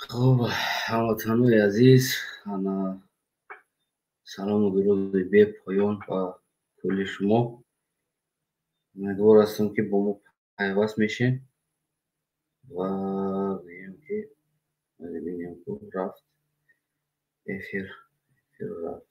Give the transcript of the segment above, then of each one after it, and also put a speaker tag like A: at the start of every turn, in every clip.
A: Хуб, ҳамватанои азиз, ана салому дуруди бепоён ба кулли шумо. Умедвор ҳастам, ки бо мо пайваст мешем ва гӯем, ки бинем, ку рафт эфир, эфир рафт.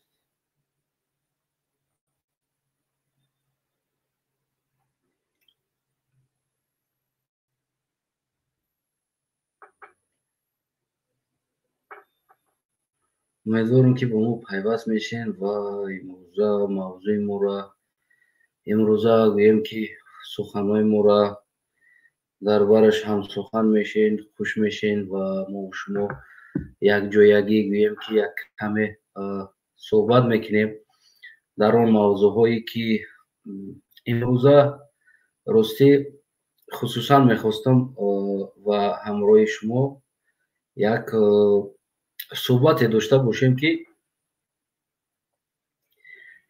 A: Умедворам, ки бо мо пайваст мешем ва имрӯза мавзӯи моро, имрӯза гӯем, ки суханҳои моро дар бараш ҳамсухан мешен, хуш мешен ва мо шумо якҷоягӣ гӯем, ки як каме суҳбат мекунем дар он мавзӯъҳое, ки имрӯза ростӣ хусусан мехостам ва ҳамроҳи шумо як суҳбате дошта бошем, ки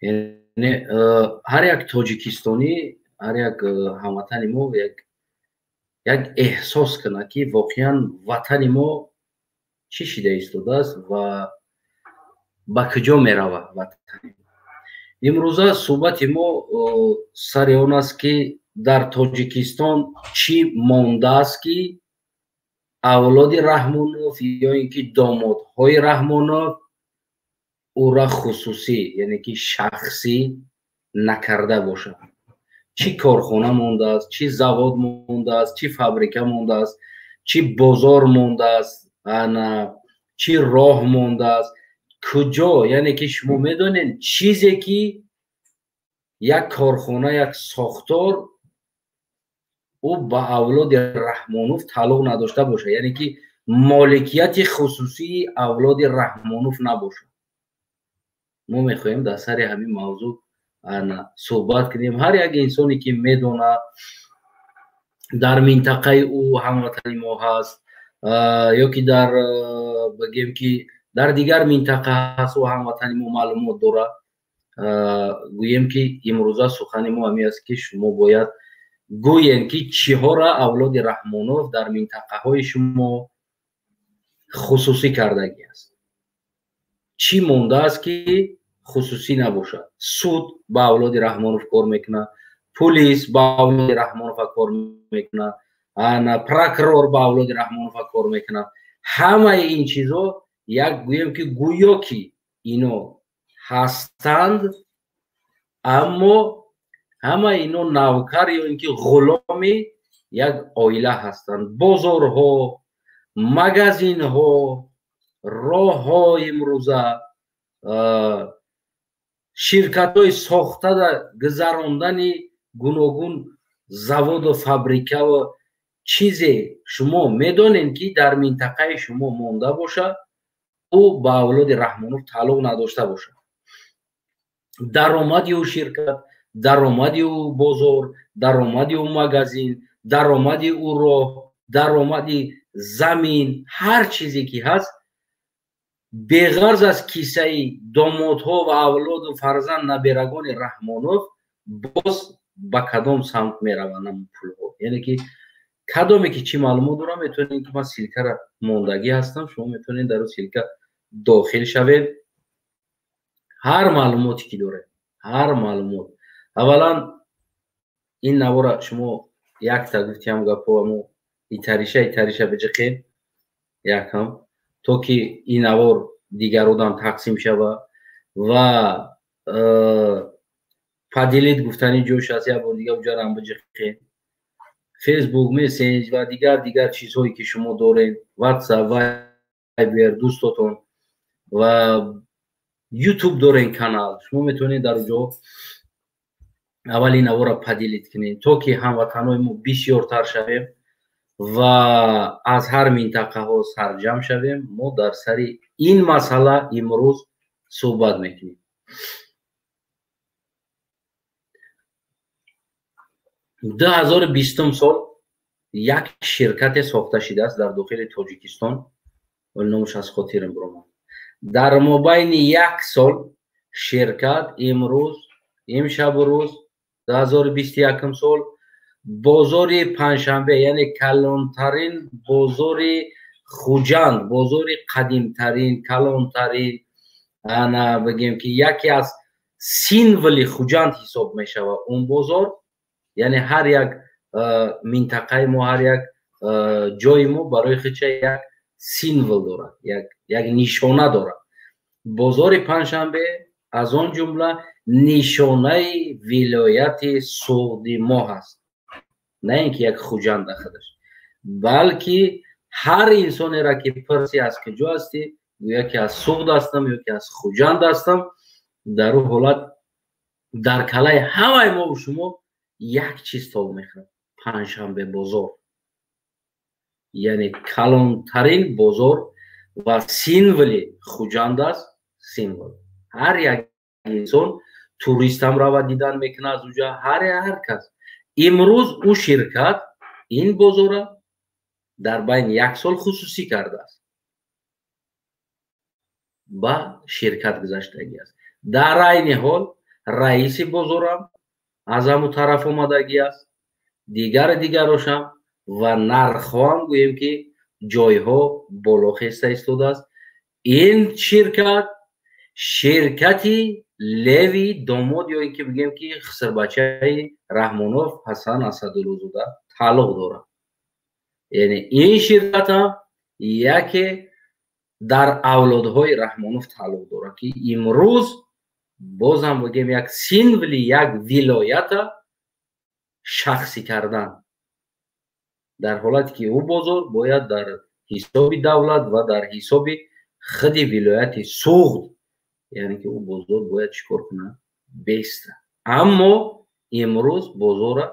A: яъне ҳар як тоҷикистонӣ, ҳар як ҳамватани мо як эҳсос кунад, ки воқеан ватани мо чӣ шида истодааст ва ба куҷо меравад ватани мо. Имрӯза суҳбати мо сари он аст, ки дар Тоҷикистон чӣ мондааст, ки авлоди Раҳмонов ё ин ки домодҳои Раҳмонов ӯра хусусӣ, яъне ки шахсӣ накарда бошад. Чӣ корхона мондааст, чӣ завод мондааст, чӣ фабрика мондааст, чӣ бозор мондааст, ана чӣ роҳ мондааст, куҷо, яъне ки шумо медонед, чизе ки як корхона, як сохтор ӯ ба авлоди Раҳмонов тааллуқ надошта бошад, яъне ки моликияти хусусии авлоди Раҳмонов набошад. Мо мехоҳем дар сари ҳамин мавзӯъ суҳбат кунем. Ҳар як инсоне, ки медонад, дар минтақаи ӯ ҳамватани мо ҳаст ё ки дар, бигем, ки дар дигар минтақа ҳаст, ӯ ҳамватани мо маълумот дорад, гӯем, ки имрӯза сухани мо ҳамин аст, ки шумо бояд гӯем, ки чиҳоро авлоди Раҳмонов дар минтақаҳои шумо хусусӣ кардагӣ аст, чӣ мондааст, ки хусусӣ набошад. Суд ба авлоди Раҳмонов кор мекунад, пулис ба авлоди Раҳмонова кор мекунад, ана прокурор ба авлоди Раҳмонова кор мекунад. Ҳамаи ин чизҳо як, гӯем, ки гӯё ки ино ҳастанд, аммо ҳамаи ино навкар ё ин ки ғуломи як оила ҳастанд. Бозорҳо, магазинҳо, роҳҳо, имрӯза ширкатҳои сохтада гузарондани гуногун заводу фабрикаву чизе шумо медонед, ки дар минтақаи шумо монда бошад, ӯ ба авлоди Раҳмонов тааллуқ надошта бошад. Даромади ӯ ширкат, даромади ӯ бозор, даромади ӯ магазин, даромади ӯ роҳ, даромади замин, ҳар чизе ки ҳаст, беғарз аз кисаи домодҳо ва авлоду фарзанд наберагони Раҳмонов боз ба кадом самт мераванд ҳамон пулҳо? Яъне ки кадоме ки чӣ маълумот дорам, метавонед, ки ман ссылка ра мондагӣ ҳастам, шумо метавонед дар ссылка дохил шавед. Ҳар маълумоте ки доред, ҳар маълумот. Аввалан ин навора шумо якта гуфтиам гапо, амо итариша итариша биҷиқед якам, то ки ин навор дигар одам тақсим шава ва поделить гуфтани ҷош аст, як бор дига уҷарам биҷиқед. Фейсбук, мессенҷ ва дигар дигар чизҳое ки шумо доред, Ватсап, Вайбер, дӯстотон ва Ютуб дорен канал, шумо метавонед дар ҷо аввал ин навора поделить кунед, то ки ҳамватанҳои мо бисёртар шавем ва аз ҳар минтақаҳо сарҷамъ шавем. Мо дар сари ин масъала имрӯз суҳбат мекунем. 2020-ум сол як ширкате сохта шудааст дар дохили Тоҷикистон, вале номаш аз хотирам биромад. Дар мобайни як сол ширкат имрӯз, имшабу рӯз, 2021-ум сол, бозори Панҷшанбе, яъне калонтарин бозори Хуҷанд бозори қадимтарин, калонтарин, ана бигем ки яке аз символи Хуҷанд ҳисоб мешавад он бозор. Яъне ҳар як минтақаи мо, ҳар як ҷои мо барои худша як символ дорад, як нишона дорад. Бозори Панҷшанбе аз он ҷумла нишонаи вилояти Суғди мо ҳаст, на ин ки як Хуҷанда худаш, балки ҳар инсонеро ки пурсӣ аз куҷо ҳастӣ, гӯя ки аз Суғд ҳастам ё ки аз Хуҷанд ҳастам, дар ӯ ҳолат дар калаи ҳамаи мову шумо як чиз тоб мехӯрад: Панҷшанбе бозор. Яъне калонтарин бозор ва символи Хуҷанд аст. Символ. Ҳар як инсон туристам рава дидан мекунад аз уҷа, ҳар кас. Имрӯз ӯ ширкат ин бозора дар байни як сол хусусӣ кардааст, ба ширкат гузаштагӣ аст. Дар айни ҳол раиси бозорам аз ҳамун тараф омадагӣ аст, дигари дигарошам ва нархҳоам гӯем ки ҷойҳо боло хеста истодааст. Ин ширкат ширкати леви домод ё ин ки бигем ки хисрбачаи Раҳмонов Ҳасан Асадуллозода тааллуқ дорад. Яъне ин ширкатам яке дар авлодҳои Раҳмонов тааллуқ дорад, ки имрӯз бозам бигем як символи як вилоята шахсӣ кардан, дар ҳолате ки ӯ бозор бояд дар ҳисоби давлат ва дар ҳисоби худи вилояти Суғд, яъне ки ӯ бозор бояд чӣ кор кунад? Беста. Аммо имрӯз бозора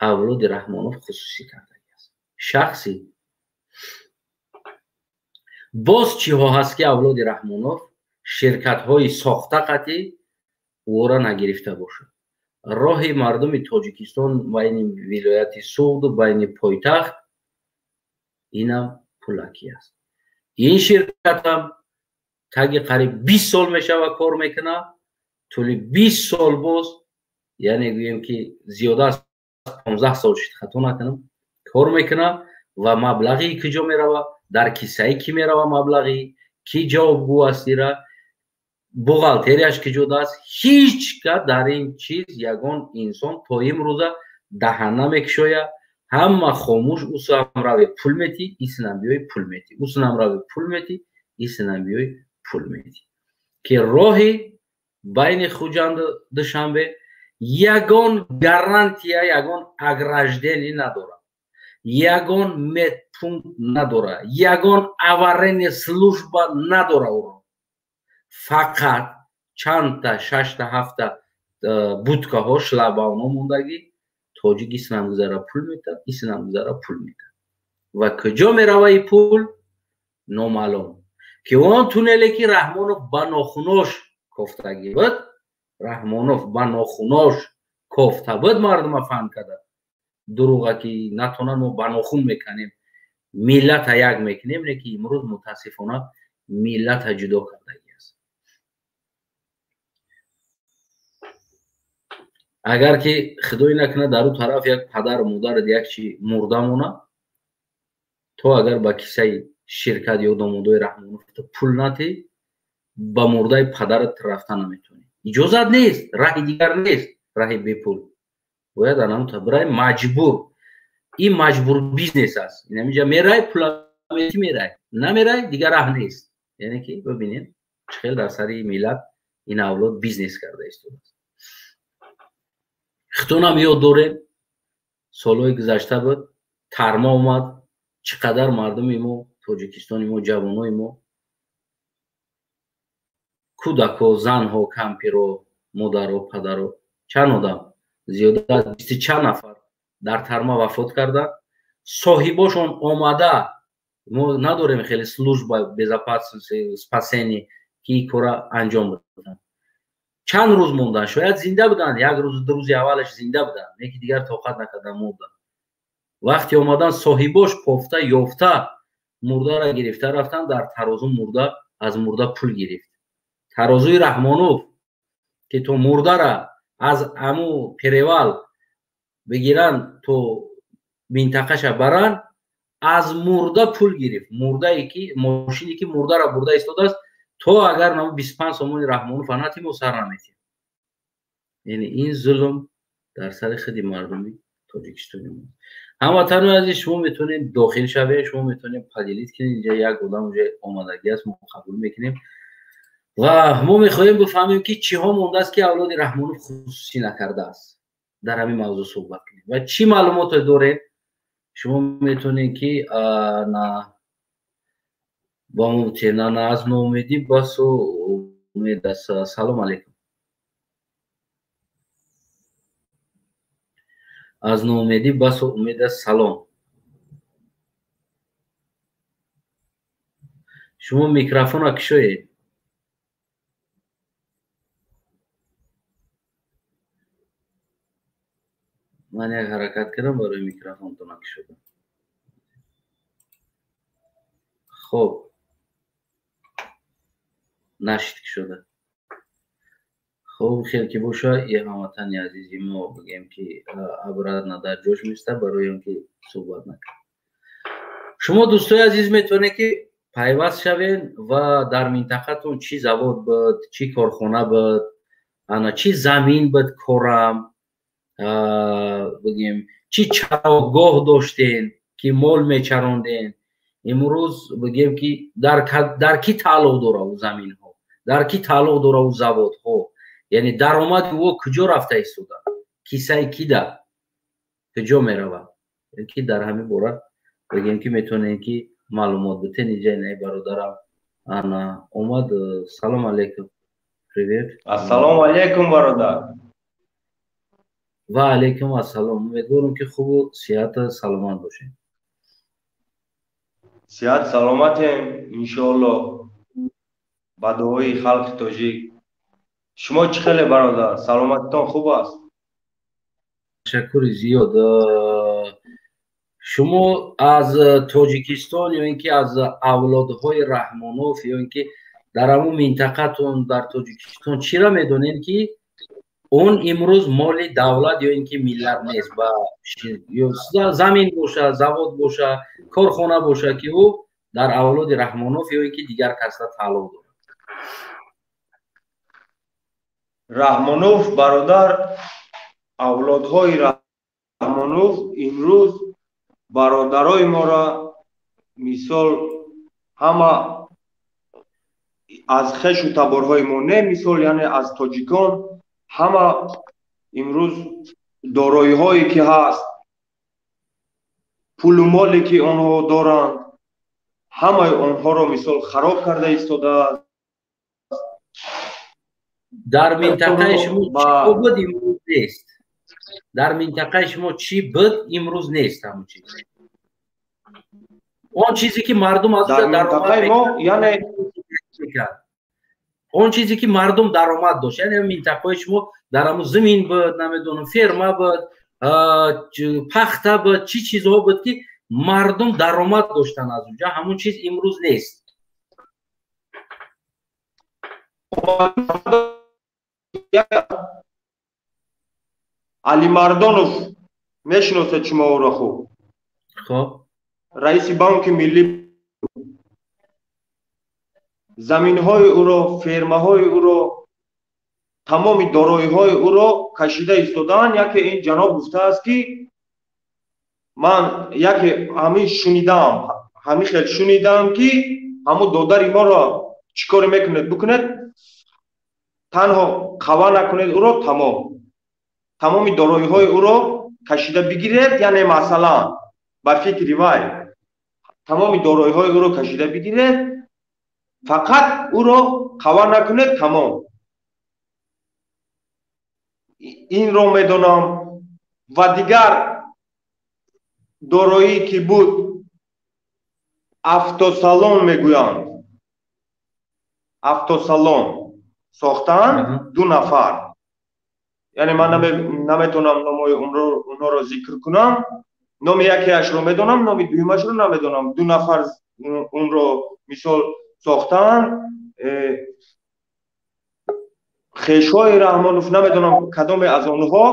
A: авлоди Раҳмонов хусусӣ кардагиаст, шахсӣ. Боз чиҳо ҳаст ки авлоди Раҳмонов ширкатҳои сохта қатъӣ ӯро нагирифта бошад? Роҳи мардуми Тоҷикистон байни вилояти Суғду байни пойтахт инам пулакӣ аст. Ин ширкатам таги қариб 20 сол мешава кор мекунад. Тӯли 20 сол боз, яъне гӯем ки зиёда аз 15 сол шуд, хато накунам, кор мекунад ва маблағи куҷо мерава? Дар кисаи кӣ мерава маблағи? Кӣ ҷавобгӯ аст ира? Бухгалтерияш куҷо даст? Ҳеҷ кас дар ин чиз ягон инсон то имрӯза даҳан намекушояд. Ҳама хомӯш. Усам рави пул метӣ, исинам биёй пул метӣ, усинам рави пул метӣ, исинам биёй пул метӣ. Ки роҳи байни Хуҷанду Душанбе ягон гарантия, ягон ограждение надорад, ягон медпункт надорад, ягон аварийная служба надорад. Ӯро фақат чандта шашта ҳафта будкаҳо, шлагбаумҳо мондагӣ. Тоҷик исинам гузара пул метад, исинам гузара пул метад. Ва куҷо мерава и пул номаълум. Ки он туннеле ки Раҳмонов ба нохунош кофтагӣ буд, Раҳмонов ба нохунош кофта буд, мардума фаҳм карда дурӯға ки натонан мо ба нохун меканем, миллата як мекунем, не ки имрӯз мутаассифона миллата ҷудо кардагӣ аст. Агар ки худое накунад дар ӯ тараф як падару модарат як чи мурда монад, то агар ба кисаи ширкат ё домодои Раҳмонов пул натӣ, ба мурдаи падарат рафта наметавонӣ. Иҷозат нест, раҳи дигар нест, раҳи бепул. Бояд анамута бирай маҷбур. Ин маҷбур бизнес аст. Инамиҷа мерай, пула метӣ, мерай, намерай, дигар раҳ нест. Яъне ки бибинем чӣ хел дар сари миллат ин авлод бизнес карда истодааст. Хитонам ёд дорем, солҳои гузашта буд, тарма омад, чӣ қадар мардуми мо, Тоҷикистони мо, ҷавонои мо, кӯдако, занҳо, кампиро, модаро, падаро, чанд одам, зиёда аз бисту чанд нафар дар тарма вафот карданд. Соҳибошон омада, мо надорем хеле служба безопасности спасения ки ин кора анҷом биданд. Чанд рӯз монданд, шояд зинда буданд, як рӯз, ду рӯзи аввалаш зинда буданд, леки дигар тоқат накардан, мурданд. Вақте омадан соҳибош кофта ёфта мурдара гирифта рафтанд, дар тарозу мурда аз мурда пул гирифт. Тарозуи Раҳмонов ки то мурдара аз аму перевал бигиранд то минтақаша баранд, Аз мурда пул гирифт, мурдае ки мошине ки мурдаро бурда истодааст, то агар намо 25 сомони Раҳмонов анати мо сар наметиҳем. Яъне ин зулм дар сари худи мардуми тоҷикистони мо. Ҳамватанои азиз, шумо метавонед дохил шавед, шумо метавонед поделить кунед. Инҷа як одам уже омадагӣ аст, мо қабул мекунем ва мо мехоҳем бифаҳмем, ки чиҳо мондааст, ки авлоди Раҳмонов хусусӣ накардааст. Дар ҳамин мавзӯъ суҳбат кунем ва чӣ маълумоте доред, шумо метавонед ки на ба мо на аз ноумедӣ басу умед аст. Салом алейкум. Аз ноумедӣ басу умед аст. Салом. Шумо микрофонро кушоед. Ман як ҳаракат кардам барои микрофонтон кушодам. Хоб, нашид кушода. Хоб, хел ки боша, е ҳамватани азизи мо бигем, ки обратно дар ҷош места, барои он ки суҳбат накард. Шумо, дӯстои азиз, метавонед, ки пайваст шавед ва дар минтақатон чӣ завод буд, чӣ корхона буд, ана чӣ замин буд, корам бигем, чӣ чарогоҳ доштен, ки мол мечаронден, имрӯз бигем, ки дар кӣ тааллуқ дора ӯ заминҳо, дар кӣ тааллуқ дора ӯ заводҳо, яъне даромади ӯ куҷо рафта истода, кисаи кида куҷо меравад, ки дар ҳамин бора бигем, ки метавонем, ки маълумот битен. Инҷа инаи бародарам ана омад. Салом алейкум, привет.
B: Ассалому алейкум, бародар.
A: Ва алейкум ассалом. Умедворам, ки хубу сиҳату саломат бошед.
B: Сиҳат саломатем, иншоалло, ба дуои халқи тоҷик. Шумо чӣ хеле, бародар, саломатитон хуб аст?
A: Ташаккури зиёд. Шумо аз Тоҷикистон ё ин ки аз авлодҳои Раҳмонов, ё ин ки дар ҳамун минтақатон дар Тоҷикистон чиро медонед, ки он имрӯз моли давлат ё ин ки миллат нест, ба замин боша, завод боша, корхона боша, ки ӯ дар авлоди Раҳмонов ё ин ки дигар касра тааллуқ дорад?
B: Раҳмонов, бародар, авлодҳои Раҳмонов имрӯз бародарои моро, мисол, ҳама аз хешу таборҳои мо не, мисол, яъне аз тоҷикон ҳама имрӯз дороиҳое ки ҳаст, пулу моле ки онҳо доранд, ҳамаи онҳоро, мисол, хароб карда истодааст.
A: Дар минтақаи шумо чӣ буд, имрӯз нест? Дар минтақаи шумо чӣ буд, имрӯз нест ҳамон чиз, он чизе ки мардум аз
B: дар минтақаи мо, яъне
A: он чизе ки мардум даромад дошт, яъне минтақаи шумо дар ҳамун замин буд, намедонам, ферма буд, пахта буд, чӣ чизҳо буд, ки мардум даромад доштанд аз онҷа, ҳамун чиз имрӯз нест.
B: Алимардонов, мешиносед шумо ӯро хуб?
A: Хоб.
B: Раиси Бонки Миллӣ. Заминҳои ӯро, фермаҳои ӯро, тамоми дороиҳои ӯро кашида истодаанд. Яке ин ҷаноб гуфтааст, ки ман яке ҳамин шунидам, ҳамин хел шунидам, ки ҳамун додари моро чӣ коре мекунед, бикунед, танҳо қава накунед ӯро, тамом. Тамоми дороиҳои ӯро кашида бигиред, яъне, масалан, ба фикри вай, тамоми дороиҳои ӯро кашида бигиред, фақат ӯро қава накунед, тамом. Инро медонам ва дигар дороӣ ки буд, автосалон мегӯянд, автосалон сохтаанд ду нафар, яъне ман наметавонам номои онҳоро зикр кунам. Номи якеашро медонам, номи дуюмашро намедонам. Ду нафар онро, мисол, сохтаанд, хешҳои Раҳмонов, намедонам, кадоме аз онҳо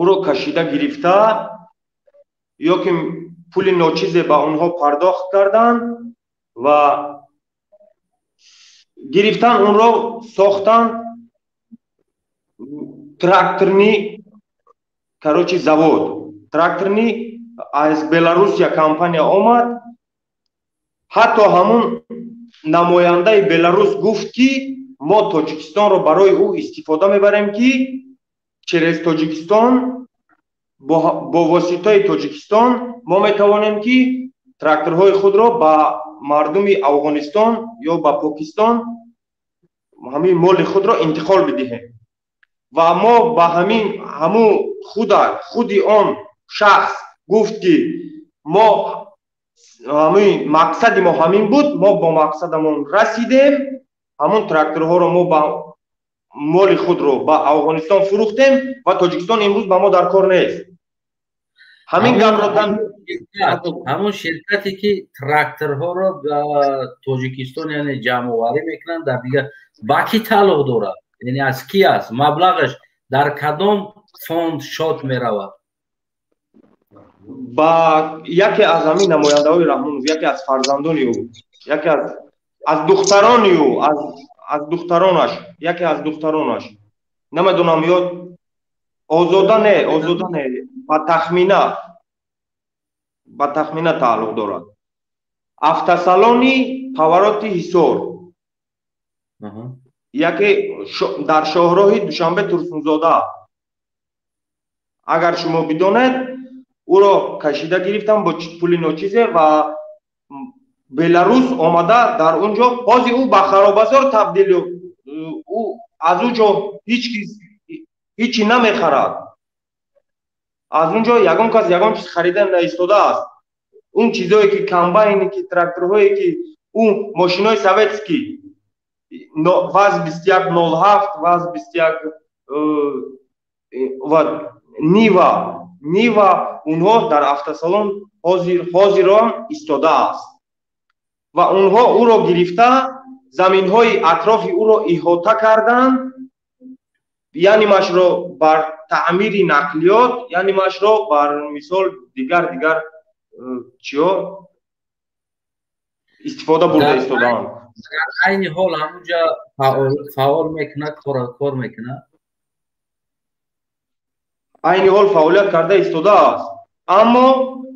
B: ӯро кашида гирифта ё ки Пули ночизе ба онҳо пардохт карданд ва гирифтан онро, сохтанд тракторный, короче, завод тракторный. Аз Беларусия компания омад. Ҳатто ҳамун намояндаи Беларус гуфт, ки мо Тоҷикистонро барои ӯ истифода мебарем, ки через Тоҷикистон, бо воситаи Тоҷикистон мо метавонем, ки тракторҳои худро ба мардуми Афғонистон ё ба Покистон ҳамин моли худро интиқол бидиҳем. Ва мо ба ҳамин ҳамун худа худи он шахс гуфт, ки мо ҳамин мақсади мо ҳамин буд, мо бо мақсадамон расидем. Ҳамун тракторҳоро мо ба моли худро ба Афғонистон фурӯхтем ва Тоҷикистон имрӯз ба мо дар кор нест. Ҳамин гапро
A: Ҳамон ширкате, ки тракторҳоро ба Тоҷикистон, яъне, ҷамъоварӣ мекунанд, дар дигар ба кӣ тааллуқ дорад, яъне аз кӣ аст, маблағаш дар кадом фонд шод меравад?
B: Ба яке аз ҳамин намояндаҳои Раҳмонов, яке аз фарзандони ӯ, яке аз духтарони ӯ, аз духтаронаш, яке аз духтаронаш, намедонам, ё Озода, не, Озода не, ба Тахмина тааллуқ дорад. Автосалони Повороти Ҳисор, яке дар шоҳроҳи Душанбе Турсунзода, агар шумо бидонед, ӯро кашида гирифтам бо пули ночизе ва Беларус омада дар он ҷо. Ҳозир ӯ ба харобазор табдил, ӯ аз он ҷо ҳеҷ кис ҳичи намехарад. Аз он ҷо ягон кас ягон чиз харида наистодааст. Он чизое, ки комбайне, ки тракторҳое, ки ӯ мошинои советский ВАЗ 2107, ВАЗ 21 ва Нива, онҳо дар автосалон ҳозирон истодааст. Ва онҳо ӯро гирифта, заминҳои атрофи ӯро иҳота карданд, яънимашро бар таъмири нақлиёт, яънимашро бар, мисол, дигар чиё истифода бурда истодаанд.
A: Дар айни ҳол ҳамунҷа фаъол мекунад, кор мекунад?
B: Айни ҳол фаъолият карда истодааст, аммо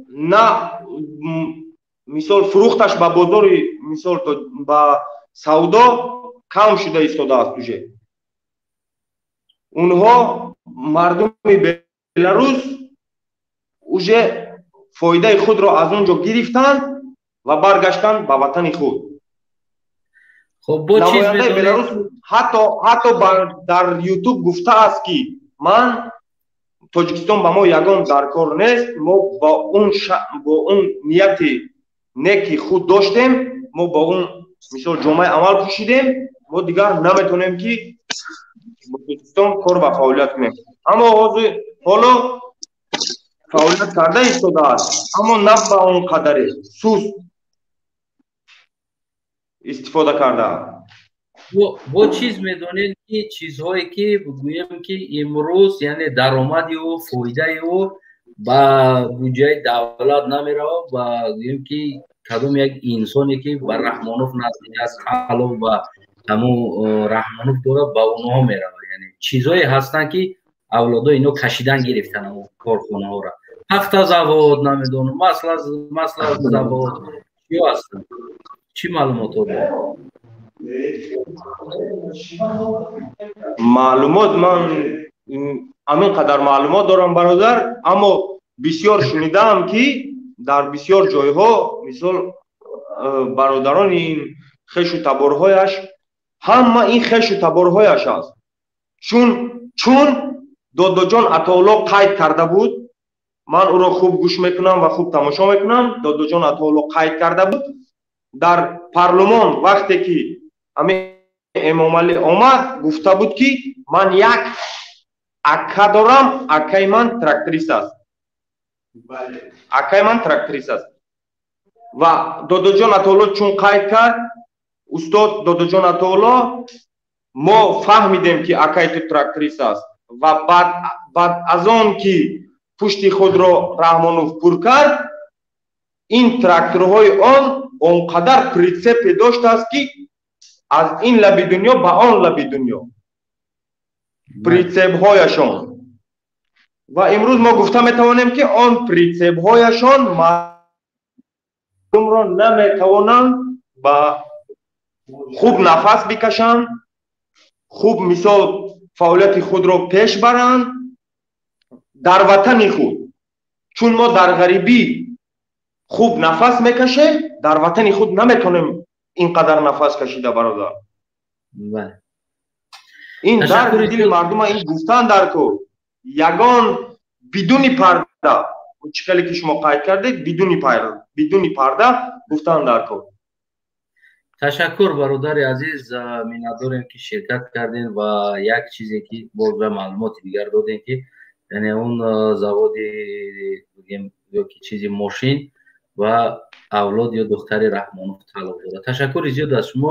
B: на, мисол, фурӯхташ ба бозори, мисол, ба савдо кам шуда истодааст. Уже онҳо, мардуми Беларус, уже фоидаи худро аз он ҷо гирифтанд ва баргаштанд ба ватани худ. Намояндаи Беларус ҳатто дар Ютуб гуфтааст, ки ман Тоҷикистон ба мо ягон дар кор нест, мо бо он нияти неки худ доштем, мо ба он, мисол, ҷомаи амал пӯшидем, мо дигар наметонем, ки бо Тоҷикистон кор ва фаъолият кунем. Аммо ҳозир ҳоло фаъолият карда истодааст, аммо на ба он қадаре, суст истифода кардааст.
A: Бо чиз медонед, ки чизҳое, ки гӯем, ки имрӯз, яъне, даромади ӯ, фоидаи ӯ ба буҷаи давлат намеравад, ба, гӯем, ки кадом як инсоне, ки ба Раҳмонов наздик аст, тааллуқ ба ҳамун Раҳмонов дорад, ба онҳо меравад. Яъне чизҳое ҳастанд, ки авлодои ино кашидан гирифтан корхонаҳоро, пахтазавод, намедонам, маслозавод, чиё ҳастанд? Чӣ маълумотҳо доред?
B: Маълумот, ман ҳамин қадар маълумот дорам, бародар, аммо бисёр шунидаам, ки дар бисёр ҷойҳо, мисол, бародарони ин хешу таборҳояш, ҳама ин хешу таборҳояш аст, чун Додоҷон Атоулло қайд карда буд. Ман ӯро хуб гӯш мекунам ва хуб тамошо мекунам. Додоҷон Атоулло қайд карда буд дар парлумон, вақте ки ҳамин Эмомалӣ омад, гуфта буд, ки ман як ака дорам, акаи ман тракторист аст, акаи ман тракторист аст. Ва Додоҷон Атоулло чун қайд кард, устод Додоҷон Атоулло, мо фаҳмидем, ки акаи ту тракторист аст. Ва баъд аз он ки пушти худро Раҳмонов пур кард. Ин тракторҳои он қадар прицепе доштааст, ки аз ин лаби дунё ба он лаби дунё прицепҳояшон. Ва имрӯз мо гуфта метавонем, ки он прицепҳояшон мардумро наметавонанд ба хуб нафас бикашанд, хуб мисол фаъолияти худро пеш баранд дар ватани худ. Чун мо дар ғарибӣ хуб нафас мекашем, дар ватани худ наметавонем ин қадар нафас кашида, бародар. Ин дарди дили мардума ин гуфтан дар кор. Ягон бидуни парда, чӣ хеле ки шумо қайд кардед, бидуни парда гуфтан дар кор.
A: Ташаккур, бародари азиз, миннатдорем, ки ширкат кардем ва як чизе ки боз ба маълумоти дигар додем, ки яъне он заводи бигем ёки чизи мошин ва авлод ё духтари Раҳмонов тааллуқ дорад. Ташаккури зиёд аз шумо.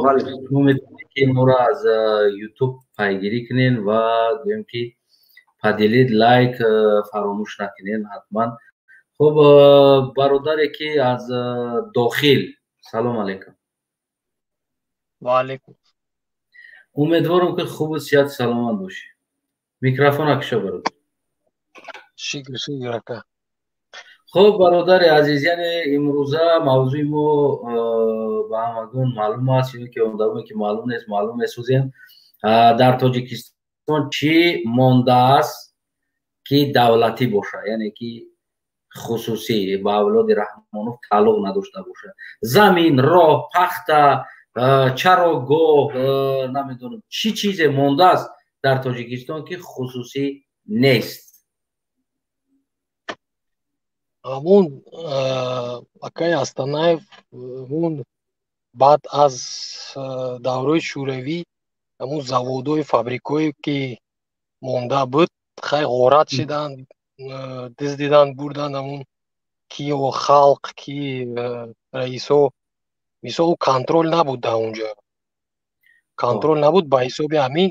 A: Шумо метавонед, ки моро аз Ютуб пайгирӣ кунед ва гӯем, ки поделить, лайк фаромӯш накунед ҳатман. Хуб, бародаре ки аз дохил, салом алейкум.
C: Ваалейкум.
A: Умедворам, ки хубу сиҳату саломат бошӣ. Микрофона кушо, бародар.
C: Шукр, шукр, ака.
A: Хуб, бародари азиз, яъне имрӯза мавзӯи мо ба ҳамагон маълум аст ё ки одамое ки маълум нест, маълум месозем: дар Тоҷикистон чӣ мондааст, ки давлатӣ бошад, яъне ки хусусӣ ба авлоди Раҳмонов тааллуқ надошта бошад? Замин, роҳ, пахта, чарогоҳ, намедонам, чӣ чизе мондааст дар Тоҷикистон, ки хусусӣ нест?
C: Ҳамун, акай Астанаев, ҳамун баъд аз давраи Шӯравӣ ҳамун заводҳои, фабрикҳое ки монда буд, хай, ғорат шиданд, дуздиданд, бурданд. Ҳамун ки халқ, ки раисо, мисол, контроль набуд дар онҷо, контроль набуд. Ба ҳисоби ҳамин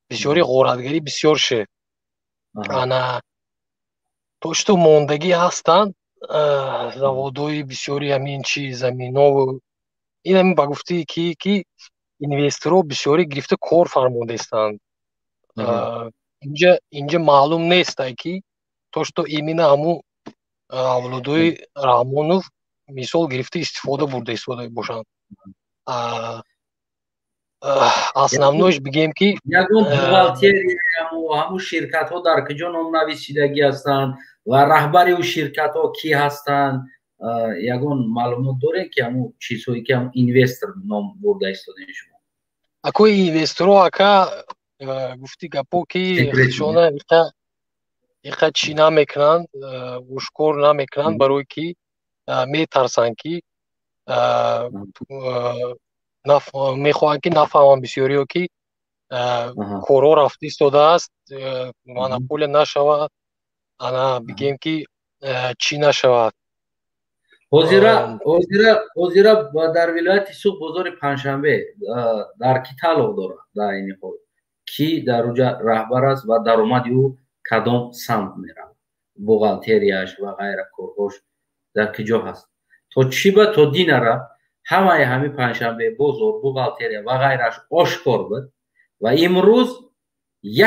C: бисёри ғоратгарӣ бисёр шуд. Ана то что мондагӣ ҳастанд заводҳои бисёри, ҳамин чи, заминову ин ҳамин, ба гуфтаи ки инвесторҳо бисёре гирифта кор фармодаистанд. Инҷа маълум нестай, ки то что именно ҳамун авлодои Раҳмонов мисол гирифта истифода бурда истода бошанд. Основной ш бигем, ки
A: ягон бухгалтерия, ҳамун ширкатҳо дар куҷо номнависшидагӣ ҳастанд ва раҳбари ӯ ширкатҳо кӣ ҳастанд? Ягон маълумот дорем, ки ҳамун чизҳое ки ҳамун инвестор ном бурда истодем шумо?
C: Акои инвесторҳо, ака, гуфти гапо, ки шона иқа чӣ намекунанд, ошкор намекунанд, барое ки метарсанд, ки мехоҳанд, ки нафаҳманд бисёриҳо, ки корҳо рафта истодааст, монополия нашавад, ана бигем, ки чӣ нашавад.
A: Ҳозира дар вилояти Суғд бозори Панҷшанбе дар кӣ тааллуқ дорад? Дар ини ҳол кӣ дар уҷа раҳбар аст ва даромади ӯ кадом самт меравад, бухгалтерияш ва ғайра, корҳош дар куҷо ҳаст? То чӣ ба то динара ҳамаи ҳамин Панҷшанбе бозор, бухгалтерия ва ғайраш ошкор буд ва имрӯз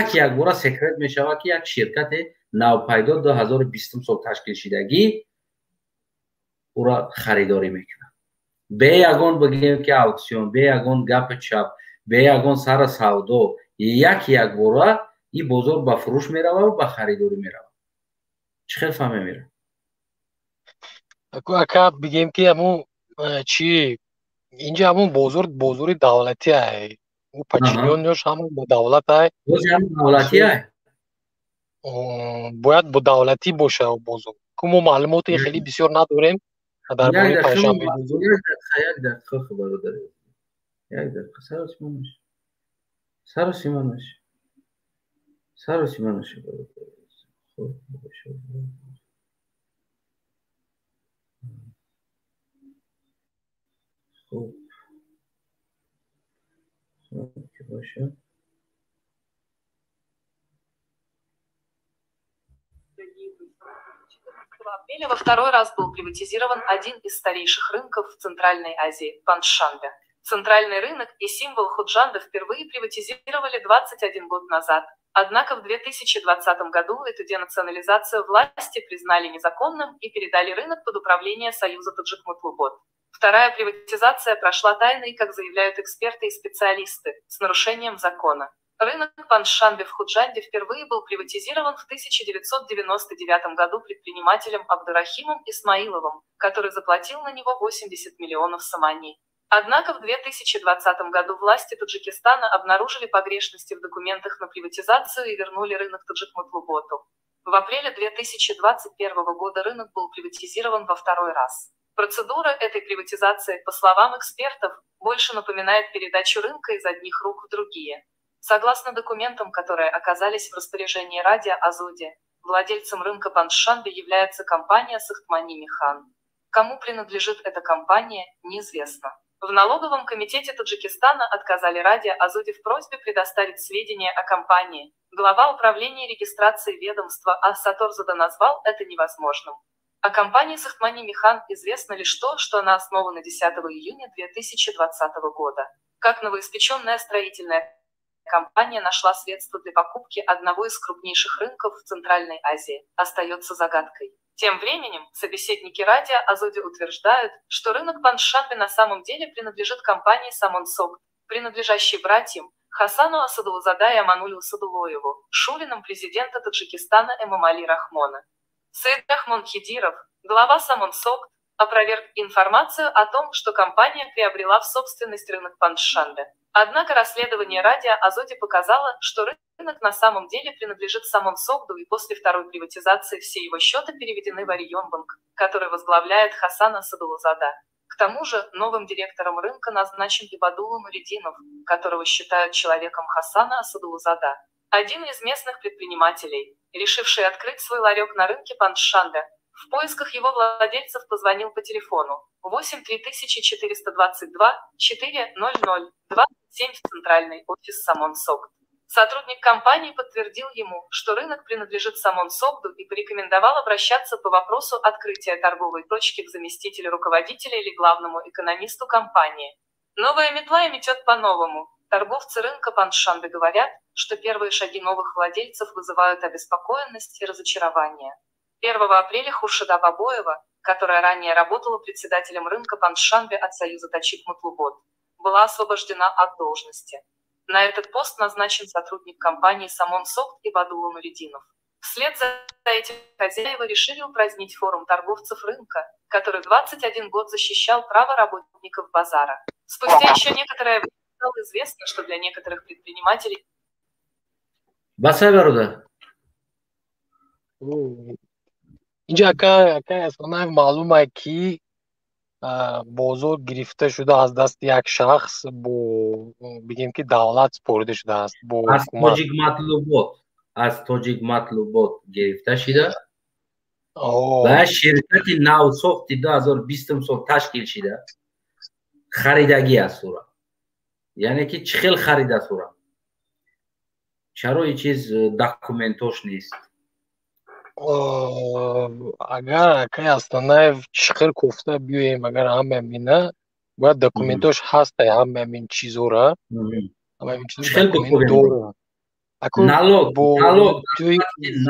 A: як якбора секрет мешавад, ки як ширкате навпайдо 2020 сол ташкил шидагӣ ӯра харидорӣ мекунад, бе ягон бигем, ки аукцион, бе ягон гапи чап, бе ягон сара савдо. Як якбора ин бозор ба фурӯш меравад ва ба харидорӣ меравад. Чӣ хел фаҳме мера?
C: Ака, бигем, ки ҳамун чи, инҷа ҳамун бозор бозори давлатӣ ай, ӯ подчинённый ш ҳама ба давлат ай.
A: Давлатӣ ай.
C: Бояд бо давлатӣ боша бозор. Ку мо маълумоти хеле бисёр надорем дар бораи Панҷшанбе бозор.
A: Як дақиқа, бародар, як дақиқа, саросима нашед, саросима нашед, саросима нашед, бародар. Хуб. Хуб, ки бошад.
D: Апреля во второй раз был приватизирован один из старейших рынков в Центральной Азии – Панджшанбе. Центральный рынок и символ Худжанда впервые приватизировали 21 год назад. Однако в 2020 году эту денационализацию власти признали незаконным и передали рынок под управление Союза Таджикматлубот. Вторая приватизация прошла тайной, как заявляют эксперты и специалисты, с нарушением закона. Рынок Панджшанбе в Худжанде впервые был приватизирован в 1999 году предпринимателем Абдурахимом Исмаиловым, который заплатил на него 80 миллионов сомони. Однако в 2020 году власти Таджикистана обнаружили погрешности в документах на приватизацию и вернули рынок Таджикматлуботу. В апреле 2021 года рынок был приватизирован во второй раз. Процедура этой приватизации, по словам экспертов, больше напоминает передачу рынка из одних рук в другие. Согласно документам, которые оказались в распоряжении Радио Озоди, владельцем рынка Панджшанбе является компания Сахтмани Механ. Кому принадлежит эта компания, неизвестно. В налоговом комитете Таджикистана отказали Радио Озоди в просьбе предоставить сведения о компании. Глава управления регистрации ведомства Асаторзада назвал это невозможным. О компании Сахтмани Механ известно лишь то, что она основана 10 июня 2020 года. Как новоиспеченная строительная компания нашла средства для покупки одного из крупнейших рынков в Центральной Азии, остается загадкой. Тем временем, собеседники Радио Озоди утверждают, что рынок Панджшанбе на самом деле принадлежит компании Самон Согд, принадлежащей братьям Хасану Асадуллозода и Амануллу Асадуллоеву, шуринам президента Таджикистана Эмомали Рахмона. Саид Рахмон Хидиров, глава Самон Согд, опроверг информацию о том, что компания приобрела в собственность рынок Панджшанбе. Однако расследование Радио Озоди показало, что рынок на самом деле принадлежит Самон Согду, и после второй приватизации все его счеты переведены в Орионбанк, который возглавляет Хасан Асадуллозода. К тому же новым директором рынка назначен Ибадулла Нуридинов, которого считают человеком Хасана Асадуллозода. Один из местных предпринимателей, решивший открыть свой ларек на рынке Панджшанбе, в поисках его владельцев позвонил по телефону 8 3422 400 27 в центральный офис Самон Согд. Сотрудник компании подтвердил ему, что рынок принадлежит Самон Согду, и порекомендовал обращаться по вопросу открытия торговой точки к заместителю руководителя или главному экономисту компании. Новая метла и метет по-новому. Торговцы рынка Панджшанбе говорят, что первые шаги новых владельцев вызывают обеспокоенность и разочарование. 1 апреля Хуршида Бабоева, которая ранее работала председателем рынка Панджшанбе от Союза Таджикматлубот, была освобождена от должности. На этот пост назначен сотрудник компании Самон Согд Ибадулла Нуридинов. Вслед за этим хозяева решили упразднить форум торговцев рынка, который 21 год защищал право работников базара. Спустя еще некоторое время стало известно, что для некоторых предпринимателей...
A: Басай, бародар.
C: Инҷа, ака Асонаев, маълум ки бозор гирифта шуда аз дасти як шахс, бо бигем ки давлат супорида шудааст. Бо
A: аз Тоҷикматлубот, аз Тоҷикматлубот гирифта шида ва ширкати навсохти 2020 сол ташкил шида харидагӣ аст ура. Яъне ки чӣ хел харидааст ура? Чаро ин чиз документош нест?
C: Агар, акай Астанаев, чиқир кофта биёем, агар ҳамаям ина бояд документош ҳастай, ҳамаям ин чизора, ҳамаям ин чизо документ дора.
A: Налог, налог,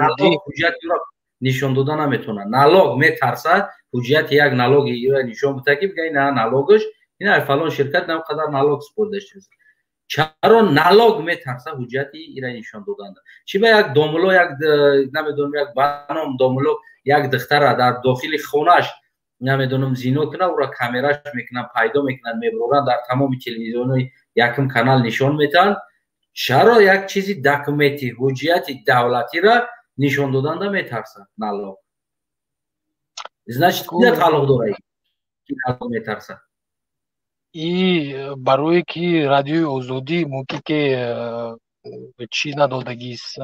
A: налог ҳуҷҷатро нишон дода наметавонад. Налог метарсад ҳуҷҷати як налоги нишон бида, ки бига ина налогаш, ина фалон ширкат на қадар налог супорида шудааст. Чаро налог метарса ҳуҷҷати ира нишон доданда? Чӣ ба як домуло, як намедонам, як баном домуло як духтара дар дохили хонаш, намедонам, зино кунад, ура камераш мекунанд, пайдо мекунанд, мебуроранд, дар тамоми телевизионҳои якум канал нишон метаҳанд. Чаро як чизи документи, ҳуҷҷияти давлатира нишон доданда метарсад налог? Значит, кия тааллуқ дора, ки налог метарсад?
C: И барое ки Радиои Озодӣ мумкин ки чӣ надодагист,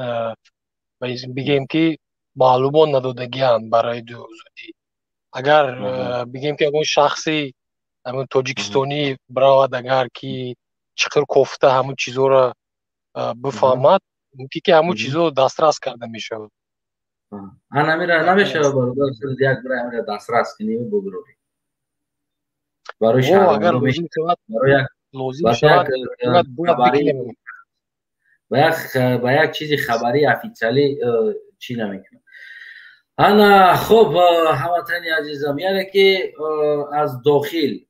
C: бигем ки маълумот надодагианд ба Радиои Озодӣ. Агар бигем ки ягон шахси ҳамин тоҷикистонӣ биравад, агар ки чиқир кофта ҳамун чизоро бифаҳмад, мумкин ки ҳамун чизо дастрас карда мешавад.
A: Анамира намешава, бародар, як бира амира дастрас кунӣ, бубурорӣ барои
C: агар лозим шавад.
A: Ба як чизи хабарии официалӣ чӣ намекунад. Ана хуб, ҳамватани азизам, яъне ки аз дохил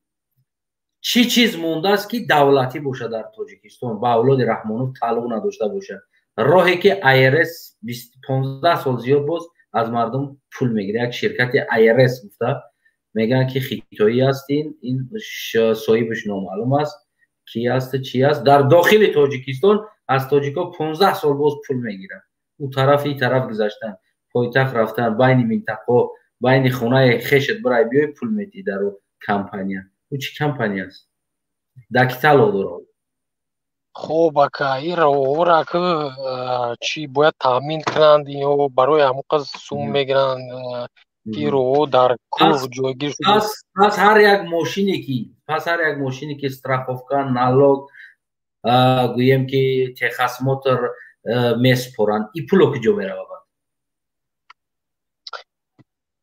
A: чӣ чиз мондааст, ки давлатӣ бошад дар Тоҷикистон, ба авлоди Раҳмонов тааллуқ надошта бошад? Роҳе ки АРС 15 сол зиёд боз аз мардум пул мегирад, як ширкати АРС гуфта мегӯянд, ки хитоӣ аст. Ин соҳибаш номаълум аст, ки аст, чи аст. Дар дохили Тоҷикистон аз тоҷикҳо 15 сол боз пул мегирад. Ӯ тараф, ин тараф гузаштан, пойтахт рафтан, байни минтақаҳо, байни хонаи хешат бирай биёй, пул медиҳӣ дар компания. Ӯ чӣ компания аст, дар ки тааллуқ дорад?
C: Хоб, ака, ин роҳҳоро ки чӣ бояд таъмин кунанд, ино барои ҳамон қаз сум мегиранд, ки роҳҳо дар кӯҳ ҷойгир шуда.
A: Пас ҳар як мошине ки страховка, налог, гӯем ки техосмотр месупоранд, и пуло куҷо меравад?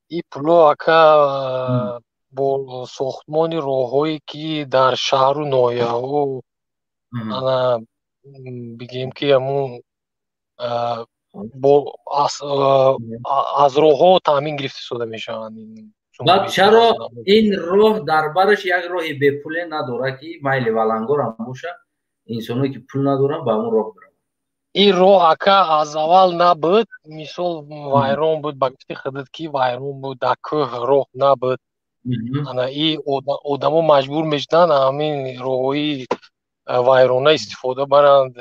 C: И пуло, ака, бо сохтмони роҳҳое, ки дар шаҳру ноҳияҳо, ана бигем, ки ҳамун аз роҳҳо таъмин гирифта шуда мешаванд.
A: Баъд чаро ин роҳ дар бараш як роҳи бепуле надорад, ки майли валангорам бошад, инсоное ки пул надоранд, ба ҳамон роҳ бираванд?
C: Ин роҳ, ака, аз аввал набуд. Мисол, вайрон буд, ба гуфти худат, ки вайрон буд, дар кӯҳ роҳ набуд. Ана и одамо маҷбур мешуданд ҳамин роҳҳои вайрона истифода баранд,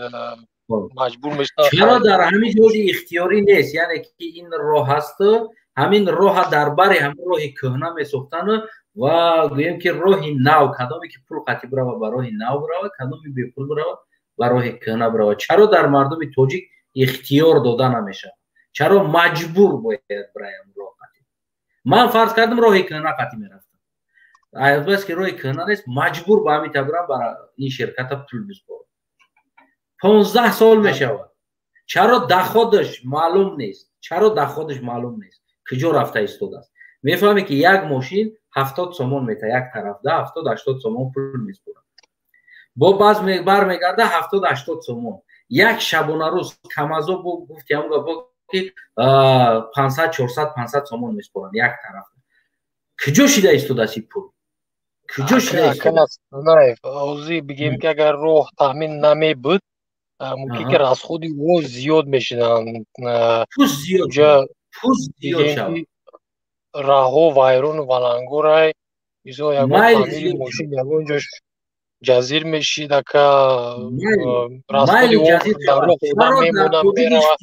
C: маҷбур мешуданд.
A: Чаро дар ҳамин ҷои ихтиёрӣ нест, яъне ки ин роҳ ҳасту ҳамин роҳа дар бари ҳамин роҳи кӯҳна месохтану ва гӯем ки роҳи нав, кадоме ки пул қатӣ бирава, ба роҳи нав бирава, кадоме бепул бирава, ба роҳи кӯҳна бирава? Чаро дар мардуми тоҷик ихтиёр дода намешавад? Чаро маҷбур бояд бираям роҳ қатӣ? Ман фарз кардам, роҳи кӯҳна қатӣ мерафтам, бас ки роҳи кӯҳна нест, маҷбур ба ҳамин табирам, ба ин ширката пул биспорам. 15 сол мешавад. Чаро доходаш маълум нест? Чаро доходаш маълум нест, куҷо рафта истодааст? Мефаҳме, ки як мошин 70 сомон мета, як тарафда 70-80 сомон пул меспорад, бо баъз бармегарда 70-80 сомон. Як шабонарӯз камазо бо гуфти ҳамон гапо, ки 500, 400, 500 сомон меспоранд як тараф. Куҷо шида истодааст ин пул? Куҷо шида истодааст?
C: Ҳозир бигем, ки агар роҳ таъмин намебуд, мумкин ки расходи ӯ зиёд мешуданд.
A: Пул зиёд, пул зиёд шавад.
C: Раҳҳо вайрону валангорай, мисол, ягон таъмири мошин ягон ҷош ҷазир мешид, ака, расходи ӯ дар роҳ одам мемонад, меравад.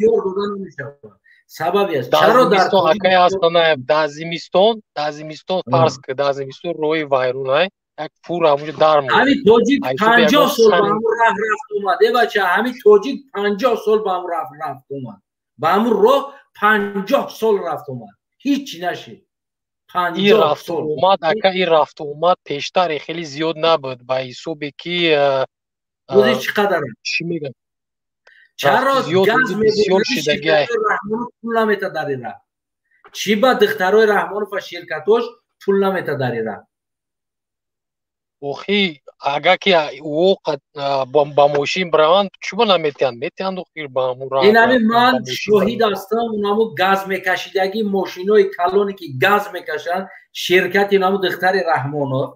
A: Сабаби аст, чаро
C: дар акай ҳастанаев, дар зимистон, фарз ки дар зимистон роҳи вайронай, як фур ҳамунҷо дар
A: Ҳамин тоҷик 50 сол ба ҳамун раҳ рафт омад. Е бача, ҳамин тоҷик 50 сол ба ҳамун раҳ рафт омад, ба ҳамун роҳ 50 сол рафт омад, ҳеҷ нашид.
C: Ин рафту омад, ака, ин рафту омад пештаре хеле зиёд набуд, ба ҳисобе ки
A: Рӯзи чӣ қадар?
C: Чӣ мегӯям?
A: Чаро газ Раҳмонов пул намета дар ин раҳ? Чӣ ба духтарои Раҳмонов ва ширкатош пул намета дар ин раҳ?
C: Охи, агар ки ӯ ба мошин бираванд, чӯба наметиҳанд? Метиҳанд, охир, ба ҳамун
A: раҳ. Инами ман шоҳид ҳастам, унаму газ мекашидагӣ, мошинои калоне ки газ мекашанд, ширкати наму духтари Раҳмонов,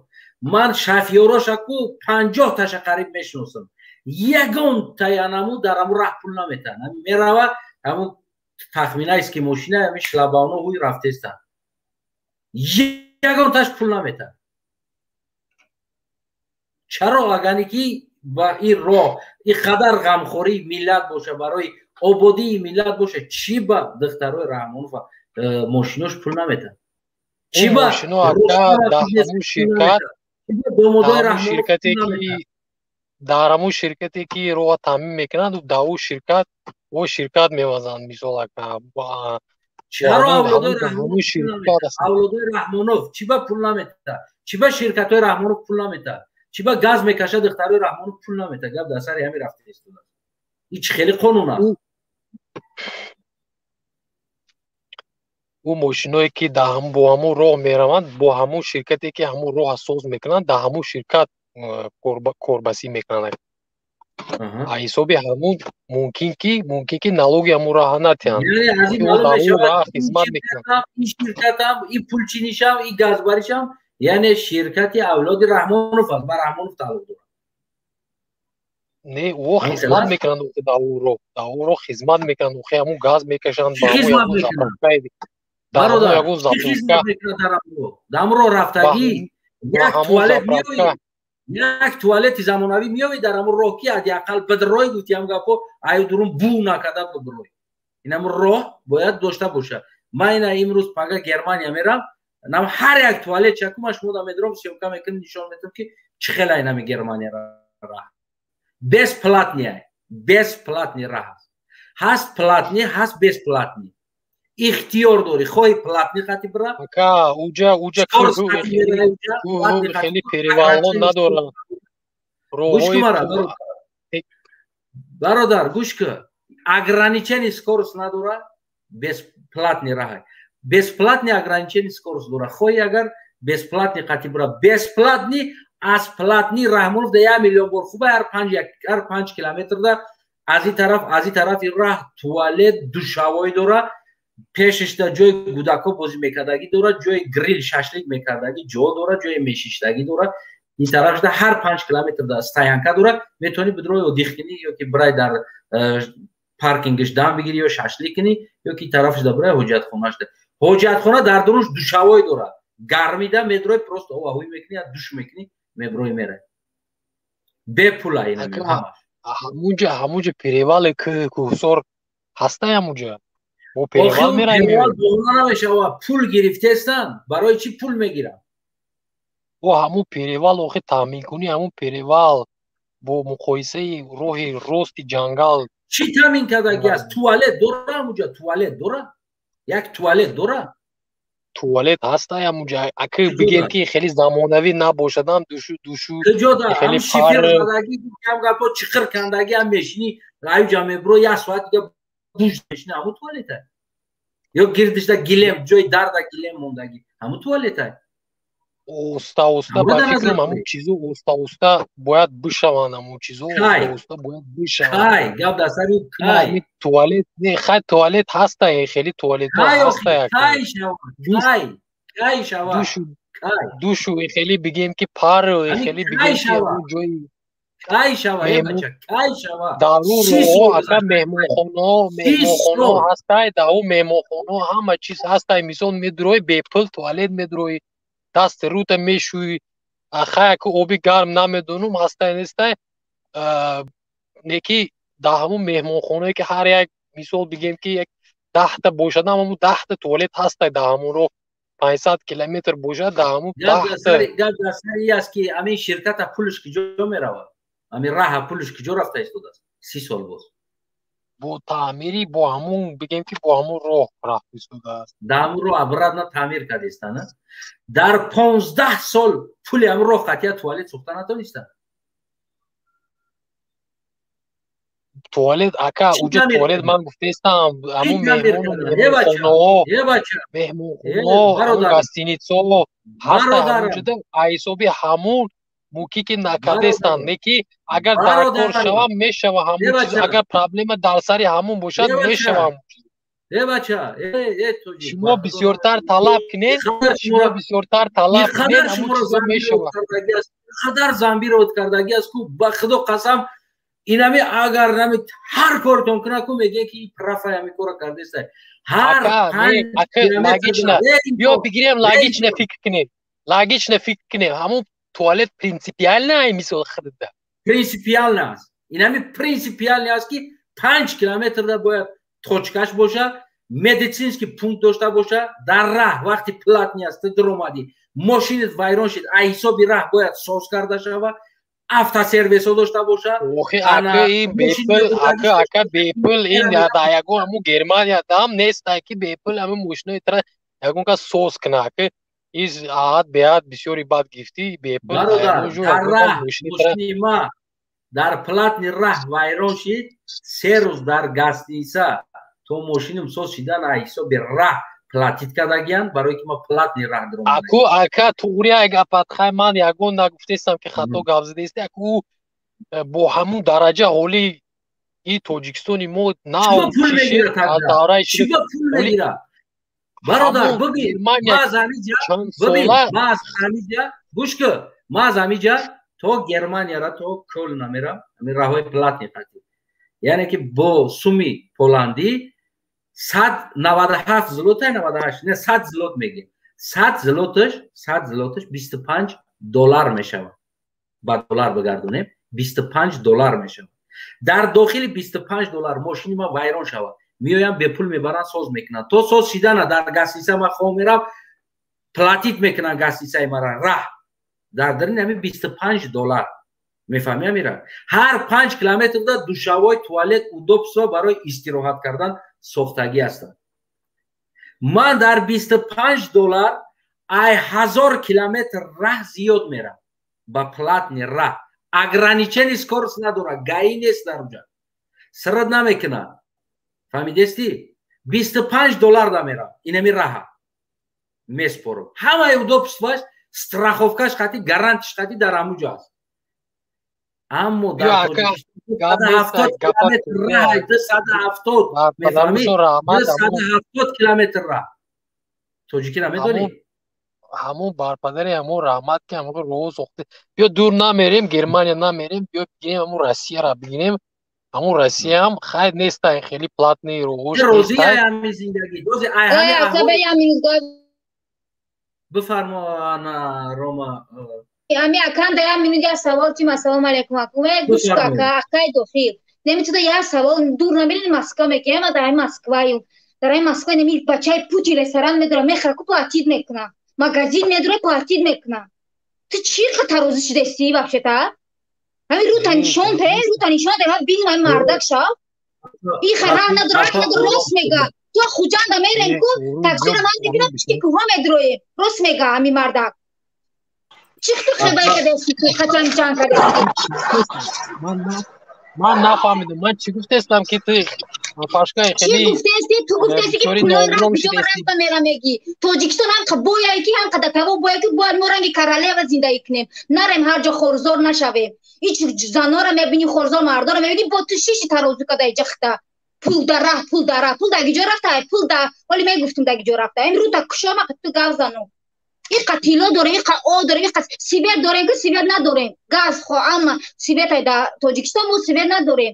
A: ман шофёрошаку 50 таша қариб мешиносам, ягон таянаму дар ҳамун раҳ пул наметаҳанд. Мерава, ҳамун тахминаест, ки мошина ҳами шлагбаумно ҳуй рафтестанд, ягон таш пул наметаҳанд. Чаро, агане ки ба ин роҳ ин қадар ғамхории миллат боша, барои ободии миллат боша, чӣ ба духтарои Раҳмонов мошинош пул наметаҳанд?
C: Чӣ ба ширкат
A: домодои Раҳмонов?
C: Дар ҳамун ширкате, ки роҳа таъмин мекунанд, дар ӯ ширкат мевазанд, мисол, ака.
A: Чаро авлодои Раҳмонов чӣ ба пул наметаҳад? Чӣ ба ширкатҳои Раҳмонов пул наметаҳад? Чӣ ба газ мекашад духтарои Раҳмонов пул наметаҳад? Гап дар сари ҳамин рафта истодааст. Ин чӣ хеле қонун аст?
C: Ӯ мошиное ки бо ҳамун роҳ мераванд, бо ҳамун ширкате ки ҳамун роҳа соз мекунанд, дар ҳамун ширкат корбасӣ мекунанд. Ҳисоби ҳамун мумкин ки налоги ҳамун роҳа натиҳанд.
A: Хизмат мекунанд. Ин ширкатам, ин пулчинишам, ин газбаришам, яъне ширкати авлоди Раҳмонов аст, ба Раҳмонов тааллуқ дорад.
C: Не, ӯ хизмат мекунанд дар ӯ роҳ, дар ӯ роҳ хизмат мекунанд, охи ҳамун газ мекашанд, ба ҳамун заправка, дар ҳамун ягон заправка.
A: Дар ҳамун роҳ рафтагӣ як туалет меоӣ, як туалети замонавӣ меоӣ дар ҳамун роҳ, ки ҳадди ақал бидрой, гуфти ҳам гапо, аю дурун бу накарда бидрой. Ин ҳамун роҳ бояд дошта бошад. Ман ина имрӯз пага Германия мерам, нам ҳар як туалет чаку ман шумо медорам, съёмка мекунам, нишон медиҳам, ки чӣ хела инами Германия раҳ. Бесплатный, бесплатный раҳ аст. Ҳаст платный, ҳаст бесплатный. Ихтиёр дорӣ, хоҳи платный қати бира.
C: Ака, уҷа хеле перевалҳо надоранд.
A: Гӯш кун мара, бародар, гӯш кун. Ограничение скорость надора, бесплатный раҳ. Бесплатный ограничение скорость дора. Хоҳи агар бесплатный қати бира, бесплатный аз платный Раҳмонов да 1 миллион бор хуба. Ҳар 5 километрда аз ин тараф, аз ин тарафи раҳ туалет душавой дора, пешашда ҷои кӯдакҳо бозӣ мекардагӣ дора, ҷои грил шашлик мекардагӣ ҷо дора, ҷои мешиштагӣ дора. Ин тарафшда ҳар 5 километрда стоянка дора, метавонӣ бидрои отдых кунӣ ё ки бирай дар паркингаш дам бигирӣ ё шашлик кунӣ, ё ки тарафшда бирай ҳоҷатхонашда. Ҳоҷатхона дар дурунш душавой дора, гармида медрои, просто ова ҳуй мекунӣ, душ мекунӣ, меброи, мерай бепула.
C: Ҳамунҷа перевали Кӯҳсор ҳастай, ҳамунҷа бо перевал мераем.
A: Намешава, пул гирифтестан. Барои чӣ пул мегирам?
C: О, ҳамун перевал, охи таъминкунӣ ҳамун перевал бо муқоисаи роҳи рости ҷангал.
A: Чӣ таъмин кардаги аст? Туалет дора ҳамунҷа? Туалет дора? Як туалет дора?
C: Туалет ҳастай ҳамунҷа, аки бигем ки хеле замонавӣ набошадам, душу душу.
A: Хеле шифер задаги, кам гапо, чиқир кандаги, ҳам мешини, аюҷа мебро, як соат дига душ мешини, ҳамун туалета? Ё гирдишда гилем, ҷои дарда гилем мондагӣ, ҳамун туалета?
C: Оста оста, ба фикрам, ҳамун чизо оста оста бояд бишаванд, ҳамун чизо оста оста бояд бишаванд.
A: Кай? Гап дар сари кай?
C: Туалет не, хай, туалет ҳастай, хеле туалетҳо ҳастай.
A: Кай шавад? Кай, кай шавад?
C: Душу хеле бигем ки пар, хеле бигем ки ҷои
A: Кай шава, бача, кай шава?
C: Дар ӯ роҳҳо, ака, меҳмонхонаҳо ҳастай, дар ӯ меҳмонхонаҳо ҳама чиз ҳастай. Мисол, медурои, бепул туалет медурои, дасти рута мешӯӣ. Хай, ака, оби гарм намедонум ҳастай, нестай, неки дар ҳамун меҳмонхонае ки ҳар як, мисол бигем ки як 10та бошад, ҳамун 10та туалет ҳастай. Дар ҳамун роҳ 500 километр бошад, дар ҳамун 10та.
A: Гап дар сари аст, ки ҳамин ширката пулш куҷо меравад? Ҳамин раҳа пулш куҷо рафта истодааст 30 сол боз?
C: Бо таъмири, бо ҳамун, бигем ки бо ҳамун роҳ рафта истодааст.
A: Дар ҳамун роҳ обратно таъмир кардистана. Дар 15 сол пули ҳамун роҳ қатъия туалет сохта натонистанд.
C: Туалет, ака, уҷа туалет ман гуфтаистам, ҳамун меҳмону меҳмонхонаҳо, меҳмонхонаҳо, гостиницаҳо ҳаста ҳамунҷода. Ҳисоби ҳамун мумкин ки накардестанд, не ки агар дар кор шава, мешава ҳамун чиз. Агар проблема дар сари ҳамун бошад, мешава ҳамун чиз. Шумо бисёртар талаб кунед, шумо бисёртар талаб кунед, ҳамун чизо мешава.
A: Қадар замбирот кардагӣ аст ку, ба худо қасам, инами агар нами ҳар коритон куна ку, мегӯяд ки прафа ҳами кора кардеста.
C: Ҳар логично биё бигирем, логично фикр кунем, логично фикр кунем. Ҳамун туалет принципиально ай, мисол, хирида.
A: Принципиально аст, инами принципиально аст, ки 5 километрда бояд точкаш боша, медицинский пункт дошта боша дар раҳ. Вақти платный аст, ту дуромадӣ, мошинат вайрон шид, ай ҳисоби раҳ бояд соз карда шава, автосервисҳо дошта боша.
C: Охи, ака, ин бепул, ака, ака, бепул ин дар ягон ҳамун Германия дам нест, ки бепул ҳамун мошинои тра ягон кас соз куна. Ака, из аҳад беҳад бисёри бад гифтӣ, бепул.
A: Дар раҳ мошини ма дар платный раҳ вайрон шид, 3 рӯз дар гостиница то мошиним соз шидан, ай ҳисоби раҳ Платить кардагиян, барое ки ма платный раҳ дорам.
C: Аку, ака, туғри ай гапат. Хай, ман ягон нагуфтестам, ки хато гап задести. Аку, ӯ бо ҳамун дараҷа ҳоли и Тоҷикистони мо на
A: пул мегирад, бародар. Бибин, ма аз ҳамиҷа, бибин, ма аз ҳамиҷа, гӯш кун, ма аз ҳамиҷа то Германияра, то Кёлн намерам, ҳамин раҳои платный қатӣ, яъне ки бо суми поландӣ 197 злота, 98, не, 100 злот мегем, 100 злоташ, 100 злоташ 25 доллар мешавад. Ба доллар бигардонем, 25 доллар мешавад. Дар дохили 25 доллар мошини ма вайрон шавад, меоям, бепул мебаранд, соз мекунанд. То соз шидана дар гостиница ма хоб мерам, платить мекунанд гостиницаи мара, раҳ дар дарини ҳамин 25 доллар. Мефаҳмӣ, амира? Ҳар 5 километр да душавой, туалет, удобство барои истироҳат кардан сохтагӣ ҳастанд. Ман дар 25 доллар ай 1000 километр раҳ зиёд мерам ба платный раҳ. Ограничение скорость надорад, ГАИ нест дар уҷа, сират намекунад. Фаҳмидестӣ? 25 доллар да мерам, инами раҳа меспорам. Ҳамаи удобствоаш, страховкаш қати, гарантиш қати дар ҳамуҷо аст. Аммо дар километр раҳ, 270, мефаҳмӣ, 270 километр раҳ, тоҷикӣ намедонӣ.
C: Ҳамун барпадари ҳамун раҳмат, ки ҳамун роҳ сохта. Биё, дур намерем, Германия намерем, биё бигирем ҳамун Россияра бигирем. Ҳамун Россияам хайр нестай, хеле платный роҳош.
A: Розӣ ҳами зиндагӣ? Бифармо, ана Рома.
E: Ами аканда як минут як савол тим. Ассалому алайкум, акум, гӯш, ака, акай дохил немитуда як савол. Дур намерем, Москва мекунем, дар ай Москваю, дар ай Москва неми бачаи Путин ресторан медора, мехара ку, платить мекуна, магазин медора, платить мекуна. Ту чӣ тарозӣ шудести вообще-то? Ҳамин рута нишон те, рута нишон те, бинам, ҳамин мардак шав. И хараҳ надора, надора, рост мега. Ту Хуҷанда мерем ку, таксиро ман мебинам, пишти кӯҳо медроем. Рост мега ҳамин мардак. Чӣ хто хебай кардести, ки хачан ҷанг кардести?
C: Ман нафаҳмидам, ман чӣ гуфтестам, ки ту пашкаи
E: хеле. Чӣ гуфтести? Ту гуфтести, ки пулои раҳ куҷо рафта мера меги. Тоҷикистон ҳам бояй, ки ҳам қадар таво бояй, ки бояд мо ранги королева зиндагӣ кунем, нарем ҳар ҷо хорзор нашавем. Ҳеҷ занора мебинӣ хорзор, мардора мебинӣ. Бо ту шиши тарозу када иҷа хита. Пул да раҳ, пул да раҳ, пул даги ҷо рафта, пул да ҳоли мегуфтум, даги ҷо рафта. Ин рута кушома, ту гав зану. Иқа тилло дорем, иқа о дорем, иқа свет дорем, ки свет надорем. Газ хо, амма свет ай да Тоҷикистон мо свет надорем.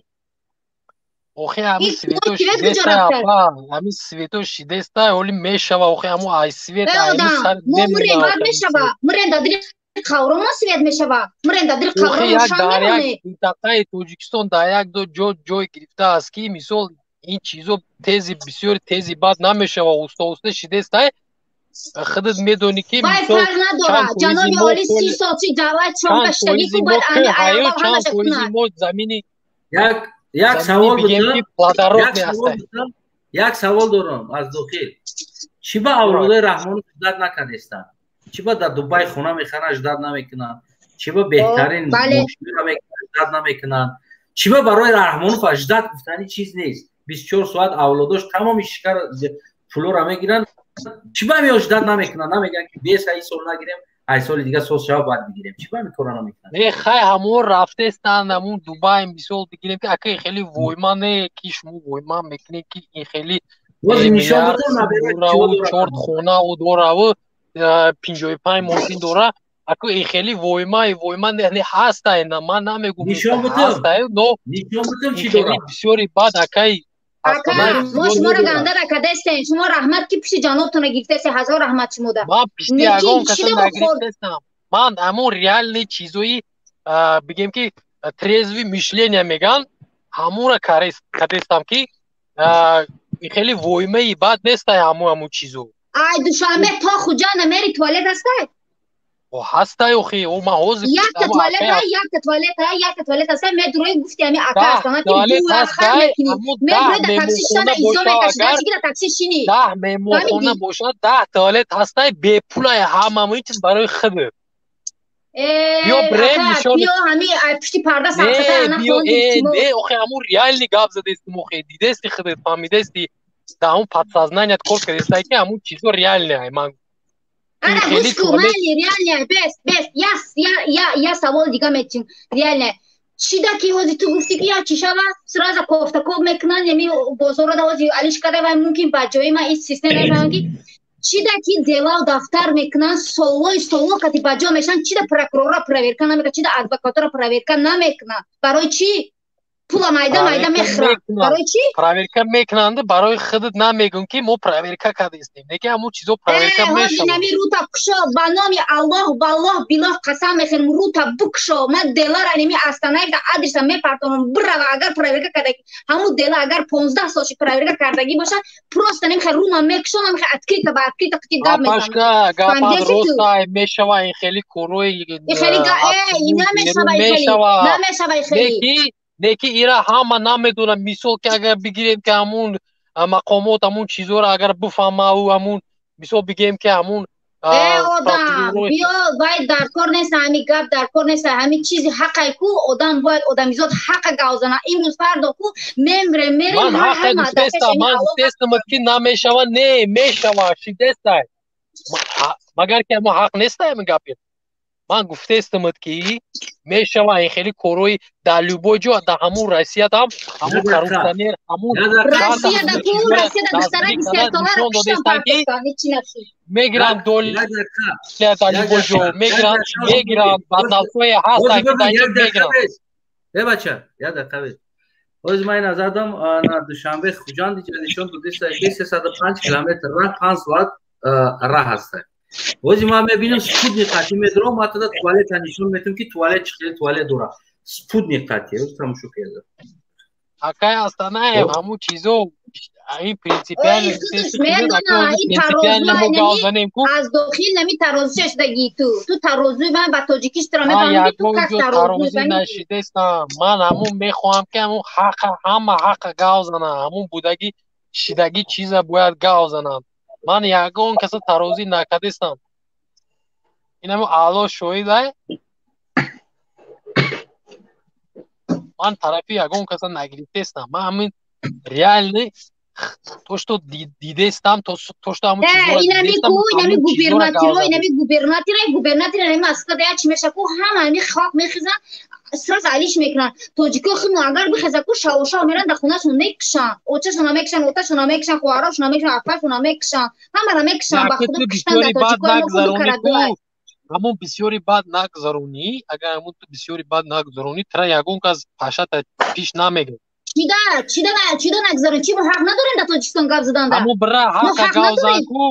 C: Охи, ҳами свето шидеста, апа, ҳами свето шидеста, ҳоли мешава, охи, ҳамо ай свет.
E: Мо мурем, баъд мешава. Мурем, дар дили қавромо свет мешава. Мурем, дар дили қавромо.
C: Дар як минтақаи Тоҷикистон, дар як ду ҷо ҷой гирифтааст, ки мисол ин чизо тези, бисёри тези баъд намешава, уста уста шидестай. Худат медонӣ, ки
E: вай фарқ надорад, ҷаноби оли, 30 сол чи давлат чон гаштагӣ ку, бояд ами аёл ҳамаша кунад.
C: Мо замини
A: як савол, як савол дорам аз дохил. Чӣ ба авлодои Раҳмонов ждать накардестанд? Чӣ ба дар Дубай хона мехаранд, ждать намекунанд? Чӣ ба беҳтарин мошинро ждать намекунанд? Чӣ ба барои Раҳмонов ждать гуфтани чиз нест? 24 соат авлодош тамоми шикар пулоро мегиранд. Чӣ ба мео ждать намекунанд? Намегӯянд, ки бес ай сол нагирем, ай соли дига соз шава, баъд бигирем? Чӣ ба ҳамин кора намекунанд?
C: Не, хай, ҳамон рафтестанд, ҳамун Дубай мисол бигирем, ки акай хеле войма не, ки шумо войма мекунед, ки ин хеле чорт хонау дораву 55 мошин дора. Аку ин хеле войма войма не ҳастай, ман намегум, ҳастай, но хеле бисёри бад, акай.
E: Ака, мо шуморо ганда накардастем. Шумо раҳмат, ки пишти ҷанобтона гирифтасе, ҳазор раҳмат шумода.
C: Ман пишти ягон каса нагирифтастам. Ман ҳамон реальный чизои, бигем, ки трезвый мышления меган, ҳамонра кардестам, ки хеле воймаи бад нестай ҳамун чизо.
E: Ай Душанбе то Хуҷанда мери, туалет ҳастай?
C: Ҳастай, охи, о, ман ҳозир
E: Якта туалет, якта туалет, якта туалет ҳастай. Медурои, гуфти ҳами ака ҳастам, ки хар мекунӣ, медурои, да такси шитана изо мекаши, даши ки да такси шинӣ.
C: 10 меҳмонхона бошад, 10 туалет ҳастай, бепулай, ҳамамо ин чиз барои худ.
E: Биё брем нишон, биё ҳами пушти парда.
C: Сахта. Не, охи, ҳамун реальный гап задестим, охи, дидести, худат фаҳмидести. Да ҳамун подсознаният кор кардистай, ки ҳамун чизо реальный. Ман
E: Ана гӯш кун, майли, реальный, бес, бес, я савол дига метим. Реальный. Чида ки ҳозир ту гуфтӣ, ки як чӣ шава, сразу кофтакоб мекунанд, ями бозорада ҳозир алиш карда, вай мумкин ба ҷои ма ин система мефаҳмам, ки чида ки делау дафтар мекунанд, солҳои солҳо кати ба ҷо мешаванд, чида прокурора проверка намекунад, чида адвокатора проверка намекунад? Барои чӣ пула майда майда мехӯранд? Барои чӣ?
C: Проверка мекунанд, барои худат намегӯм, ки мо проверка кардистем, неки ҳамун чизо проверка
E: мешавад. Нами рута кушо, ба номи Аллоҳ, валлоҳ, билоҳ қасам мехӯрем, рута букшо. Ман делара неми Астанаевда адреса мепартонам, бирава. Агар проверка кардагӣ, ҳамун дела агар 15 сол ши проверка кардагӣ бошад, просто немихе рума мекушо, намихе открыто ба открыто қити гап
C: мезанам. Гапат ростай, мешава ин хели корои.
E: Хели намешава, намешава хели.
C: Неки ира ҳама намедонам. Мисол, ки агар бигирем, ки ҳамун мақомот ҳамун чизоро агар бифаҳмау, ҳамун мисол бигирем, ки ҳамун
E: Одам биё, вай дар кор нест, ҳами гап дар кор нест. Ҳами чизи ҳақай ку одам бояд, одамизод ҳақа гав зана. Имрӯз фардо ку мемре, мерем.
C: Ман ҳақа гуфтестам, ман гуфтестам, ки намешава, не мешава, шидестай. Магар ки ҳамун ҳақ нестай ҳамин гапи? Ман гуфтестамад, ки мешава ин хели корои дар любой ҷо, дар ҳамун Россиядам ҳамун коррупционер, ҳамун мегиранд доля, дар любой ҷо мегиранд, мегиранд, бадналфое ҳастанд, ки дар инҷо мегиранд.
A: Э бача, як дақиқа бес. Ҳозир ман ина задам на Душанбе Хуҷанд, иҷа нишон додиста, ки 305 километр раҳ, 5 соат раҳ ҳаста. Ҳозир ман мебинам, спутник қати медурам, ман тада туалета нишон метам, ки туалет чӣ хели туалет дора. Спутник қати тамошо карда.
C: Акай Астанаев, ҳамун чизо ин принципиально.
E: Аз дохил нами тарозу шашдаги ту тарозуи ман ба тоҷикиш тра мефаҳмӣ, ту как
C: тарозу нашидестам. Ман ҳамун мехоҳам, ки ҳамун ҳақа, ҳама ҳақа гав зана, ҳамун будаги шидаги чиза бояд гав зананд. Ман ягон каса тарозӣ накардестам, инаму Аъло шоҳидай. Ман тарафи ягон каса нагирифтестам. Ман ҳамин реальный то, что дидестам, то, что ҳамун.
E: Инами ку, инами губернаторо, инами губернатора, губернатора инами Москва да чи меша ку, ҳама ҳами хок мехезан, сразу алиш мекунанд. Тоҷико худмо агар бихеза ку, шавошав меран, дар хонашон мекушанд, очашона мекушанд, оташона мекушанд, хоҳарошона мекушанд, апашона мекушанд, ҳамара мекушанд. Ба худо куштан дар тоҷико мо худу карадуай.
C: Ҳамун бисёри бад нагзаронӣ, агар ҳамун ту бисёри бад нагзаронӣ, тра ягон кас пашата пиш намегирад.
E: Чида, чида, чида нагзаронӣ? Чи мо ҳақ надорем дар Тоҷикистон гап задан?
C: Ҳамун бира ҳақа гав зан ку,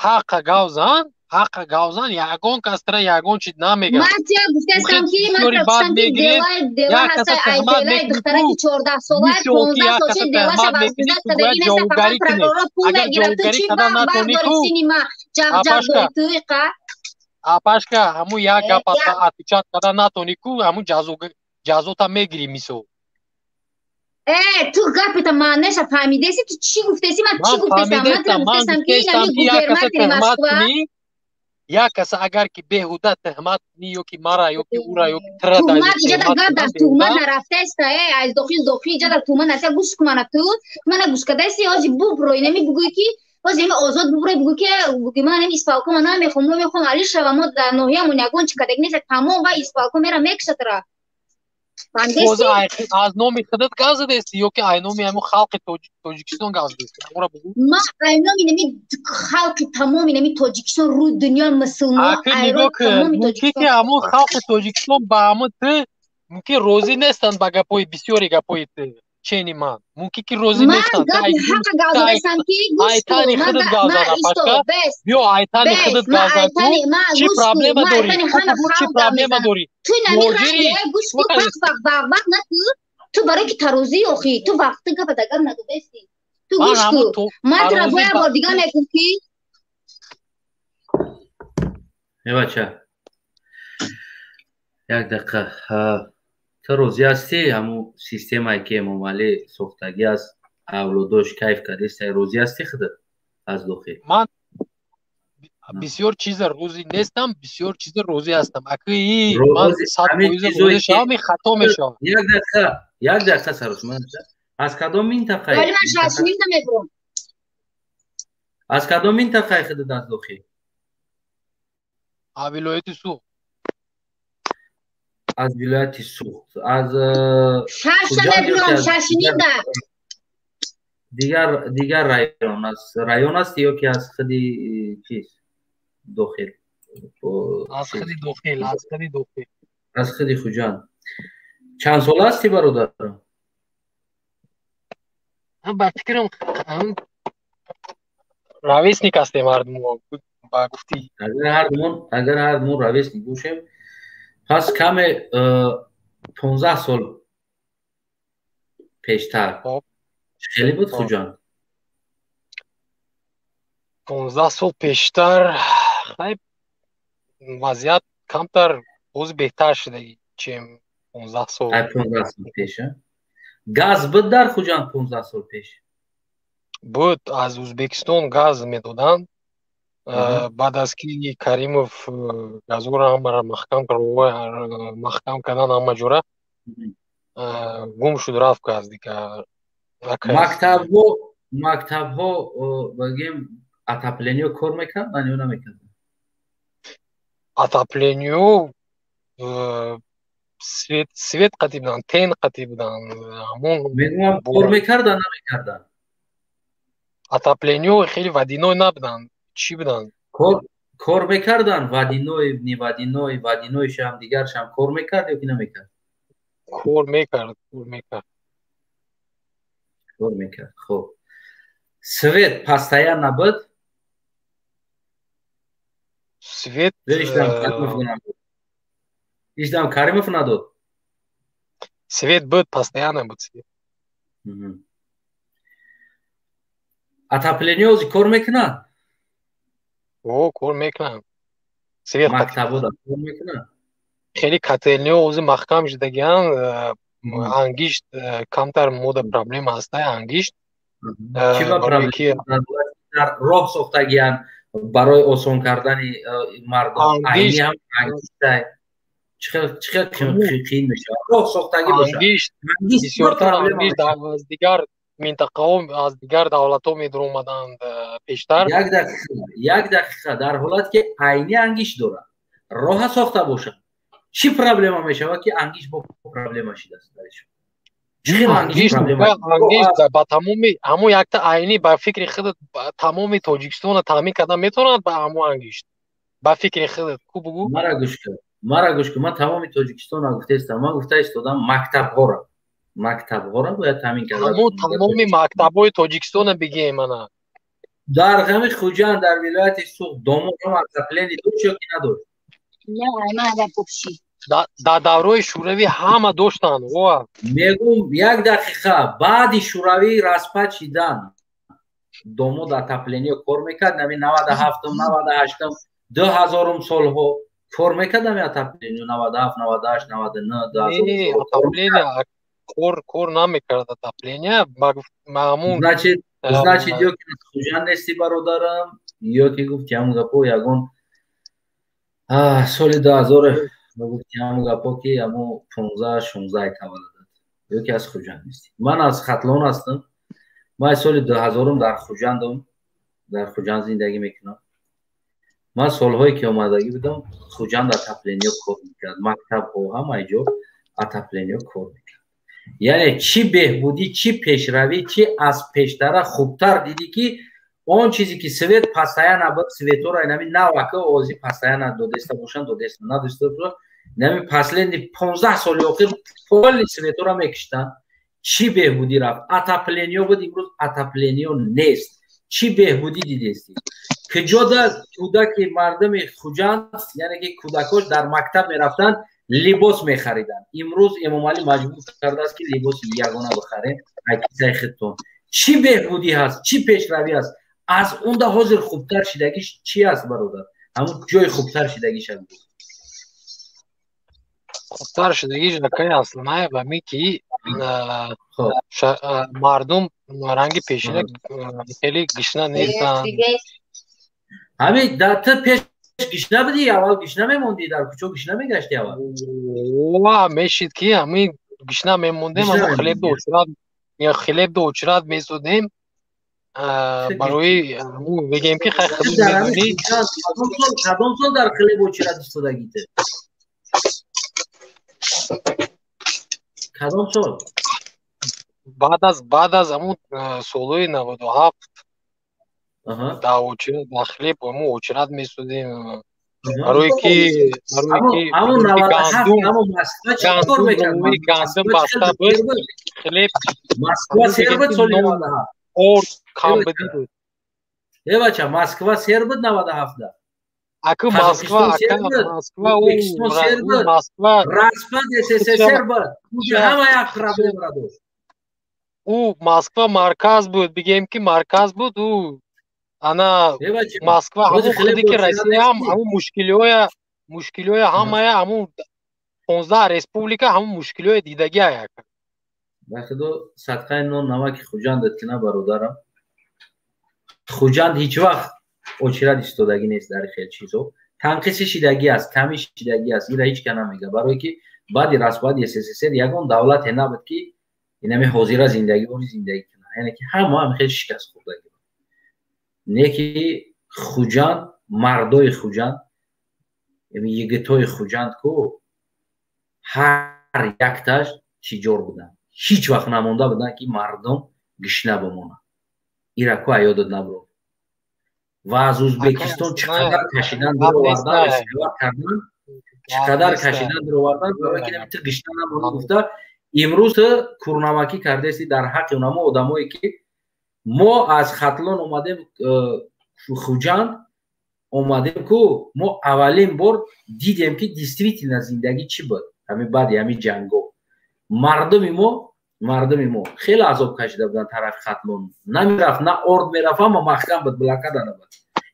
C: ҳақа гав зан, ҳақа гав зан, ягон кас тра ягон чиз намегирад.
E: Ман тия гуфтастам, ки ман гуфтам, ки делай дела ҳаста, ай делай духтараки 14 сола, 15 солчи делаша вазбизат кадаги неста, фақат прокурор пул мегирад. Ту чи вақт дори, сини ма ҷағ-ҷағ дори ту иқа?
C: Апашка, ҳамун як гап отвечать карда натонӣ ку, ҳамун ҷазота мегирӣ, мисол.
E: Э, ту гапета маънеша фаҳмидаси? Ту чӣ гуфтаси? Ман чӣ гуфтастам? Ман туро гуфтастам, ки инами губернатори Москва.
C: Як каса агар ки беҳуда туҳмат кунӣ, ё ки мара, ё ки ура, ё ки тра.
E: Туҳмат иҷада гап дар туҳмат нарафтаста. Э, аз дохил дохил иҷада туҳмат нарафта. Гӯш кун мана, ту мана гӯш кардаси. Ҳозир бубро, инами бугӯй, ки ҳозир ами озод бубро, бугӯй, ки бугӯй: ман ами исполкома намехоҳам, мо мехоҳам али шава, мо дар ноҳиямон ягон чи кадаги нест, тамом. Вай исполком мера мекушатра.
C: Аз номи худат гап задести, ё ки ай номи ҳамун халқи Тоҷикистон гап задести? Ҳамура бугӯ.
E: Ман ай номи нами халқи тамоми нами Тоҷикистон, рӯи дунё мусулмон.
C: Нигоҳ кун, мумкин ки ҳамун халқи Тоҷикистон ба ҳамун ту мумкин розӣ нестанд, ба гапҳои бисёри гапҳои ту, чени ман мумкин ки розӣ нестанд. Айтани худат гап зан, апашка, биё айтани худат гап зан ку. Чӣ проблема дорӣ? Чӣ проблема дорӣ?
E: Ту намираи, гӯш кун, вақ вақ вақ вақ на. Ту барои ки тарозӣ, охи ту вақти гапа да гап надодасти. Ту гӯш кун, ман тура бо як бор дига мегӯм, ки
A: Э бача, як дақиқа. Ту розӣ ҳастӣ, ҳамун системае ки Эмомалӣ сохтагӣ аст, авлодош кайф кардеста, розӣ ҳастӣ худат аз дохил?
C: Ман бисёр чиза розӣ нестам, бисёр чиза розӣ ҳастам. Акии ман 100% розӣ шавам, ин хато мешавам.
A: Як дақиқа, як дақиқа, сарос. Аз кадом минтақа?
E: Вале ман шашним намебурам.
A: Аз кадом минтақаи худат аз дохил?
C: Аз вилояти Суғд.
A: Аз вилояти Суғд. Аз
E: Шашта мебинам, шашнимда.
A: Дигар район, аз район аст ё ки аз худи чиз дохил?
C: Аз худи дохил, аз худи дохил.
A: Аз худи Хуҷанд. Чанд сола ҳасти, бародар?
C: Ба фикрам, ровесник ҳастем ҳардумо, ба гуфти.
A: Агар ҳардумон ровесник бошем, пас каме 15 сол пештар хеле буд Хуҷанд?
C: 15 сол пештар, хай, вазъият камтар боз беҳтар шуда, чем 15 сол.
A: 15 сол пеш газ буд дар Хуҷанд, 15 сол пеш?
C: Буд, аз Ӯзбекистон газ медоданд. Баъд аз ки Каримов газҳоро ҳамаро маҳкам кард, маҳкам кардан ҳама ҷора, гум шуд, рафт газ дигар.
A: Мактабҳо, бигем, отопление кор мекарданд ё намекарданд?
C: Отопление свет қатӣ буданд, тен қатӣ буданд, ҳамон.
A: Мегӯям, кор мекарданд, намекарданд?
C: Отопление хеле водяной набуданд, чӣ буданд?
A: Кор мекарданд, водяной, не водяной, водяной шам, дигаршам кор мекард ё ки намекард?
C: Кор мекард, кор мекард.
A: Кор мекард. Хуб, свет постоянно набуд?
C: Свет.
A: Ишдам Каримов надод.
C: Свет буд, постоянно буд свет.
A: Отопление ози кор мекунад?
C: О, кор мекунад свет.
A: Мактабода кор мекунад?
C: Хеле котельниҳо ози маҳкам шудагианд, ангишт камтар мода проблема ҳаста, ангишт.
A: Чӣ ба проблема? Дар роҳ сохтагианд барои осон кардани мардум. Айни ҳам ангиштай чӣ хел қиин мешавад, роҳ сохтагӣ бошад?
C: Бисёртар ангишт аз дигар минтақаҳо, аз дигар давлатҳо медуромаданд пештар.
A: Як дақиқа, як дақиқа. Дар ҳолате ки айни ангишт дорад, роҳа сохта бошад, чӣ проблема мешавад, ки ангишт бо проблема шидааст?
C: Ангишт ба тамоми ҳамон якта айни, ба фикри худат, тамоми Тоҷикистонро таъмин кардан метавонад ба ҳамон ангишт, ба фикри худат ку, бугӯ.
A: Мара гӯш кун, мара гӯш кун. Ман тамоми Тоҷикистонро гуфта истодам? Ман гуфта истодам, мактабҳоро бояд таъмин карда.
C: Ҳамон тамоми мактабҳои Тоҷикистонро бигем, ана.
A: Дар ҳами Хуҷанд, дар вилояти Суғд домоҳо отопление дошт ё ки надошт?
C: Дар давраи Шӯравӣ ҳама доштанд.
A: Мегум, як дақиқа. Баъди Шӯравӣ распад шидан, домод отопление кор мекард? Нами 97-ум, 98-ум, 2000-ум солҳо кор мекард ами отопление? 97, 98, 99?
C: Отопление кор намекард, отопление ҳамун.
A: Значит, ё ки аз Хуҷанд нести, бародарам, ё ки гуфти ҳамун гапо, ягон соли 2000 гуфти ҳамун гапо, ки ҳамун 15-16 таваллудат, ё ки аз Хуҷанд нести. Ман аз Хатлон ҳастам. Ман соли 2000-ум дар Хуҷандам, дар Хуҷанд зиндагӣ мекунам. Ман солҳое ки омадагӣ будам, Хуҷанд отопление кор мекард, мактабҳо, ҳамаи ҷо отопление кор мекард. Яъне чӣ беҳбудӣ, чӣ пешравӣ, чӣ аз пештара хубтар дидӣ, ки он чизе ки свет постоянно буд, светора инами навака ози постоянно додеста бошанд, додеста, надоста бошанд, инами последний 15 соли охир поли светора мекиштанд. Чӣ беҳбудӣ рафт? Отопление буд, имрӯз отопление нест. Чӣ беҳбудӣ дидестӣ? Куҷода кӯдаки мардуми Хуҷанд, яъне ки кӯдакош дар мактаб мерафтанд, либос мехариданд, имрӯз Эмомалӣ маҷбур кардааст, ки либоси ягона бихарем кисаи худтон? Чӣ беҳбудӣ ҳаст, чӣ пешравӣ ҳаст? Аз унда ҳозир хубтар шидагиш чӣ аст, бародар? Ҳамун ҷои хубтар шидагиша.
C: Хубтар шидагиш, акаи Асланаев, ами ки мардум ранги пешина хеле гишна нестанд.
A: Ҳамин ту пеш гишна будӣ? Аввал гишна мемондӣ, дар кӯчо гишна мегашти аввал?
C: Ва мешид, ки ҳамин гишна мемондем, ҳамо хлеб ду очрат, хлеб ду очрат месудем. Барои бигем ки хай худ медонӣ.
A: Кадом сол дар хлеб очират истодагите? Кадом сол?
C: Баъд аз ҳамун солҳои 97 дар очират, дар хлеб ҳамун очират месудем. Барои ки гандум баста буд, хлеб
A: Москва сер буд соли 97.
C: Орд камбудӣ буд.
A: Э бача, Москва сер буд 97-да.
C: Аку Москва, ака Москва, у Москва
A: распад СССР буд. Ҳама як проблема дошт.
C: У Москва марказ буд, бигем ки марказ буд, у ана Москва ҳамун худи ки Россия ҳам ҳамун мушкилиҳоя ҳамая ҳамун 15 республика ҳамун мушкилиҳоя дидагия ака.
A: Ба худо садқаи нон намаки Хуҷандат ки на бародарам. Хуҷанд ҳеҷ вақт очират истодагӣ нест дар хел чизо. Танқиси шидагӣ аст, ками шидагӣ аст, ира ҳеҷ ка намега. Барое ки баъди распади СССР ягон давлате набуд ки инами ҳозира зиндагӣ бори зиндагӣ кунад. Яъне ки ҳама ҳам хел шикаст хӯрдагӣ. Не ки Хуҷанд, мардои Хуҷанд, йигитои Хуҷанд ку ҳар якташ тиҷор буданд. Ҳеҷ вақт намонда буданд ки мардум гишна бимонад. Ира ку аёдат набурд. Ва аз Ӯзбекистон чӣ қадар кашидан даровардан, истифода кардан, чӣ қадар кашидан даровардан, барои ки ту гишна намонӣ гуфта, имрӯз ту курнамакӣ кардасӣ дар ҳаққи онамо одамое ки мо аз Хатлон омадем, Хуҷанд омадем ку мо аввалин бор дидем ки действительно зиндагӣ чӣ буд. Ҳамин баъди ҳамин ҷанго мардуми мо хеле азоб кашида буданд тарафи Хатлон. Намерафт, на орд мерафт, ҳама маҳкам буд, блокада набуд.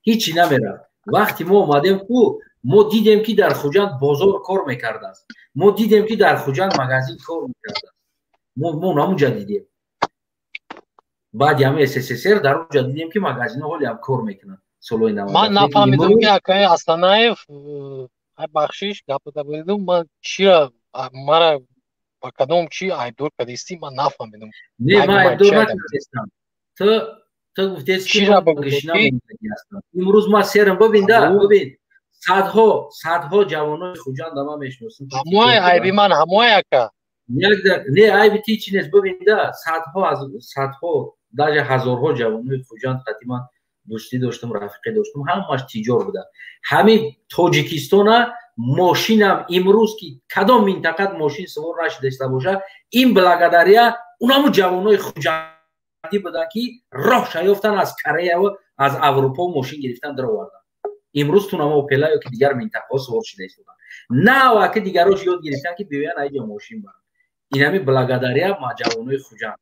A: Ҳичи намерафт. Вақти мо омадем ку мо дидем ки дар Хуҷанд бозор кор мекардааст. Мо дидем ки дар Хуҷанд магазин кор мекардааст. Мо ҳамунҷа дидем. Баъди ҳамин СССР дар онҷа дидем ки магазинҳо ҳоле ҳам кор мекунанд. Солҳои 90.
C: Ман нафаҳмидам ки акаи Астанаев, бахшиш гапата буридум, ман чира мара ба кадом чи айбдор кардистӣ, ман нафаҳмидам.
A: Не, ман айбдор накардистам. Ту гуфтест ки гишна мондагӣ ҳастам. Имрӯз ман серам, бибин да, бибин. Садҳо ҷавонои Хуҷанда ман мешиносам.
C: Ҳамои айби ман, ҳамои ака.
A: Не, айби ти чи нест, бибин да, садҳо, даже ҳазорҳо ҷавонои Хуҷанд қати ман дӯстӣ доштам, рафиқӣ доштам, ҳамаш тиҷор буданд. Ҳамин Тоҷикистона мошинам имрӯз ки кадом минтақат мошин сувор нашидаиста бошад, ин благодаря унаму ҷавонои хуҷандӣ буданд ки роҳ шаёфтан аз Корея ва аз Аврупо мошин гирифтан дароварданд. Имрӯз тунамо Опела ё ки дигар минтақаҳо сувор шида истоданд. Нав аки дигарош ёд гирифтан ки биёянд айҷа мошин баранд. Инами благодаря ма ҷавонои Хуҷанд.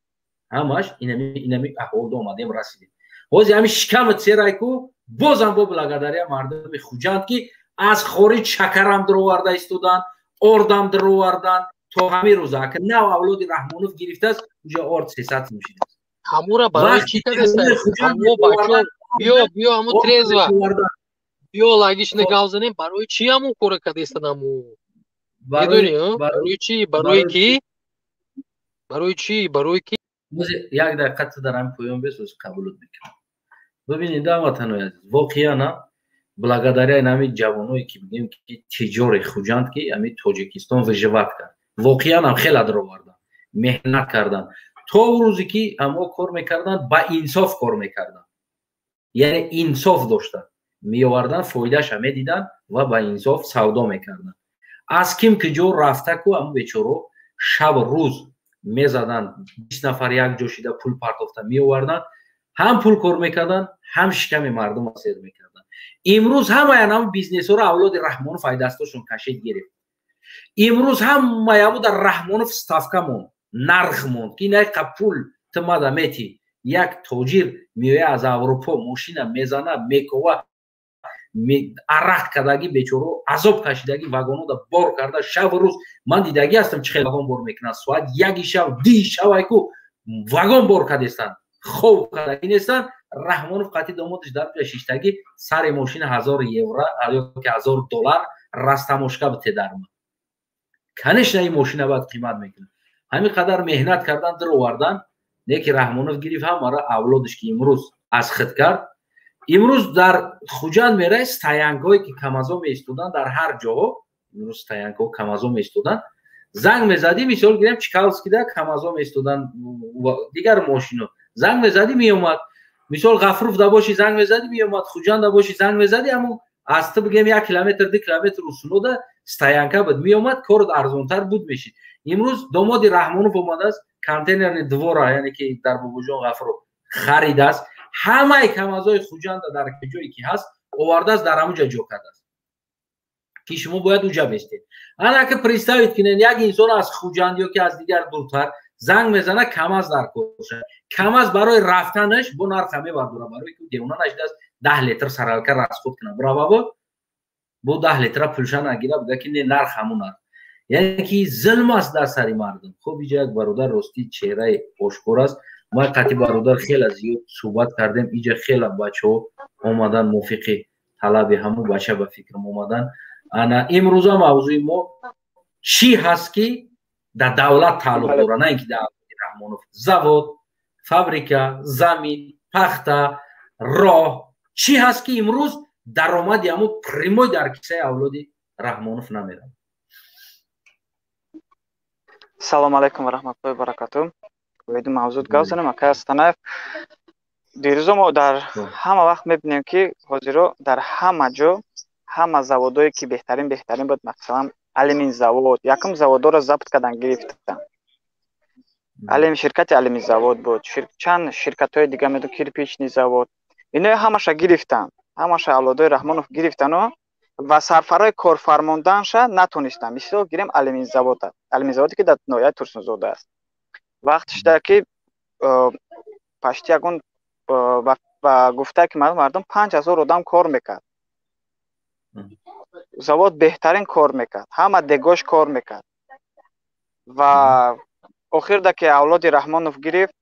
A: Ҳамаш инами аҳволда омадем расидем. Ҳозир ҳамин шикамат серай ку бозам бо благодаря мардуми Хуҷанд ки аз хориҷ шакарам дароварда истоданд, ордам дароварданд то ҳамин рӯза. Ака нав авлоди Раҳмонов гирифтааст, уҷа орд 300 сум шидааст.
C: Ҳамура барои чӣ кардааст? Ҳамо бачо, биё ҳаму трезва. Биё лагишна гап занем, барои чӣ ҳамун кора кардааст ҳаму? Медонӣ, барои чӣ? Барои ки? Барои чӣ? Барои ки?
A: Як дақиқа ту дар ҳамин поён бесоз қабулут мекунам. Бибинед, ҳамватанои азиз, воқеан благодаря ҳамин ҷавоное ки бигем ки тиҷори Хуҷанд ки ҳамин Тоҷикистон выживать кард. Воқеан ҳам хеле дароварданд, меҳнат карданд. То рӯзе ки ҳамо кор мекарданд, ба инсоф кор мекарданд. Яъне инсоф доштанд. Меоварданд, фоидаша медиданд ва ба инсоф савдо мекарданд. Аз ким ки ҷо рафта ку ҳамон бечоро шаб рӯз мезаданд, 20 нафар як ҷо шида пул партофта меоварданд, ҳам пул кор мекарданд, ҳам шиками мардумро сер мекарданд. Имрӯз ҳамаи ҳамон бизнесҳоро авлоди Раҳмонов ай дастошон кашид гирифт. Имрӯз ҳамаи ҳамон дар Раҳмонов ставка монд, нарх монд, ки ин қа пул ту мада мети. Як тоҷир меояд аз Аврупо, мошина мезана, мекова, арақ кардагӣ бечоро, азоб кашидагӣ вагонода бор карда шабу рӯз. Ман дидагӣ ҳастам чӣ хел вагон бор мекунанд. Соат яки шаб, ди шаб айку вагон бор кардестанд, хоб кардагӣ нестанд. Раҳмонов қати домодаш дар ҷа шиштагӣ сари мошина 1000 евро ё ки 1000 доллар растамошка бите дарма. Конечно, ин мошина баъд қимат мекунад. Ҳамин қадар меҳнат кардан, даровардан, Не ки Раҳмонов гирифт ҳамаро, авлодаш ки имрӯз аз хид кард. Имрӯз дар Хуҷанд мерай, стоянкаҳое ки камазо меистоданд дар ҳар ҷоҳо, имрӯз стоянкаҳо камазо меистоданд, занг мезадӣ, мисол гирем, Чкаловскида камазо меистоданд, дигар мошино, занг мезадӣ, меомад. Мисол, Ғафуровда бошӣ, занг мезадӣ, меомад. Хуҷанда бошӣ, занг мезадӣ, ҳамун аз ту бигем 1 километр, 2 километр усунода стоянка буд, меомад, корот арзонтар буд мешид. Имрӯз домоди Раҳмонов омадааст, контейнерный двора, яъне ки дар Бобоҷон Ғафуров харидааст, ҳамаи камазои Хуҷанда дар ҷое ки ҳаст овардааст, дар ҳамун ҷо ҷо кардааст, ки шумо бояд уҷа бестед. Ана ки представить кунед, як инсон аз Хуҷанд ё ки аз дигар дуртар занг мезана, камаз дар кор шад, камаз барои рафтанаш бо нарха мебардора, барои ки девона нашидааст 10 литр саралка расход кунад, бирававо бо 10 литра пулша нагира, буда ки не, нарх ҳамун нарх. Яъне ки зулм аст дар сари мардум. Хуб, иҷа як бародар, ростӣ, чеҳраи ошкор аст. Ма қати бародар хеле зиёд суҳбат кардем. Иҷа хеле бачаҳо омадан, мувофиқи талаби ҳамун бача ба фикрам омадан. Ана имрӯза мавзӯи мо чӣ ҳаст, ки дар давлат тааллуқ дорад, на ин ки дар Раҳмонов: завод, фабрика, замин, пахта, роҳ, чӣ ҳаст, ки имрӯз даромади ҳамун прямой дар кисаи авлоди Раҳмонов намеравад?
F: Салому алайкум ва раҳматуллоҳи баракату. Оиди мавзӯъ гап занем, акай Астанаев. Дирӯзо мо дар ҳама вақт мебинем, ки ҳозиро дар ҳама ҷо ҳама заводое, ки беҳтарин беҳтарин буд, масалан, алюмин завод, якум заводоро забт кардан, гирифтан. Алим ширкати алюмин завод буд, чанд ширкатҳои дига медон, кирпичный завод, инои ҳамаша гирифтан, ҳамаша авлодои Раҳмонов гирифтану ва сарфарои корфармонданша натонистанд. Мисол гирем алюмин завода, алюмин заводе, ки дар ноҳияи Турсунзода аст. Вақт шуда, ки пашти ягон ба гуфта, ки мардум 5000 одам кор мекард, завод беҳтарин кор мекард, ҳама дегош кор мекард. Ва охирда ки авлоди Раҳмонов гирифт,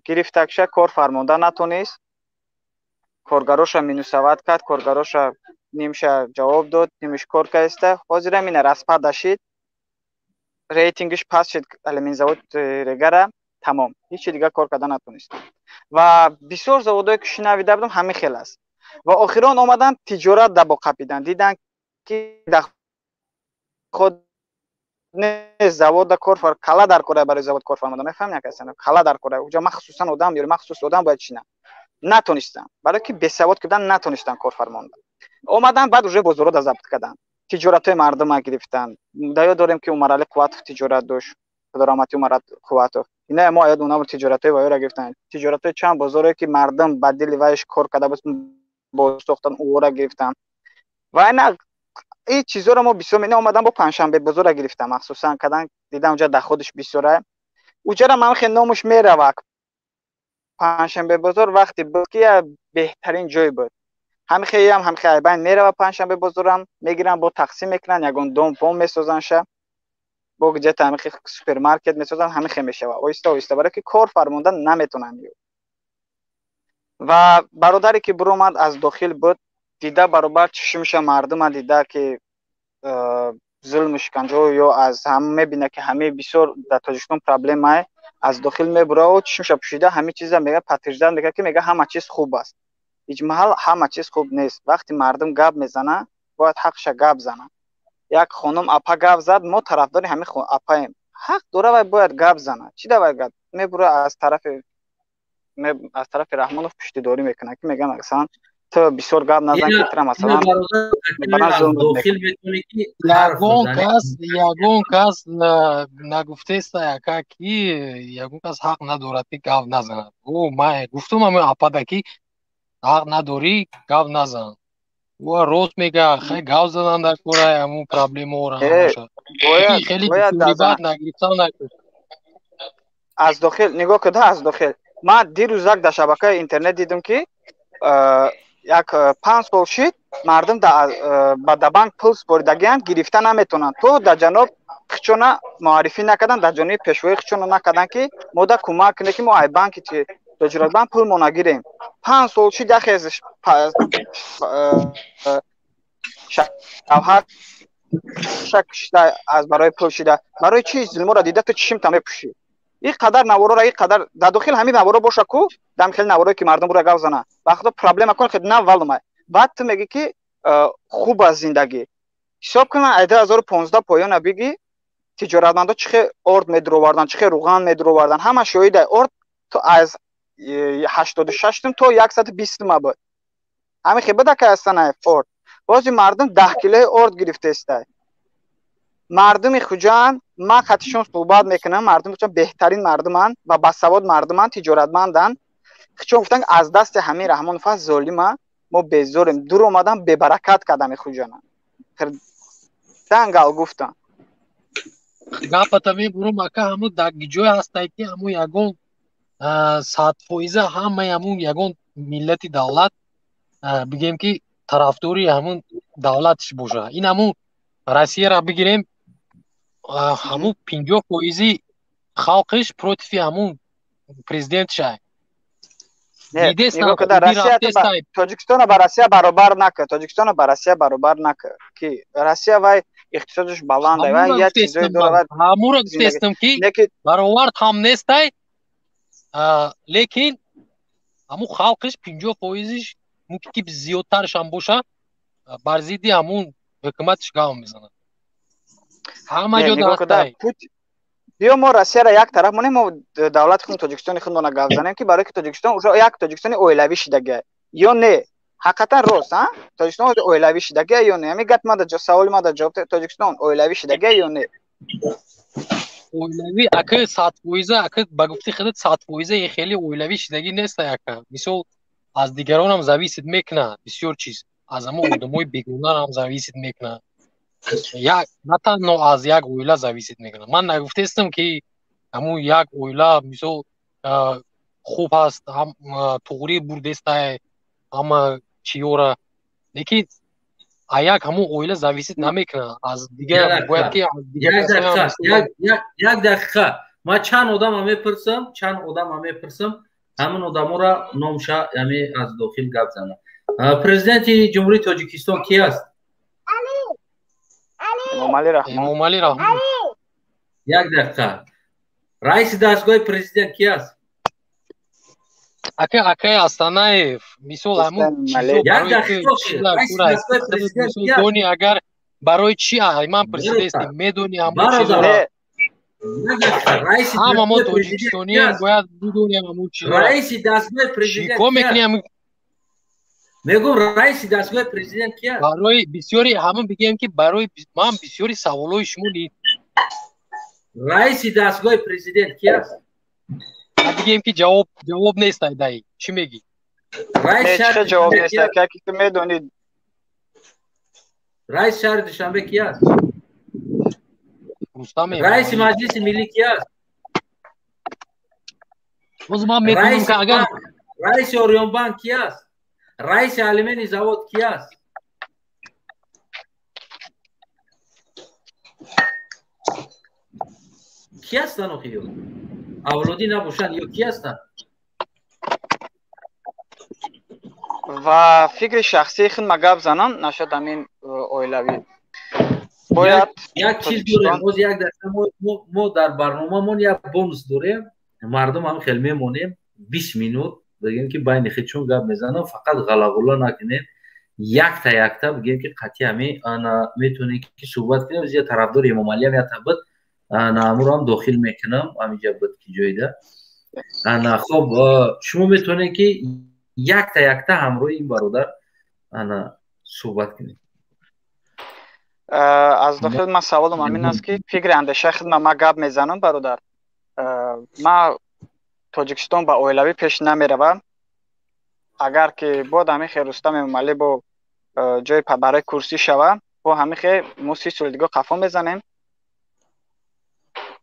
F: гирифтакша кор фармонда натонист, коргароша минусовать кард, коргароша нимша ҷавоб дод, нимиш кор кардиста. Ҳозирам ина распада шид, рейтингиш паст шид алюмин завод регара, тамом, ҳечи дигар кор карда натонист. Ва бисёр заводое, ки шинавида будам, ҳамин хел аст. Ва охирон омадан, тиҷорат дабо қапидан, дидан, ки худ завода кор кала дар кора, барои завод кор фармода, мефаҳмем, як кала дар кора, уҷа махсусан одам ёри, махсус одам бояд чина. Натонистан, барое ки бесавод ки будан, натонистан кор фармонда. Омадан, баъд уже бозорода забт карданд, тиҷоратҳои мардума гирифтанд. Да ёд дорем, ки Умарали Қувватов тиҷорат дошт, худораҳмати Умар Қувватов. Ина мо аёд унам тиҷоратҳои ваёра гирифтанд, тиҷоратҳои чанд бозоре, ки мардум ба дили вайш кор карда буд, боз сохтан, ӯра гирифтанд. Ва ина ин чизоро мо бисёр мена. Омадан, бо Панҷшанбе бозора гирифтам, махсусан кадан, дидам, уҷа доходаш бисёра. Уҷара ман хел номуш меравад. Панҷшанбе бозор вақте буд, ки беҳтарин ҷой буд. Ҳами хелам ҳами хел айбайн мерава. Панҷшанбе бозорам мегиранд, бо тақсим мекунанд, ягон дом пом месозанд ша, бо где-то ҳами хел супермаркет месозанд, ҳами хел мешава оҳиста оҳиста, барое ки кор фармонда наметонанд. Ва бародаре, ки биромад, аз дохил буд, дида баробар чишмша мардума дида, ки зулму шиканҷаҳо ё аз ҳама мебина, ки ҳамаи бисёр дар Тоҷикистон проблемае. Аз дохил мебураву чишмша пӯшида ҳамин чиза мега, подтверждать мекунад, ки мега, ҳама чиз хуб аст. Ҳеҷ маҳал ҳама чиз хуб нест. Вақте мардум гап мезана, бояд ҳақша гап зана. Як хонум апа гап зад, мо тарафдори ҳамин апаем, ҳақ дора, вай бояд гап зана. Чӣ да вай гап мебура, аз тарафи Раҳмонов пуштидорӣ мекунад, ки мегӯяд, масалан, ту бисёр гап назан, ки тра масалан.
C: Ягон кас нагуфтеста, яка, ки ягон кас ҳақ надорад, ки гап назанад. Ма гуфтум ами апада, ки ҳақ надорӣ, гап назан. Ӯ рост мега, хай, гап задан дар кора ҳамун проблемаора ҳамаша хеле бад нагирифтан.
F: Аз дохил нигоҳ куда, аз дохил ман дирӯзак дар шабакаи интернет дидам, ки як 5 сол шид, мардум ба банк пул супоридагианд, гирифта наметавонанд, то дар ҷаноб хичона муаррифӣ накардан, дар ҷониби пешвои хичона накардан, ки мода кӯмак кунед, ки мо ай банки Тоҷиратбанк пул мо нагирем. 5 сол шид, яхе шавҳар шак шида аз барои пул шида. Барои чи зулморо дида, ту чишмта мепӯшӣ? Ин қадар наворора, ин қадар дар дохил ҳамин наворо боша ку, дам хеле наворое ки мардум бура гап зана. Ба худо проблема кун хед на валумай. Баъд ту мегӣ ки хуб аст зиндагӣ. Ҳисоб кун ай 2015 поёна бигӣ тиҷоратмандо чӣ хел орд медуровардан, чӣ хел руған медуровардан, ҳама шоҳидай орд то аз 86 сум то 120 сума буд. Ҳамин хел буда ки ҳастанай орд. Бози мардум 10 килои орд гирифтаистай. Мардуми Хуҷанд, ман хатишон суҳбат мекунам, мардуми Хуҷанд беҳтарин мардуманд ва басавод мардуманд, тиҷоратманданд. Чун гуфтанд аз дасти ҳамин Раҳмонов аст золима, мо безорем. Дур омадан бебаракат кардам Хуҷана. Дангал гуфтанд.
C: Гапата мебурам ака, ҳамун дар ҷое ҳастай ки ҳамун ягон 100% ҳамаи ҳамун ягон миллати давлат бигем ки тарафдори ҳамун давлатш боша. Ин ҳамун Россияро бигирем, ҳамун 50% халқиш против ҳамун президентша.
F: Тоҷикистона ба Россия баробар накар, Тоҷикистона ба Россия баробар накар, ки Россия вай иқтисодаш баланд ай, вай як чизое дорад.
C: Ҳамуро гуфтестам ки баровард ҳам нестай, лекин ҳамун халқиш 50%-иш мумкин ки зиёдтарш ҳам боша, бар зидди ҳамун ҳукуматиш гап мезанад. Ҳама ҷо даҳтай.
F: Биё мо Россияро як тараф монем, мо давлати худ Тоҷикистони худмона гап занем, ки барои ки Тоҷикистон уже як Тоҷикистони оилавӣ шидагиа ё не? Ҳақиқатан рост, а? Тоҷикистон оилавӣ шидагиа ё не? Ҳамин гап мада саволи мада ҷавоб, Тоҷикистон оилавӣ шидагиа ё не?
C: Оилавӣ ака 100%, ака ба гуфти худат 100% хеле оилавӣ шидагӣ нест ака. Мисол аз дигаронам зависит мекунад бисёр чиз, аз ҳамон одамои бегонаам зависит мекунад. Як на танҳо аз як оила зависит мекунад. Ман нагуфтестам ки ҳамун як оила мисол хуб аст, туғрӣ бурдестай ҳама чиёра, лекин а як ҳамун оила зависит намекунад аз дигар, бояд ки
A: як дақиқа ман чанд одама мепурсам, чанд одама мепурсам, ҳамин одаморо номша яъне аз дохил гап занад. Президенти Ҷумҳурии Тоҷикистон ки аст?
F: Эмомалӣ Раҳмон.
C: Эмомалӣ Раҳмон.
A: Як дақиқа. Раиси дастгоҳи президент ки аст?
C: Ака, акай Астанаев, мисол ҳамун чизо агар барои чи ман президентем, медони ҳамун чизоро. Ҳама мо тоҷикистонием, бояд бидонем ҳамун чизоро.
A: Раиси дастгоҳи президент
C: чӣ кор мекунем?
A: Мегӯм раиси дастгоҳи президент ки аст?
C: Барои бисёри ҳамун бигем ки барои ман бисёри саволҳои шумо ни.
A: Раиси дастгоҳи президент ки аст?
C: Бигем ки ҷавоб нест дай. Чӣ мегӣ?
F: Раис ҷавоб нест, ки ту медонӣ.
A: Раиси шаҳри Душанбе ки аст?
C: Рустам.
A: Раиси Маҷлиси Миллӣ ки аст?
C: Боз ман метавонам ки агар
A: раиси Ориёнбанк ки аст? Раиси алюминий завод ки аст? Ки ҳастанд охи ё? Авлодӣ набошанд ё ки ҳастанд?
F: Ва фикри шахсии худ ма гап занам нашуд ҳамин оилавӣ. Бояд
A: як чиз дорем, боз як дақиқа мо дар барномамон як бонус дорем, мардум ҳам хел мемонем 20 минут бигем ки байни худшон гап мезанам, фақат ғалағула накунем, якта якта бигем ки қатъи ҳами ана метавонем ки суҳбат кунем. Зиё тарафдори Эмомалиам якта буд, ана ҳамуро ҳам дохил мекунам ҳаминҷа буд ки ҷойда. Ана хоб шумо метавонед ки якта якта ҳамроҳи ин бародар ана суҳбат кунед.
F: Аз дохил ман саволам ҳамин аст ки фикри андешаи худ ман гап мезанам бародар. Ман Тоҷикистон ба оилавӣ пеш намеравад. Агар ки бод ҳамин хел Рустам Эмомалӣ бо ҷои барои курсӣ шава, бо ҳамин хел мо 30 соли дига қафо мезанем,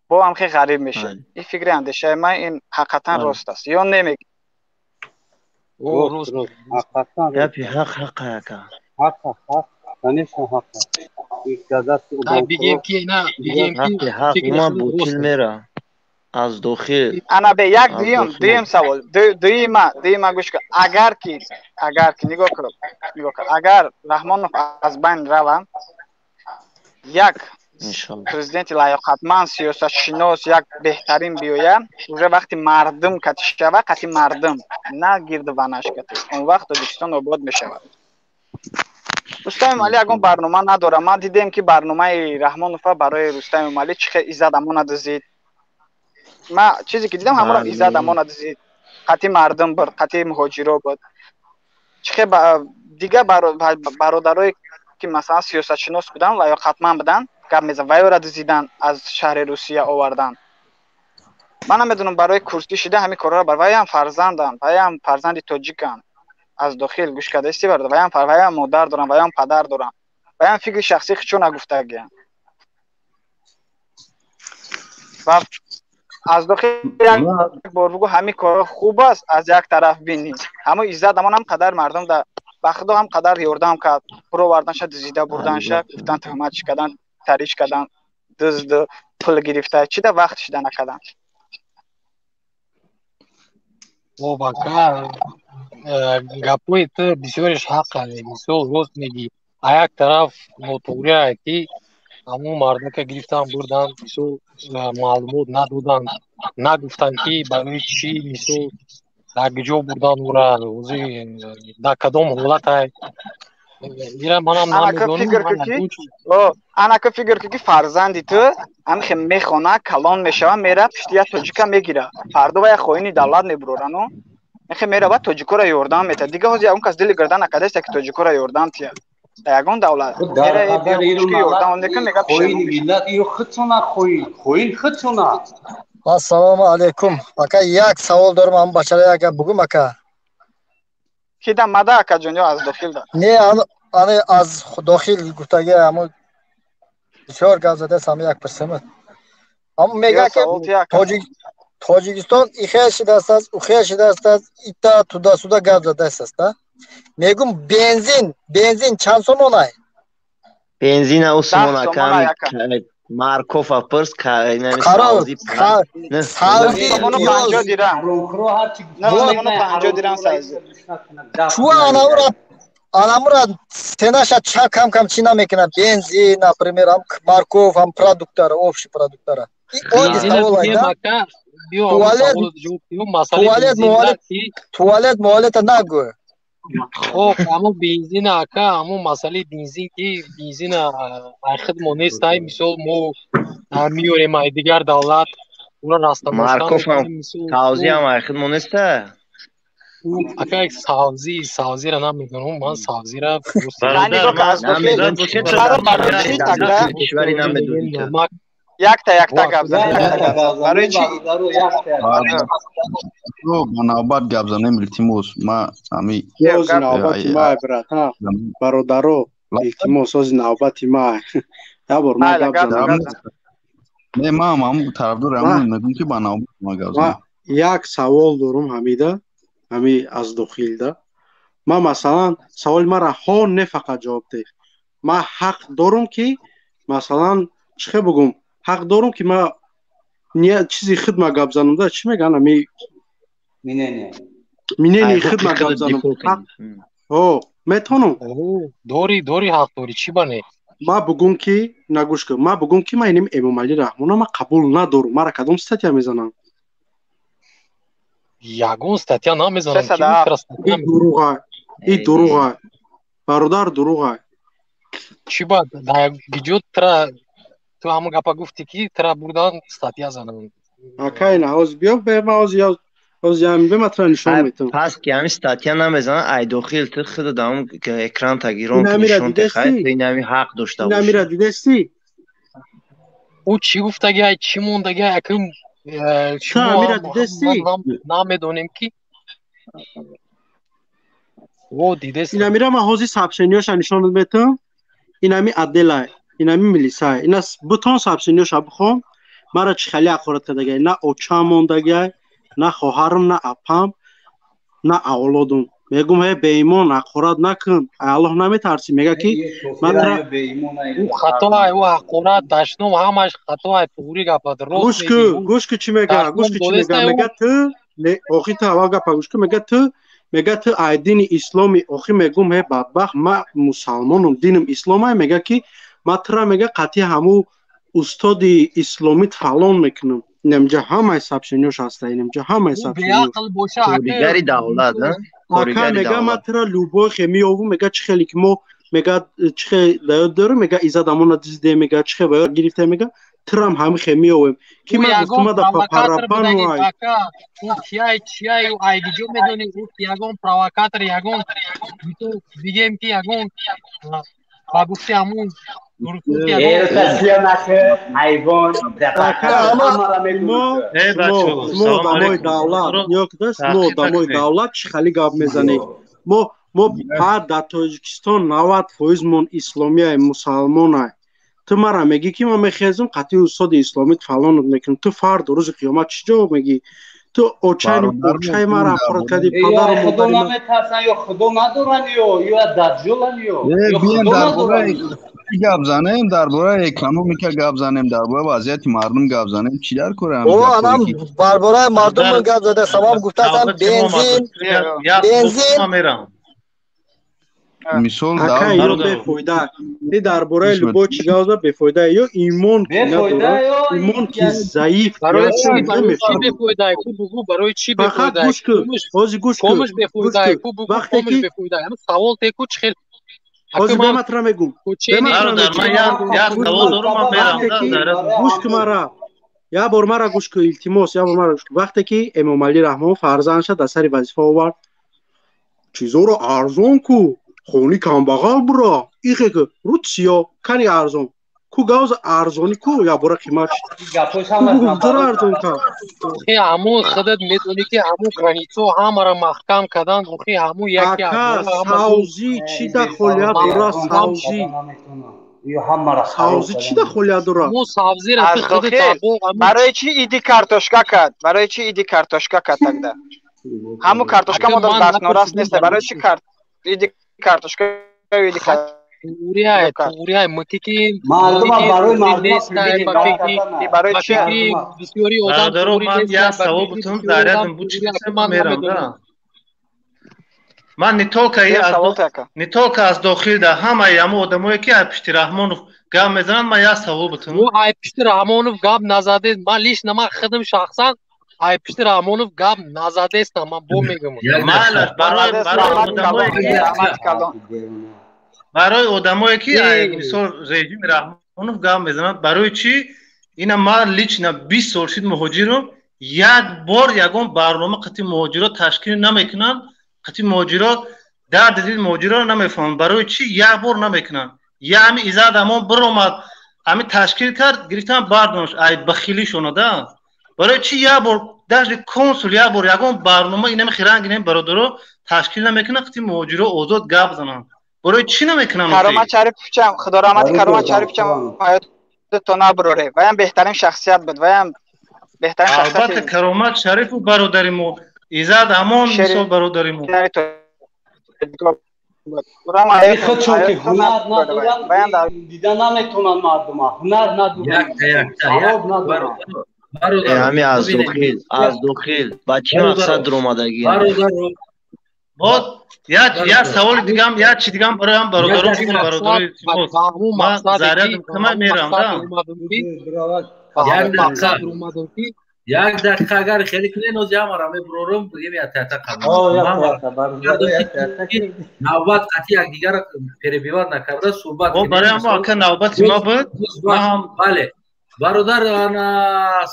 F: бо ҳам хел ғариб мешавем. Ин фикри андешаи ман ин ҳақиқатан рост аст ё не?
C: Рост, рост.
G: Гапи ҳақ ҳақ ака.
H: Ҳақ ҳақ, конечно ҳақ.
C: Бигем ки на, бигем ки
G: ҳақ ма ботил мера. Аз дохил.
F: Ана бе як дуюм савол. Дуюма гӯш кун. Агар ки нигоҳ кун, нигоҳ кун. Агар Раҳмонов аз байн рава, як Президенти лаёқатманд, сиёсатшинос, як беҳтарин биёя, уже вақти мардум кати шава, қати мардум, на гирду ванаш кати, он вақт Тоҷикистон обод мешавад. Рустам Эмомалӣ ягон барнома надорад. Ман дидем, ки барномаи Раҳмонова барои Рустам Эмомалӣ чӣ хел иззат амона дизид. Ма чизе ки дидам, ҳамонро иззат амона дизид, қати мардум буд, қати муҳоҷиро буд. Чӣ хел дигар бародарое ки, масалан, сиёсатшинос буданд, лаёқатманд буданд, гап мезан, вайора дизидан, аз шаҳри Русия овардан. Ман намедонам, барои курсӣ шида ҳамин корҳоро бар вайам. Фарзанданд, вайам фарзанди тоҷиканд. Аз дохил гӯш кардаисти, бародар? Вайам модар дорам, вайам падар дорам, вайам фикри шахсии худшо нагуфтагиям. Ва аз дохил як бор бугӯ, ҳамин корҳо хуб аст. Аз як тараф бинӣ, ҳамон иззат амон ҳам қадар мардум да ба худо ҳам қадар ёрдам кард, буроварданша, дизида бурданша, гуфтан, туҳматш кардан, тариш кардан, дузду пул гирифта, чӣ да вақт шида накардан.
C: Хоб, ака, гапҳои ту бисёреш ҳаққанд. Мисол, рост мегӣ, а як тараф нотуғрие, ки ҳамун мардака гирифтан бурдан, мисол, маълумот надоданд, нагуфтанд, ки барои чӣ, мисол, дар куҷо бурдан ӯра, ҳозир дар кадом ҳолатай. Ира манам намедонам.
F: Анака фикр кун, ки фарзанди ту ҳамихе мехона, калон мешава, мера пишти як тоҷика мегира, фардо ва як хоини давлат мебурорану мехе мерава, тоҷикоро ёрдам метиҳад. Дига ҳозир ягон кас дили гирда накардаест, ки тоҷикоро ёрдам тиҳад дар ягон давлат. Ёрдам мекун, мега.
H: Хоин худшона.
I: Ассалому алайкум, ака. Як савол дорам, ҳам бачара як гап бугум, ака.
F: Кида мада, акаҷон, ё аз дохил да?
I: Не, ани аз дохил гуфтаги, ҳамо бисёр гап задааст, ҳама як пурсамад. Ҳамо мега, ки Тоҷикистон ихел шидааст, аст, ухел шидааст, аст, ита туда-сюда гап задааст, аст. Мегум, бензин чанд сомонай?
G: Бензина у сомон, ака, маркова пурс.
I: Савзи. Чуа анамура ценаша ча кам кам чӣ намекунад? Бензин, например, ҳам морковь, ҳам продуктара, общий продуктара. Туалет муолета нагӯ.
C: Хоб, ҳамон бензина, ака, ҳамон масъалаи бензин, ки бензина ай худмо нестай, мисол, мо меорем ай дигар давлат, ура
G: растаморковам, савзиам ай худмо неста.
C: Ака, савзира намедонам, ман савзира.
F: Якта якта гап зан, барои чӣ?
J: Ба навбат гап занем, илтимос. Ма ами
H: Ози навбати май, брат. Бародаро, илтимос, ози навбати май, як бор ма гап занам.
J: Не, ман ҳам тарафдори ҳамон мегӯм, ки ба навбат ма гап занам.
H: Як савол дорум ҳамида, ҳами аз дохилда. Ман, масалан, саволи мара ҳо не фақат ҷавоб деҳ. Ман ҳақ дорум, ки, масалан, чӣ хел бугум, ҳақ дорум, ки ма чизи худма гап занам да, чӣ мегӯян, ами мнение худма гап занам? О, метавонам?
C: Дорӣ, дорӣ, ҳақ дорӣ, чӣ ба не?
H: Ма бугум, ки нагӯш кун, ма бугум, ки ма иним Эмомалӣ Раҳмона ма қабул надорум, мара кадом статья мезанам?
C: Ягон статья намезанам.
H: Дурӯға, и дурӯға, бародар, дурӯға.
C: Чӣ ба гиҷо тра ту ҳамон гапа гуфтӣ, ки тра бурдан статья занам?
H: Акай, на, ҳозир биё, ма ҳозир бема тра нишон метам.
G: Пас ки ҳамин статья намезанам, ай дохил ту худо дар он экран тагирон нишон техай, ту инами ҳақ дошта бошӣ.
H: Инамира дидестӣ?
C: Ӯ чӣ гуфтаги, ай чӣ мондаги, акм
H: шумо
C: намедонем, ки о дидест.
H: Инамира ман ҳозир сообщениёша нишон метам. Инами отделай, инами милисай, ина бутон сообщениёша бихон, мара чӣ хеле ҳақорат кардагай. На очам мондагай, на хоҳарам, на апам, на авлодум. Мегум: ҳе беимон, ҳақорат накун, Аллоҳ наметарсӣ? Мега, ки
C: хатоай, ӯ ҳақорат, дашном, ҳамаш хатоай, туғри гапат.
H: Гӯш ку, гӯш ку, чӣ мега, гӯш ку, чӣ мега. Мега: ту охи, ту аввал гапа гӯш ку. Мега: ту, мега, ту ай дини исломи. Охи, мегум: ҳе бадбахт, ма мусалмонум, диним исломай. Мега, ки ма тура, мега, қатъи ҳаму Устоди исломит фалон мекунам. Инамҷа ҳамаи сообщениёш ҳаста, инамҷа ҳамаи сообщениёш.
G: Коригари давлат, а?
H: Ака мега ма тира любой хе меёвум, мега чӣ хеле ки мо мега чӣ хе даёд дорем, мега иззат амона диздем, мега чӣ хе ба ёд гирифтем, мега тирам ҳами хе меёвем. Ки ман гуфтум да папарапану ай.
C: Ака, ӯ кияй, чияй, ӯ айгиҷо медонӣ, ӯ ягон провокатор, ягон бигем ки ягон ба гуфти ҳамун
H: Шумо одамои давлат, шумо одамои давлат чӣ хали гап мезанед? Мо дар Тоҷикистон 90% мон исломияй, мусалмонай. Ту мара мегӣ ки ман мехезам қатъи устоди исломит фалонат мекунам. Ту фардо рӯзи қиёмат чӣ ҷавоб мегӣ? Ту очаи мара аппарат кардӣ, падару
K: модари
H: ман.
K: Наметарсан ё худо надоранд ё даҷҷоланд ё худо надоранд.
J: Гап занем дар бораи экономика, гап занем дар бораи вазъияти мардум, гап занем чӣ дар кора?
I: О, анам бар бораи мардум гап зада, самам гуфтаам бензин, бензин.
J: Мисол
H: ака ё бефоида. Ни дар бораи любой чӣ гап зада бефоида ё имон ки надора, имон ки заиф.
C: Барои чӣ бефоида? Ку бугу барои чӣ бефоида?
H: Фақат гӯш кун, ҳозир гӯш кун.
C: Комуш бефоида, ку бугу комуш бефоида. Ҳамин савол теку чӣ хел
H: ҳозир ба матра мегум. Гӯш кун мара. Як бор мара гӯш кун, илтимос, як бор мара гӯш кун. Вақте ки Эмомалӣ Раҳмон фарзандша дар сари вазифа овард, чизоро арзон ку, хони камбағал бура, ихе ку, рӯд сиё, кани арзон. Ку гавз арзонӣ ку, як бора қимат шуд. Ку арзон кард.
C: Охи ҳамун худат медонӣ ки ҳамун границо ҳамаро маҳкам кардан, охи ҳамун яке
H: ака савзӣ чӣ дахолият дора? Савзӣ. Савзӣ чӣ дахолият дора?
C: Ҳамун савзиро ту худат
F: барои чӣ иди картошка кард? Барои чӣ иди картошка кард тогда? Ҳамун картошка мо дар дастнорас нест. Барои чӣ кард? Иди картошка, иди картошка.
C: Туғрияй, туғрияй, мумкин
K: мардума барои мардума
F: барои чӣ?
C: Бисёри одам
L: бародаро, ман як савол бутум зарядам буд, чӣ мерам да. Ман не только аз дохил да ҳамаи ҳамон одамое ки ай пишти Раҳмонов гап мезананд, ман як савол бутум.
C: Ӯ ай пишти Раҳмонов гап назадед, ман лично ман худам шахсан ай пишти Раҳмонов гап назадестам, ман бо мегӯям.
L: Майлаш барои одамое ки барои одамое ки мисол режими Раҳмонов гап мезананд, барои чӣ ина ман лично 20 сол шид муҳоҷирам, як бор ягон барнома қатъи муҳоҷиро ташкил намекунанд, қатъи муҳоҷиро дарди дили муҳоҷиро намефаҳманд. Барои чӣ як бор намекунанд? Я ҳами Иззат Амон биромад, ҳами ташкил кард, гирифтан бардонаш ай бахилишона да. Барои чӣ як бор даже консул як бор ягон барнома инами хиранг инами бародаро ташкил намекунанд, қатъи муҳоҷиро озод гап зананд? Барои чӣ намекунанд?
F: Каромат Шарифчам, худо раҳмати Каромат Шарифчам ҳаётто набуроре. Ваям беҳтарин шахсият буд, ваям беҳтарин шахсият.
L: Албатта Каромат Шарифу бародари мо, Иззат Амон мисол бародари мо.
K: Худшон ки ҳунар надоранд, дида наметавонанд мардума, ҳунар надоранд, савоб надоранд.
G: Ҳами аз дохил, аз дохил ба чӣ мақсад дуромадагӣ?
L: Бод як саволи дигам, як чи дигам бароям бародарон, бародарои ман зарядам кама мерам да.
A: Як дақиқа агар хеле кунед, нози ҳамаро мебурорам, бигем як та қабул. Навбат қатъи якдигарро перебиват накарда суҳбат
L: кунем. Барои мо ака навбати ма буд.
A: Бале. Бародар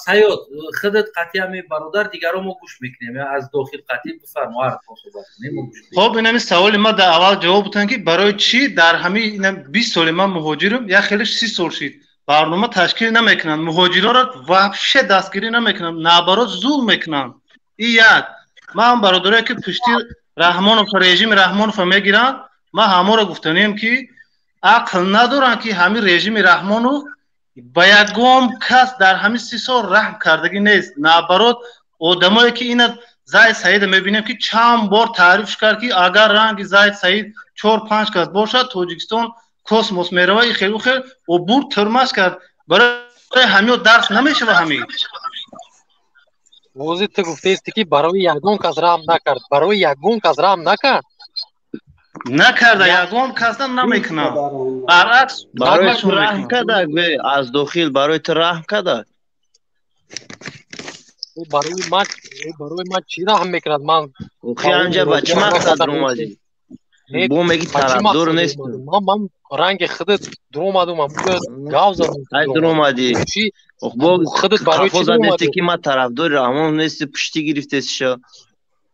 A: Саёд, худат қатъи ҳами бародар дигаро мо гӯш мекунем. Аз дохил қатъи бифармо, ҳар то суҳбат кунем, мо гӯш мекунем.
L: Хоб, инами саволи ма дар аввал ҷавоб бутан ки барои чӣ дар ҳами 20 соли ман муҳоҷирам, як хеле 30 сол шид. Барнома ташкил намекунанд, муҳоҷиронро вообще дастгирӣ намекунанд, наоборот зулм мекунанд. И як. Ман бародарое ки пушти Раҳмонов, режими Раҳмоновро мегиранд, ман ҳаморо гуфтанем ки ақл надоранд ки ҳамин режими Раҳмонов ба ягон кас дар ҳамин 30 сол раҳм кардагӣ нест. Наоборот одамое ки ина Зайд Саида мебинем ки чанд бор таъриф кард ки агар ранги Зайд Саид 4-5 кас бошад, Тоҷикистон космос мерава, и хел хел о бурд тӯрмаш кард. Барои ҳамиё дарс намешава ҳами.
C: Вози ту гуфтаисти ки барои ягон кас раҳм накард. Барои ягон кас раҳм накард.
L: Накарда, ягон касда намекунам. Баръакс,
G: барои ту раҳм кардак, аз дохил барои ту раҳм кардак.
C: Барои ман чӣ раҳм мекунад? Ман
G: охи анҷа ба чӣ мақсад омадӣ? Бо меги тарафдор нест.
C: Ман ранги худат дуромадум, амуҷа гав задум.
G: Ай дуромадӣ. Бо
C: худат барои чӣ
G: задести ки ман тарафдори Раҳмон нести, пушти гирифтесиша.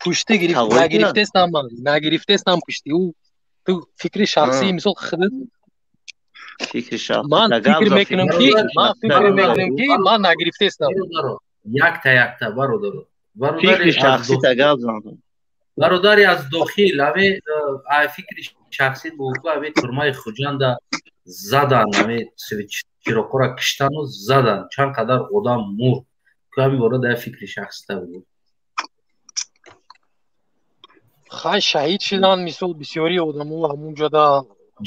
C: Пушти гирифт нагирифтестам, ман нагирифтестам пушти. Ӯ ту фикри шахсӣ, мисол худат
G: фикри шахсӣ.
C: Ман фикр мекунам ки ман фикр мекунам ки ман нагирифтестам.
A: Якта якта бародаро.
G: Фикри шахсӣ та гап зан.
A: Бародари аз дохил, ҳаме фикри шахсӣ буку, ҳаме турмаи Хуҷанда задан, ҳаме чироқора киштану задан, чанд қадар одам мурд. Ку ҳамин бора дар фикри шахсӣ та буд.
C: Хай шаҳид шидан, мисол бисёри одамо ҳамунҷода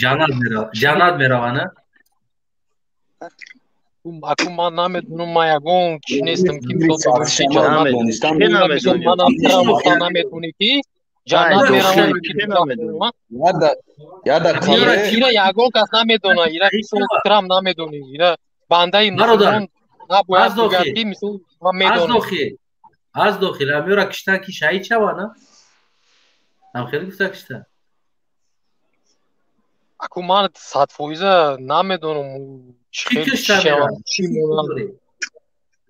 A: ҷаннат мераванд.
C: Аку ман намедонам, ман ягон чӣ нестам ки мисол ман наметонӣ ки ҷаннат меравам ки ира ягон кас намедона, ира мисол трам намедонӣ, ира бандаи мусулмон набояд бигӯяд ки мисол ман медонам.
A: Аз дохил ҳамёра киштан ки шаҳид шаванд, ҳам хеле гуфта кишта.
C: Аку ман 100% намедонам.
A: Ки кишта меравад?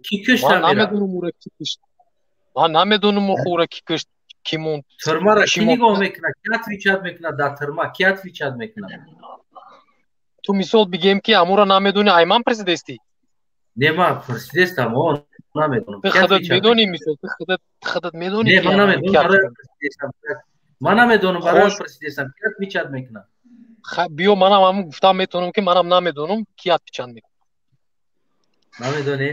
A: Ки кишта
C: меравад? Намедонам ура ки кишт. Ман намедонам ура ки кишт, ки монд.
A: Тюрмаро ки нигоҳ мекунад? Ки отвечать мекунад дар тюрма? Ки отвечать мекунад?
C: Ту мисол бигем ки амура намедонӣ, ай ман пурсидестӣ?
A: Не, ман пурсидестам, о, намедонам.
C: Ту худат медонӣ, мисол, ту худат медонӣ.
A: Не, ман намедонам, барои пурсидестам. Ман намедонам, барои пурсидестам. Ки отвечать мекунад?
C: Биё, манам ҳамун гуфтам метавонам ки манам намедонам ки отвечать мекунад.
A: Намедонӣ?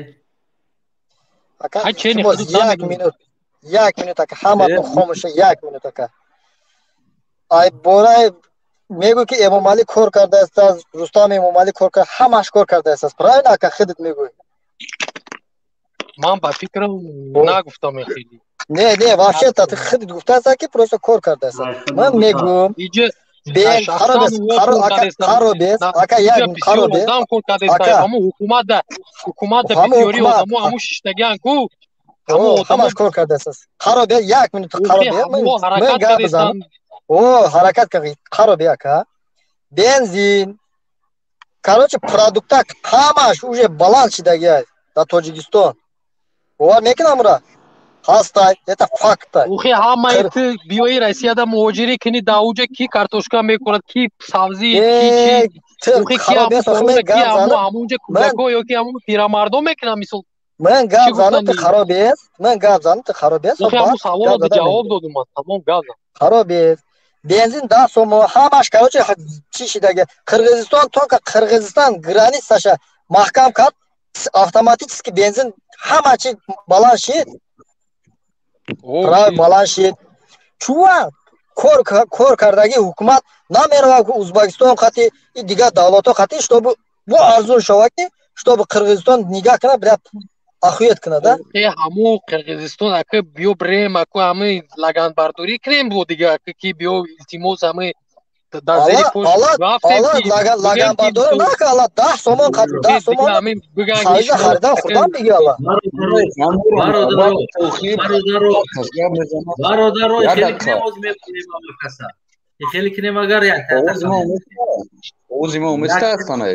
I: Ака, як минут, як минут ака, ҳаматон хомӯша, як минут ака. Ай бораи мегӯй ки Эмомалӣ кор кардааст, Рустам Эмомалӣ кор кард, ҳамаш кор кардааст. Правильно ака, худат мегӯй?
C: Ман ба фикрам нагуфтам хеле.
I: Не, не, вообще-то ты худат гуфтааст ки просто кор кардааст. Ман мегӯм бен харобес, харобес, ака, як харобес.
C: Одам кор кардааст, ҳамун ҳукумат бисёри одамо ҳамун шиштагиан ку.
I: Ҳамаш кор кардааст. Харобе, як минут харобе. Ман гап бизанам. О, ҳаракат кард, харобе ака. Бензин, короче, продукта ҳамаш уже баланд шидагиаст дар Тоҷикистон. Бовар мекунам ура? Ҳастай, это факт.
C: Ухи ҳамаи ту биёи Россияда муҳоҷирӣ кунӣ, дар уҷа ки картошка мекунад, ки сабзӣ, ки чӣ? Ухи ки ҳамунҷа кӯдако ё ки ҳамун пирамардон мекунад, мисол.
I: Ман гап занам, ту хароб аст. Ман гап занам, ту хароб аст.
C: Ухи ҳамун саволро ҷавоб додум ман, тамом гап зан.
I: Хароб аст. Бензин 10 сом, ҳамаш короче чӣ шидаги. Қирғизистон, только Қирғизистон границаша маҳкам кард, автоматически бензин ҳама чи баланд шид. Баланд шид. Чува кор кардаги ҳукумат намеравад Узбекистон қати и дигар давлатҳо қати, чтобы бо арзон шавад ки, чтобы Қирғизистон нигаҳ кунад, бля ахует кунад, да?
C: Ҳамун Қирғизистон ака биё бирем, аку ҳамин лаганбардорӣ кунем бо дига, ака ки биё илтимос ҳамин дар зери пош рафтем.
I: Лаганбардорӣ нака, алла 10 сомон, 10 сомон фоиза харидан хурдан биги алла.
A: Бародаро, хеле кунем оз мекунем каса. Хеле кунем агар як
J: ози мо уместа астана.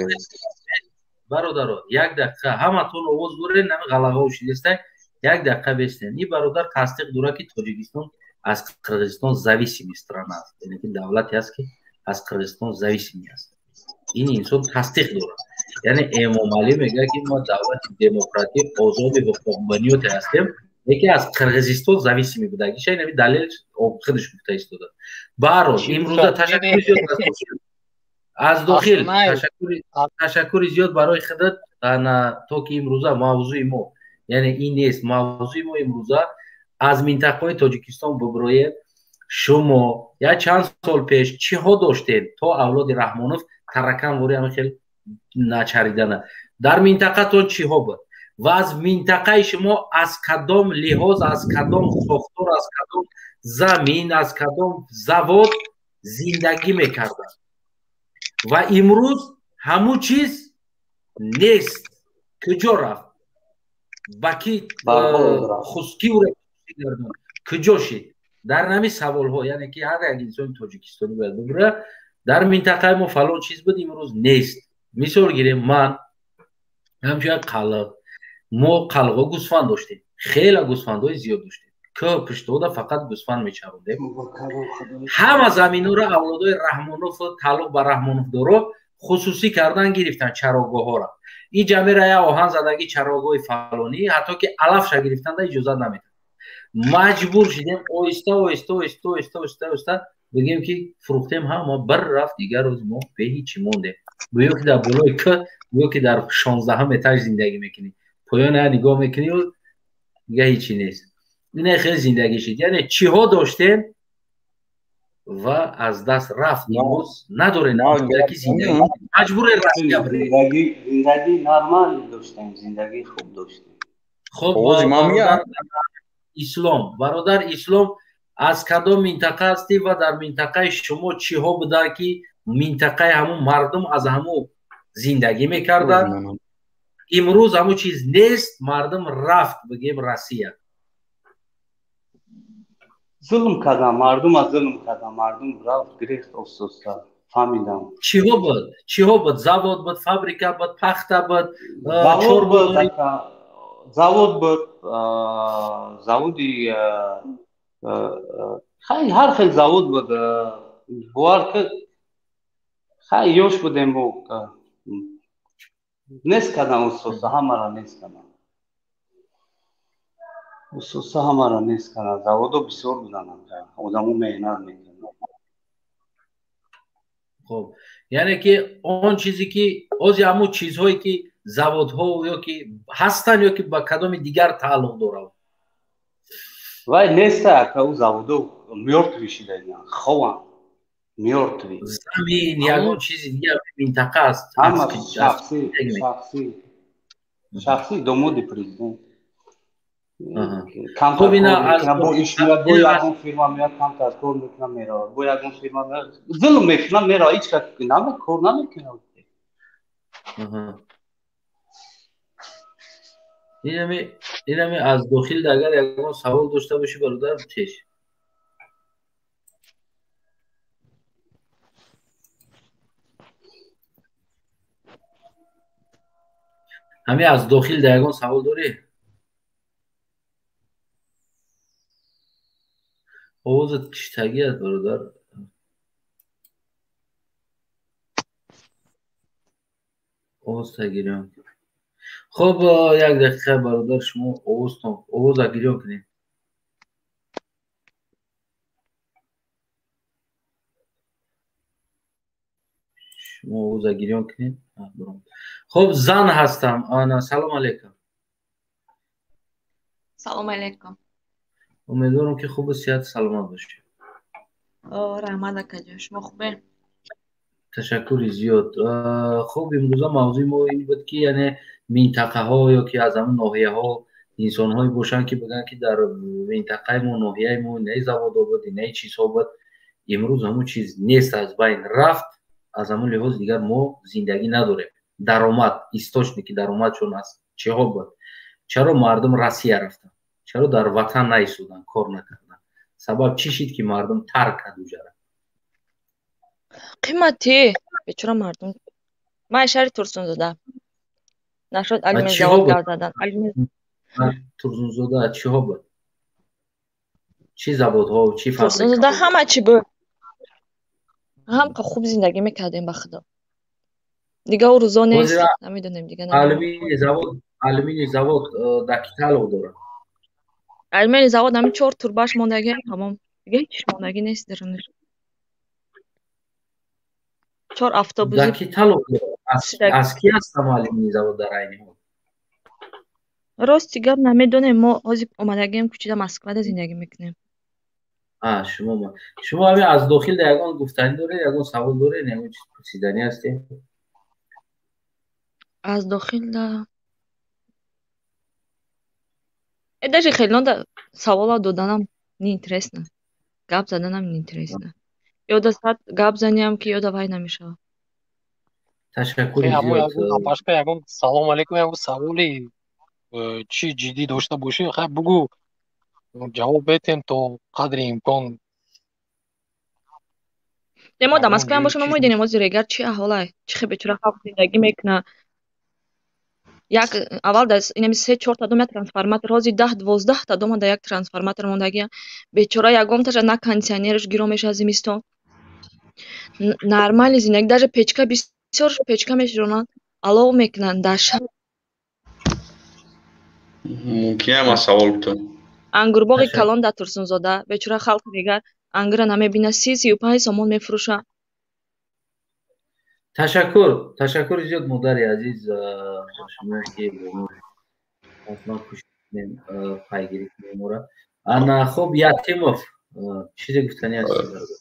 A: Бародаро, як дақиқа ҳаматон овоз доред, нами ғалағо шидестай, як дақиқа бестен. Ин бародар тасдиқ дорад ки Тоҷикистон аз Қирғизистон зависимый страна аст, яъне ки давлате аст ки аз Қирғизистон зависимый аст. Ин инсон тасдиқ дорад. Яъне Эмомалӣ мегӯяд ки мо давлати демократӣ, озоди ҳуқуқбунёде ҳастем, лекин аз Қирғизистон зависимый будагиша ин ҳамин далел худаш гуфта истода. Баҳрол, имрӯза ташаккури зиёд аз дохил, ташаккури зиёд барои худат, то ки имрӯза мавзӯи мо, яъне ин нест мавзӯи мо имрӯза аз минтақаҳои Тоҷикистон буброед. Шумо як чанд сол пеш чиҳо доштед то авлоди Раҳмонов таракан вори ҳамин хел начаридана? Дар минтақатон чиҳо буд? Ва аз минтақаи шумо аз кадом лиҳоз, аз кадом сохтор, аз кадом замин, аз кадом завод Зиндагӣ мекарданд ва имрӯз ҳамун чиз нест. Куҷо рафт? Ба ки ки ӯро гардонд? Куҷо шид? Дар ҳамин саволҳо, яъне ки ҳар як инсони тоҷикистонӣ бояд бигӯяд, дар минтақаи мо фалон чиз буд, имрӯз нест. Мисол гирем, ман ҳамчун як қалиқ, мо қалиқҳо гӯсфанд доштем, хеле гӯсфандҳои зиёд доштем, кӯҳ пуштода фақат гӯсфанд мечарондем. Ҳама заминҳоро авлодои Раҳмонову тааллуқ ба Раҳмоновдоро хусусӣ кардан гирифтан чарогоҳҳоро. Ин ҷамера як оҳан задагӣ чарогоҳи фалонӣ, ҳатто ки алафша гирифтанда иҷозат намедад. Маҷбур шидем оҳиста оҳиста оҳиста оҳиста оҳиста оҳиста бигем ки фурӯхтем, ҳама бір рафт, дигар рӯз мо бе ҳичи мондем. Гӯё ки дар болои кӯҳ, гӯё ки дар 16-ҳам этаж зиндагӣ мекунӣ, поён я нигоҳ мекунӣ, дига ҳичи нест. Ина хеле зиндагӣ шид. Яъне чиҳо доштем ва аз даст рафт, имрӯз надорем ки зиндагӣ маҷбуре Россия бирем.
K: Зиндагӣ нормал доштем, зиндагӣ хуб доштем.
A: Хуб, Ислом, бародар Ислом, аз кадом минтақа ҳастӣ ва дар минтақаи шумо чиҳо буданд ки минтақаи ҳамун мардум аз ҳамун зиндагӣ мекарданд? Имрӯз ҳамун чиз нест, мардум рафт, бигем, Россия.
K: Зулм кардам, мардум аз зулм кардам, мардум рафт, гирифт остоста, фаҳмидам.
A: Чиҳо буд? Чиҳо буд? Завод буд, фабрика буд, пахта буд,
K: завод буд, завод буд, заводи хай ҳар хел завод буд. Бовар ки хай ёш будем, мо нест кардам устоса, ҳамаро нест кардам. Устоса ҳамаро нест кардам. Заводо бисёр буданд, одамо меҳнат мекарданд.
A: Хуб, яъне ки он чизе ки ози ҳамун чизҳое ки заводҳо ё ки ҳастанд ё ки ба кадоми дигар тааллуқ доранд?
K: Вай неста, ака, ӯ заводо мёртвый шидаанд, хованд, мёртвый.
A: Замин, ягон чизи дигар минтақа аст?
K: Ҳама шахсӣ, шахсӣ, шахсӣ, домоди президент. Камтар бо иш меяд, бо ягон фирма меяд, камтар кор мекунад, меравад, бо ягон фирма меяд, зулм мекунад, меравад, ҳеҷ кас кор намекунад.
A: Инами аз дохил агар ягон савол дошта бошӣ, бародар, пеш. Ҳами аз дохил да ягон савол дорӣ? Овозат киштагӣ аст, бародар. Овозта гирён. Хуб, як дақиқа, бародар, шумо овозтон овоза гирён кунед. Шумо овоза гирён кунед. Хуб, зан ҳастам. Ана, салом алейкум.
M: Салом алейкум.
A: Умедворам ки хубу сиҳату саломат бошед.
M: Раҳмат, акаҷон, шумо хубе?
A: Ташаккури зиёд. Хуб, имрӯза мавзӯи мо ин буд ки яъне минтақаҳо ё ки аз ҳамун ноҳияҳо инсонҳое бошанд ки бигӯянд ки дар минтақаи мо, ноҳияи мо инаи заводҳо буд, инаи чизҳо буд. Имрӯз ҳамун чиз нест, аз байн рафт. Аз ҳамун лиҳоз дигар мо зиндагӣ надорем. Даромад, источники даромадшон аз чиҳо буд? Чаро мардум Россия рафтанд? Чаро дар ватан наистоданд, кор накарданд? Сабаб чӣ шид ки мардум тарк кард уҷара?
M: Қиматӣ, бечора мардум. Ман шаҳри Турсунзода. Нашуд алюминий завод гап задан.
A: Турсунзода чиҳо буд? Чӣ заводҳо, чӣ фабрикаҳо?
M: Турсунзода ҳама чӣ буд. Ҳам хуб зиндагӣ мекардем, ба худо. Дига ӯ рӯзо нест, намедонем дига.
A: Алюминий завод, алюминий завод дар ки тааллуқ дорад?
M: Алюминий завод ҳамин чор турбаш мондагӣ, тамом. Дига ҳеҷ мондагӣ нест дарунаш. Чор автобуси.
A: Дар ки тааллуқ дорад? Аз ки ҳастам алюминий завод дар айни ҳол?
M: Рости гап намедонем, мо ҳозир омадагием кӯчида Москвада зиндагӣ мекунем. Шумо ҳамин аз дохил да ягон гуфтанӣ доред, ягон савол доред, ягон чиз пурсиданӣ ҳастед? Аз дохил да даже хеле да савола доданам неинтересно, гап заданам неинтересно. Ё да сад гап заниам ки ё да вай намешавад.
A: Ташаккури
C: зиёд. Апашка, ягон салом алейкум, ягон саволи чӣ ҷиддӣ дошта бошӣ, хай бугӯ, ҷавоб метем то қадри имкон.
M: Не, мо дар Москваам бошем, мо медонем ҳозир эгар чӣ аҳолай, чӣ хел бечора халқ зиндагӣ мекунад. Як аввал дар инами се чорта дом як трансформатор, ҳозир 10-12 та дома дар як трансформатор мондагия. Бечора ягонташа на кондитсионераш гиро мешавад зимистон. Нормали зиндагӣ, даже печка, бисёр печка меширонанд, алов мекунанд дар шаб.
N: Мумкин ман савол бутам?
M: Ангурбоғи калон дар Турсунзода, бечора халқи дигар ангура намебинад, 30-35 сомон мефурӯшанд.
A: Ташаккур, ташаккури зиёд, модари азиз, шумо ки ҳатман кӯшиш кунем, пайгирӣ кунем ора. Ана хуб, Ятимов, чизе гуфтани аст?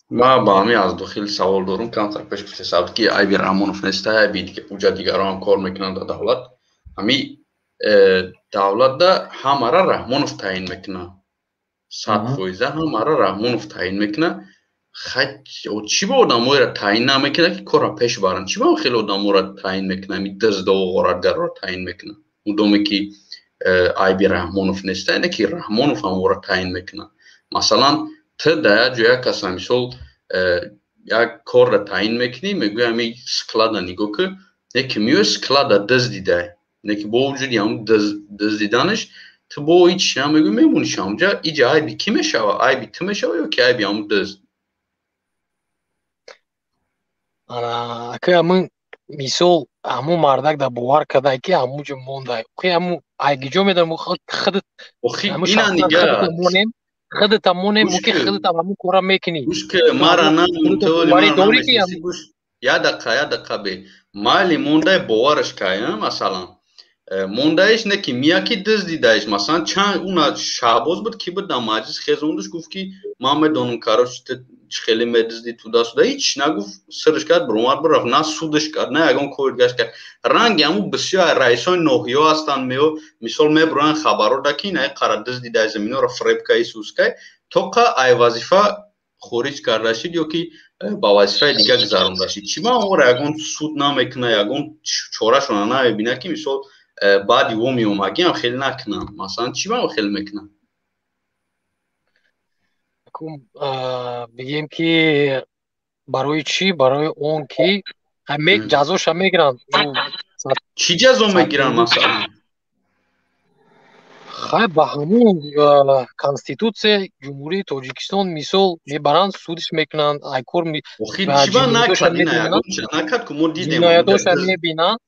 N: Ман ба ҳамин аз дохил савол дорум. Камтар пеш гуфтесабд, ки айби Раҳмонов неста, айби уҷа дигарон кор мекунанд дар давлат. Ҳами давлатда ҳамара Раҳмонов таъин мекунад, 100%-а ҳамара Раҳмонов таъин мекунад. Чӣ ба одамоеро таъин намекунад, ки корро пеш баранд? Чӣ ба хеле одаморо таъин мекунад, ҳами дуздову ғоратгарро таъин мекунад? Мудоме ки айби Раҳмонов неста, ине ки Раҳмонов ҳаморо таъин мекунад. Масалан, ту дар як ҷо як каса, мисол, як корро таъин мекунӣ, мегӯӣ, ҳами склада нигоҳ кун, не ки меои, склада дуздидай, не ки бо вуҷуди ҳамн дуздиданаш ту бо ҳеч намегӯӣ, мемониш ҳамунҷа. Иҷа айби кӣ мешава? Айби ту мешава ё ки айби ҳамун дузд?
C: Ака, ҳамун мисол, ҳамун мардак дар бовар кардай, ки ҳамунҷо мондай. Охи, ҳамун айгиҷо медонам, худат
N: ина нига
C: монем, худата монем, мумкин худатам ҳамун кора мекунӣ.
N: Гӯш ки, мара намон, як дақиқа, як дақиқа бе. Майли, мондай, бовараш кай, масалан, мондаиш, не ки мия ки дуздидаиш. Масалан, чанд уна Шаҳбоз буд, ки буд, дар маҷлис хезондуш, гуфт, ки ман медонам, короче, ту чӣ хеле медуздӣ, туда-сюда, ҳеч нагуфт, сирш кард, биромад, бирафт, на судш кард, на ягон кори дигаш кард. Ранги ҳамун бисёр раисони ноҳиё ҳастанд, мео, мисол, мебуроянд хабаро да, ки ина қара дуздидай, заминоро фреб каи, сускай, тоқа ай вазифа хориҷ карда шид ё ки ба вазифаи дигар гузаронда шид. Чӣ ба онро ягон суд намекуна, ягон чорашона намебина, ки мисол баъди во меомагиам хеле накунам? Масалан, чӣ ба хеле мекунам?
C: Бигем, ки барои чӣ? Барои он ки ҷазоша мегиранд.
N: Чӣ ҷазо мегиранд, масалан?
C: Хай, ба ҳамун конститутсияи Ҷумҳурии Тоҷикистон, мисол, мебаранд, судиш мекунанд, айкор. Ҷиноятоша мебинанд,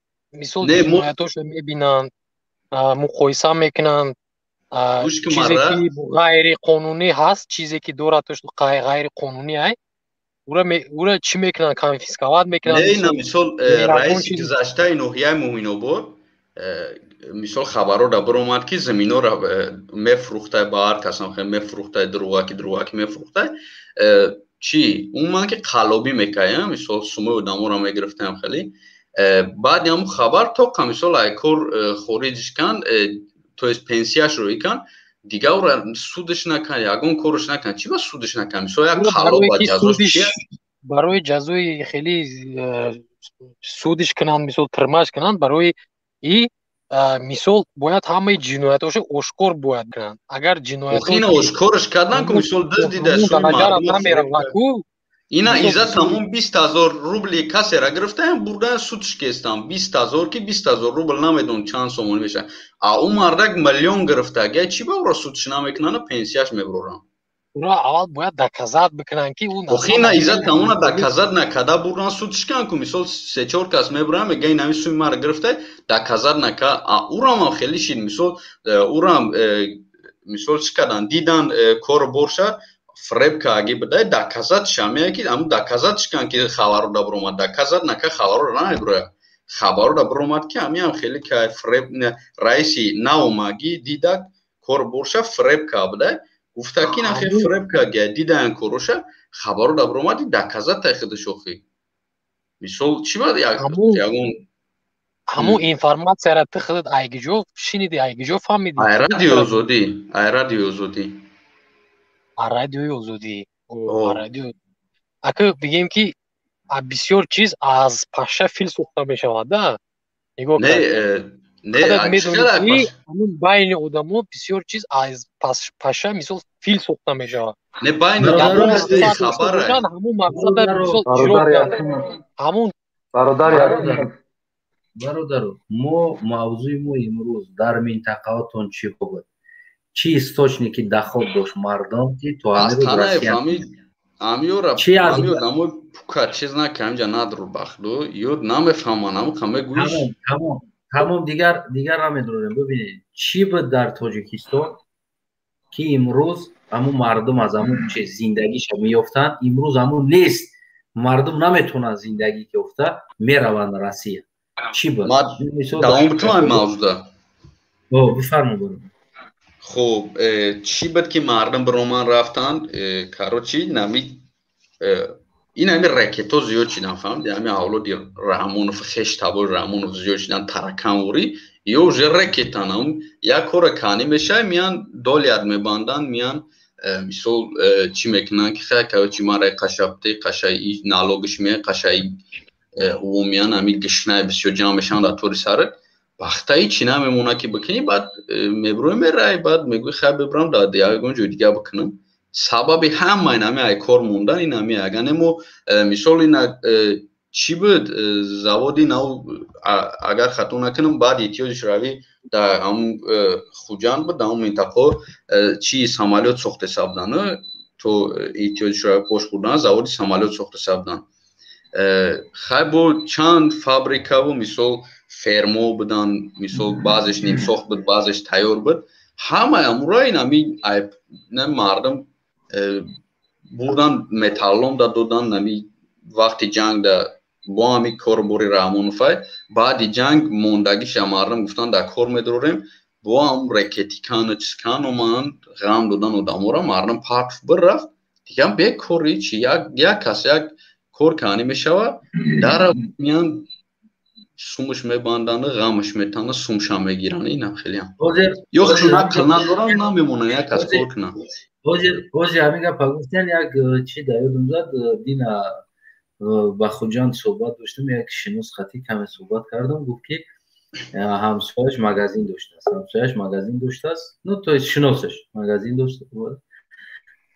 C: мисол, ҷиноятоша мебинанд, муқоиса мекунанд, чизе ки ғайриқонунӣ ҳаст, чизе ки дорад, ғайриқонунӣ ай, ура чӣ мекунанд, конфисковать мекунанд.
N: Не, ина мисол, раиси гузаштаи ноҳияи Муъминобод, мисол, хабаро да биромад, ки заминора мефурӯхтай ба ҳар касам, мефурӯхтай, дурӯғаки дурӯғаки мефурӯхтай. Чӣ умуман ки қаллобӣ мекая, мисол, сумои одаморо мегирифтаям хеле. Баъди ҳамун хабар тоқа, мисол, ай кор хориҷш канд, то есть пенсияшро иканд, дигар ура судш наканд, ягон корш наканд. Чӣ ба судш наканд? Мисол, як қаллоб ба ҷазош чия?
C: Барои ҷазои хеле судиш кунанд, мисол, тирмаш кунанд, барои и мисол, бояд ҳамаи ҷиноятҳошо ошкор бояд кунанд. Агар
N: ҷиноятҳо ошкорш кардан ку, мисол, дуздида.
C: Намеравад-ку.
N: Ина иззат ҳамун 20 000 рубли касера гирифтаям, бурдаям, судш кестам. 20 000, ки 20 000 рубл намедонам чанд сомон мешавад. А ӯ мардак миллион гирифта, га чӣ ба ӯро судш намекунанд, пенсияш мебуроранд?
C: Уро аввал бояд доказать бикунанд, ки ӯ
N: Охи, ина иззат ҳамона доказать накарда бурдан, судш кан ку. Мисол, се чор кас мебуранд, мега, ин ҳамин суми маро гирифта, доказать нака. А ӯрам ҳам хеле шид, мисол, ӯрам, мисол, чӣ кардан, дидан, кору борша фреб кааги бидай, доказать шамея, ки ҳамун доказать кан, ки хабаро да биромад. Доказать нака, хабаро намебирояд. Хабаро да биромад, ки ҳамиам хеле ка фреб, раиси наомагӣ дидак, кор борша фреб ка бидай, гуфта, ки на хел фреб кагия, дидаян короша, хабаро да биромад, доказать тай худаш. Охи, мисол, чӣ ба ягон
C: Ҳамун информатсияра ту худат айгиҷо шиниди, айгиҷо фаҳмидӣ?
N: Ай Радиои Озодӣ, ай Радиои Озодӣ.
C: Радиои Озодӣ, радио. Ака бигем ки бисёр чиз аз паша фил сохта мешавад, да? Нигоҳ медонӣ, ҳамун байни одамо бисёр чиз аз паша мисол фил сохта мешавад.
N: Не, байни
C: ҳамун мақсада мисол иҷро ҳамун.
A: Бародаро, мо мавзӯи мо имрӯз дар минтақаотон чӣ буд, чӣ источники доход дошт мардум, ки то ҳамин рӯз
N: Амиёра амиё дамои пука чиз нака, ҳамҷа надрур бахду ё намефаҳман, ҳаму ка мегӯиш.
A: Тамом, тамом, дигар намедурем. Бибинед, чӣ буд дар Тоҷикистон, ки имрӯз ҳамун мардум аз ҳамун чиз зиндагиша меёфтанд, имрӯз ҳамун нест, мардум наметавонанд зиндагӣ ёфта, мераванд Россия. Чӣ буд?
N: Давом бутум ҳамин мавзӯда.
A: Бифармо, бародар.
N: Хуб, чӣ буд, ки мардум бироман рафтанд? Короче, нами ин ҳами ракето зиёд шидан, фаҳмиди? Ҳами авлоди Раҳмонов, хеш табори Раҳмонов зиёд шидан, тараканворӣ ё уже ракетан. Як кора кани мешавад, миян долият мебанданд, миян мисол чӣ мекунанд, ки хай, короче, ман рай қашабте қашаи налогиш меян, қашаи умумиян ҳами гишнаи бисёр ҷамъ мешаванд дар тори сарат, вақтаи чӣ намемона, ки бикунӣ. Баъд мебурӯи, мерай, баъд мегӯи, хай, бибурам, дар ягон ҷои дига бикунам. Сабаби ҳама ин ҳами ай кор мондан ин ҳами. Агар не, мо мисол ина чӣ буд, заводи нав, агар хато накунам, баъди Иттиҳоди Шӯравӣ дар ҳамун Хуҷанд буд, дар ҳамун минтақао чи самолёт сохтеса будан, то Иттиҳоди Шӯравӣ пош хӯрдан, заводи самолёт сохтеса будан. Хай, бо чанд фабрикаву мисол фермо будан, мисол баъзеш нимсохт буд, баъзеш тайёр буд. Ҳамаи амура ин ҳами мардум бурдан, металлом да додан. Ҳами вақти ҷанг да бо ҳами корубори Раҳмоновай, баъди ҷанг мондагиша мардум гуфтан, дар кор медорем, бо ҳам ракетикану чизкан оманд, ғам додан одамора, мардум партф бир рафт. Дигар бекори чи, як кас як кор кани мешавад, дара миян, сумуш мебанданду, ғамаш метанду, сумша мегиранд. Инам хелеам ё хушуна қил надоранд, намемонанд як кас кор кунанд.
A: Ҳозир ҳамин гапа гуфтан, як чи дар ёдам зад. Дина ба Хуҷанд суҳбат доштам, як шинос хатӣ каме суҳбат кардам, гуфт, ки ҳамсояш магазин доштааст, ҳамсояш магазин доштааст, ну, то есть шиносаш магазин дошт,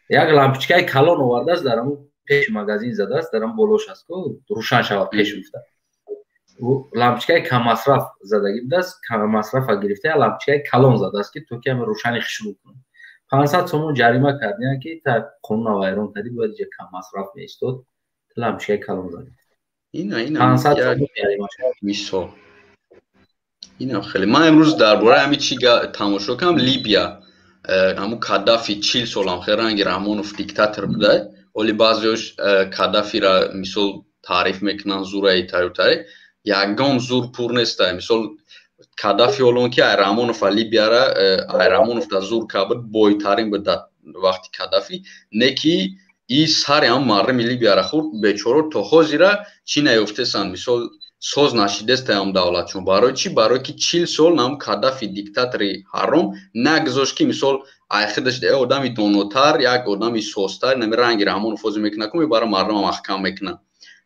A: як лампочкаи калон овардааст, дар ҳамун пеши магазин задааст, дар ҳамун болош аст ку, рӯшан шавад пеш гуфта. Лампочкаи каммасраф задагӣ будааст, каммасрафа гирифта, лампочкаи калон задааст, ки то ки ҳами рӯшани хушрӯ кунад. 500 сомон ҷарима кардиян, ки та қонуна вайрон кардӣ, бояд иҷа каммасраф меистод, лампочкаи калон задӣ.
N: Мисол, инам хеле. Ман имрӯз дар бораи ҳами чи тамошо кардам, Либия, ҳамун Каддафи 40 солам хел ранги Раҳмонов диктатор буда. Оли баъзеош Каддафира мисол таъриф мекунанд, зураи тарю тари, ягон зур пур неста. Мисол Каддафи олон ки ай Раҳмонов Либияра, ай Раҳмонов да зур кабуд, бойтарин буд дар вақти Каддафи, не ки и сари ҳам мардуми Либияра хӯрд, бечоро то ҳозира чӣ наёфтесанд, мисол соз нашидеста ҳам давлатшон. Барои чӣ? Барое ки 40 сол нам Каддафи диктатори ҳаром нагузошт, ки мисол ай худаш одами донотар, як одами созтар, нами ранги Раҳмонов ҳозир мекунад ку, мебара мардумам маҳкам мекунад.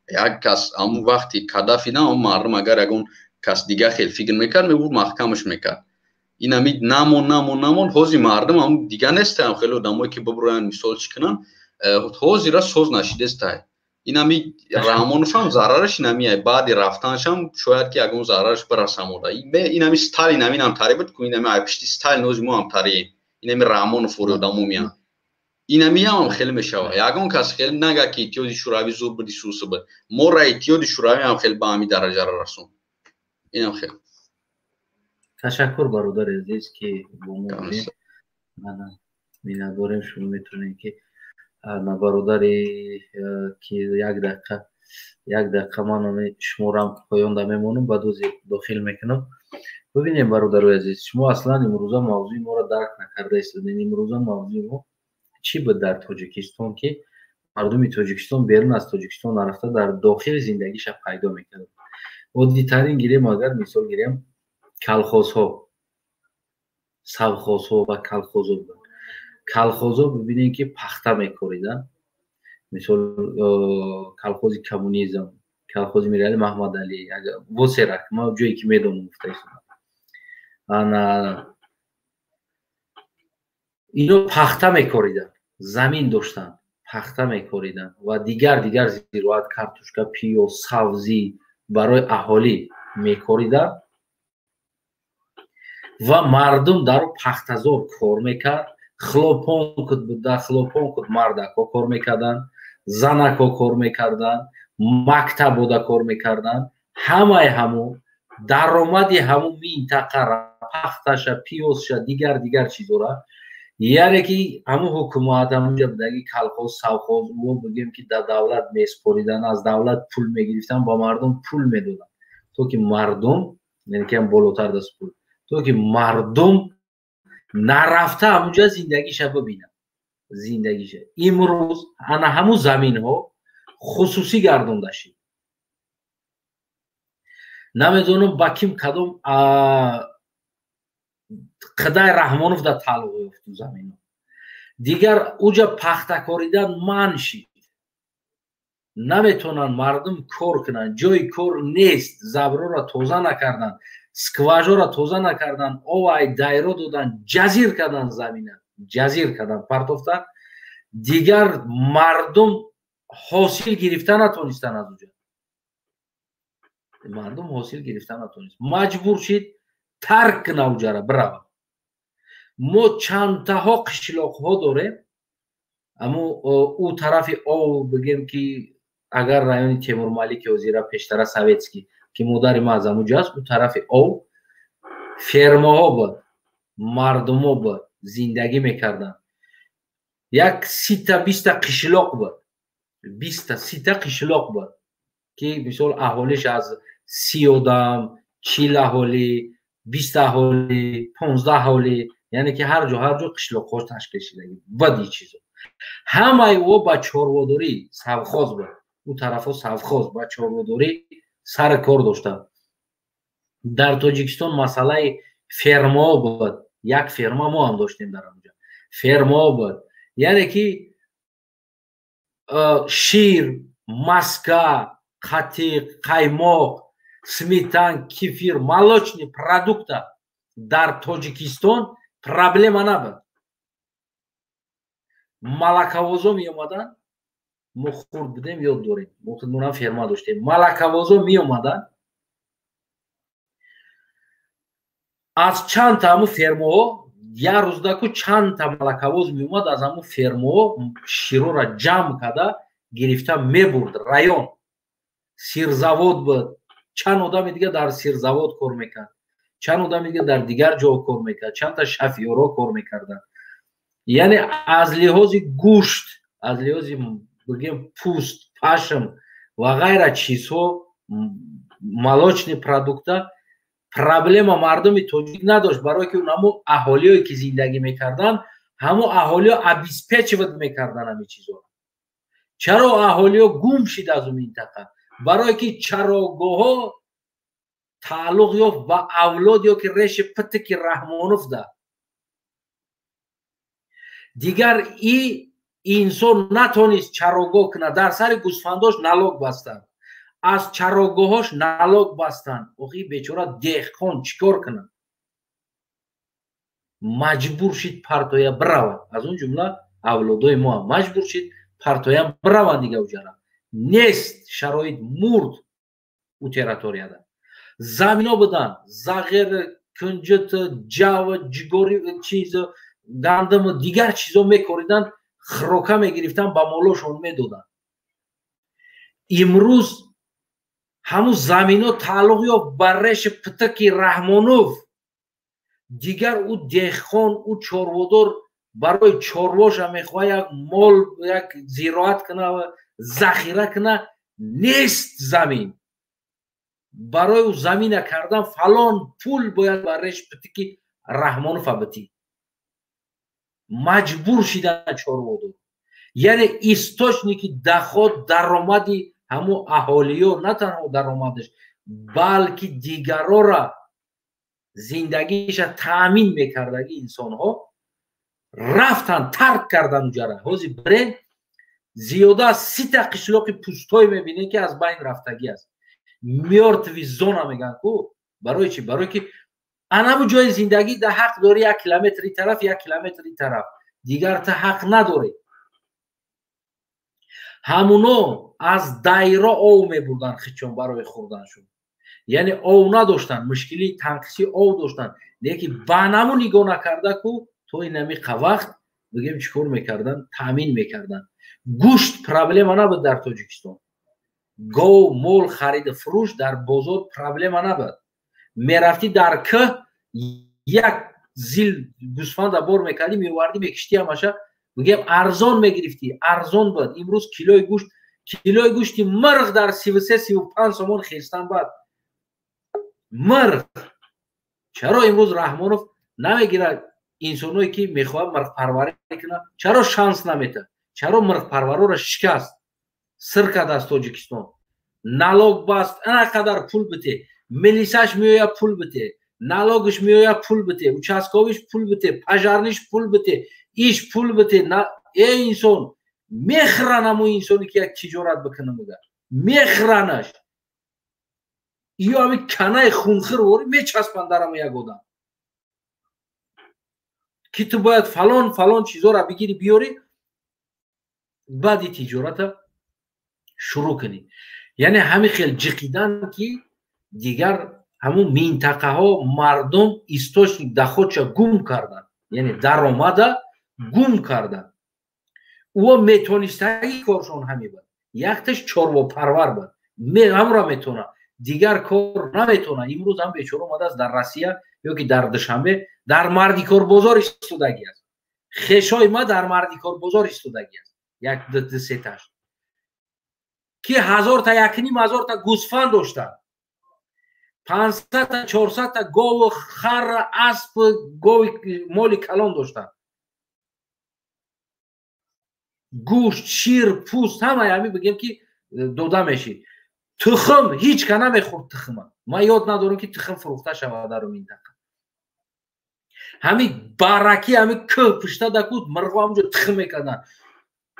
N: Як кас ҳамун вақти Каддафи на ҳамун мардум, агар ягон кас дига хел фикр мекард, мебурд, маҳкамаш мекард. Инами намон, намон, намон, ҳозир мардум ҳам дига нестаам, хеле одамое ки бибуроянд, мисол чӣ кунанд, ҳозира соз нашидестай. Инами Раҳмоновам зарараш инами, баъди рафтанашам шояд ки ягон зарараш бирасамода. Инами Сталин ҳаминам тари буд ку, инами ай пишти Сталин ҳози мо ҳам тарием, инами Раҳмонов ори одамо меянд, инамиам хеле мешавад. Ягон кас хеле нага, ки Иттиҳоди Шӯравӣ зур буди, суси буд, моро Иттиҳоди Шӯравӣ ҳам хеле ба ҳамин дараҷара расон. Инам хеле.
A: Ташаккур, бародари азиз, ки бо мо будем. Миннатдорем. Шумо метавонед, ки на бародари, ки як дақиқа, як дақиқа ман шуморам поёнда мемонам, баъд ози дохил мекунам. Бибинем, бародарои азиз, шумо аслан имрӯза мавзӯи моро дарк накарда истодед. Имрӯза мавзӯи мо чӣ буд дар Тоҷикистон, ки мардуми Тоҷикистон берун аз Тоҷикистон нарафта, дар дохили зиндагиша пайдо мекард? Оддитарин гирем, агар мисол гирем, колхозҳо, совхозҳо ва колхозҳо буданд. Колхозҳо, бибинем, ки пахта мекориданд. Мисол, колхози Коммунизм, колхози Мирали Маҳмадалӣ, восерак ма ҷое ки медонам гуфта истодам. Ана ино пахта мекориданд, замин доштанд, пахта мекориданд ва дигар дигар зироат, картошка, пиёз, савзӣ барои аҳолӣ мекориданд ва мардум дар пахтазор кор мекард. Хлопон куд буда, хлопон куд мардакҳо кор мекарданд, занакҳо кор мекарданд, мактабода кор мекарданд. Ҳамаи ҳамун даромади ҳамун минтақара, пахташа, пиёзша, дигар дигар чизора, яъне ки ҳамун ҳукумат ҳамунҷа будаги, колхоз, совхоз, ӯ бигем ки дар давлат месупориданд, аз давлат пул мегирифтанд, ба мардум пул медоданд, то ки мардум, яъне ки ҳам болотар даст пул, то ки мардум нарафта ҳамунҷа зиндагиша бибинад, зиндагиша. Имрӯз ана ҳамун заминҳо хусусӣ гардонда шид. Намедонам ба ким, кадом Қидай Раҳмонов да тааллуқ ёфт заминҳо. Дигар уҷа пахтакоридан манъ шид, наметавонанд мардум кор кунанд, ҷои кор нест. Заброра тоза накарданд, скважора тоза накарданд, овай дайро доданд, ҷазир карданд, замина ҷазир карданд, партофтанд. Дигар мардум ҳосил гирифта натонистанд аз уҷа, мардум ҳосил гирифта натонист, маҷбур шид тарк куна уҷара, бирава. Мо чандтаҳо қишлоқҳо дорем, аммо ӯ тарафи ов, бигем ки агар райони Темурмалики ҳозира, пештара Советский, ки модари ма аз ҳамуҷа аст, ӯ тарафи ов фермаҳо буд, мардумо буд, зиндагӣ мекарданд. Як сита биста қишлоқ буд, биста сита қишлоқ буд, ки мисол аҳолиш аз 30 одам, 40 аҳолӣ, 20 аҳолӣ, 15 аҳолӣ, яъне ки ҳар ҷо ҳар ҷо қишлоқҳо ташкил шидаги бади чизо. Ҳамаи ӯ ба чорводорӣ, совхоз буд, ӯ тарафҳо совхоз ба чорводорӣ сари кор доштанд. Дар Тоҷикистон масъалаи фермаҳо буд, як ферма мо ҳам доштем дар онҷа, фермаҳо буд, яъне ки шир, маска, қатиқ, қаймоқ, сметан, кефир, молочный продукта дар Тоҷикистон проблема набуд. Малакавозо меомаданд, мо хурд будем, ёд дорем, мо худмонам ферма доштем. Малакавозо меомаданд, аз чандта ҳамун фермаҳо як рӯздаку чандта малакавоз меомад, аз ҳамун фермаҳо широра ҷамъ карда гирифта мебурд район. Сирзавод буд, чанд одами дига дар сирзавод кор мекард, чанд одами дига дар дигар ҷо кор мекард, чандта шафиёро кор мекарданд. Яъне аз лиҳози гӯшт, аз лиҳози бигем пӯст, пашм ва ғайра чизҳо, молочный продукта проблема мардуми тоҷик надошт, барое ки ҳамо аҳолиое ки зиндагӣ мекарданд, ҳамо аҳолио обеспечивать мекарданд ҳамин чизҳоро. Чаро аҳолио гум шид аз он минтақа? Барое ки чарогоҳҳо тааллуқ ёфт ба авлод ё ки реши птики Раҳмонов да. Дигар и инсон натонист чарогоҳ кунад, дар сари гӯсфандош налог бастанд, аз чарогоҳош налог бастанд. Охи бечора деҳқон чӣ кор кунад? Маҷбур шид партоя биравад, аз он ҷумла авлодои мо ҳам маҷбур шид партоя бираванд. Дига уҷара нест, шароит мурд. Ӯ территорияда замино буданд, зағир, кунҷит, ҷав, ҷигори, чиз, гандуму дигар чизо мекориданд, хирока мегирифтанд, ба молошон медоданд. Имрӯз ҳамун замино тааллуқ ёфт ба реши птики Раҳмонов. Дигар ӯ деҳқон, ӯ чорводор барои чорвоша мехоҳад як мол, як зироат куна, захира куна, нест замин. Барои ӯ замина кардан фалон пул бояд ба реши птики Раҳмонов абитӣ. Маҷбур шидан чорводор. Яъне источники доход, даромади ҳамун аҳолиё, на танҳо даромадаш, балки дигарора зиндагиша таъмин мекардаги инсонҳо рафтан, тарк кардан уҷара. Ҳозир бирен Зиёда аз 30-та қишлоқи пустой мебинем, ки аз байн рафтагӣ аст. Мёртвый зона мегӯянд ку. Барои чӣ? Барое ки анаму ҷои зиндагӣ да ҳақ дорӣ 1 километри тараф, 1 километри тараф, дигар та ҳақ надорӣ. Ҳамуно аз дайро ов мебурданд хичон барои хӯрданшон, яъне ов надоштанд, мушкилии танқиси ов доштанд, лекин ба наму нигоҳ накарда ку то инами вақт бигем чӣ кор мекарданд, таъмин мекарданд. Гӯшт проблема набуд дар Тоҷикистон, гов, мол хариду фурӯш дар бозор проблема набуд. Мерафтӣ дар кӯҳ, як зил гӯсфанда бор мекардӣ, меовардӣ, мекиштӣ, ҳамаша бигем арзон мегирифтӣ, арзон буд. Имрӯз килои гӯшт, килои гӯшти мирғ дар 33-35 сомон хестан бад мирғ. Чаро имрӯз Раҳмонов намегирад инсоное ки мехоҳад мирғпарварӣ кунад? Чаро шанс наметад? Чаро мирғпарвароро шикаст, сир кард аз Тоҷикистон? Налог баст, ана қадар пул бите, милисаш меояд пул бите, налогш меояд пул бите, участковиш пул бите, пожарниш пул бите, иш пул бите. Э инсон мехӯран, ҳамун инсоне ки як тиҷорат бикунад, мега мехӯранаш. Ё ҳами канаи хунхир вори мечаспанд дар ҳамун як одам, ки ту бояд фалон фалон чизоро бигирӣ, биёрӣ, баъди тиҷората шурӯъ кунӣ. Яъне ҳамин хел ҷиқидан, ки дигар ҳамун минтақаҳо мардум источник доходша гум карданд, яъне даромада гум карданд. Ӯ метонистагӣ коршон ҳамин буд, якташ чорвопарвар буд, ҳамро метона, дигар кор наметона. Имрӯз ҳам бечора омадааст дар Россия ё ки дар Душанбе дар мардикорбозор истодагӣ аст. Хешои ма дар мардикорбозор истодагӣ аст, як ду сеташ, ки 1000-та, 1500-та гӯсфанд доштанд, 500-та, 400-та гову, хар, асп, гови, моли калон доштанд, гӯшт, шир, пӯст, ҳамаи ҳамин бигем ки дода мешид. Тухм ҳеҷ ка намехӯрд тухма, ман ёд надорам ки тухм фурӯхта шавад дар минтақа. Ҳамин баракӣ, ҳамин кӯҳ пушта даку мирғо ҳамунҷо тухм мекарданд.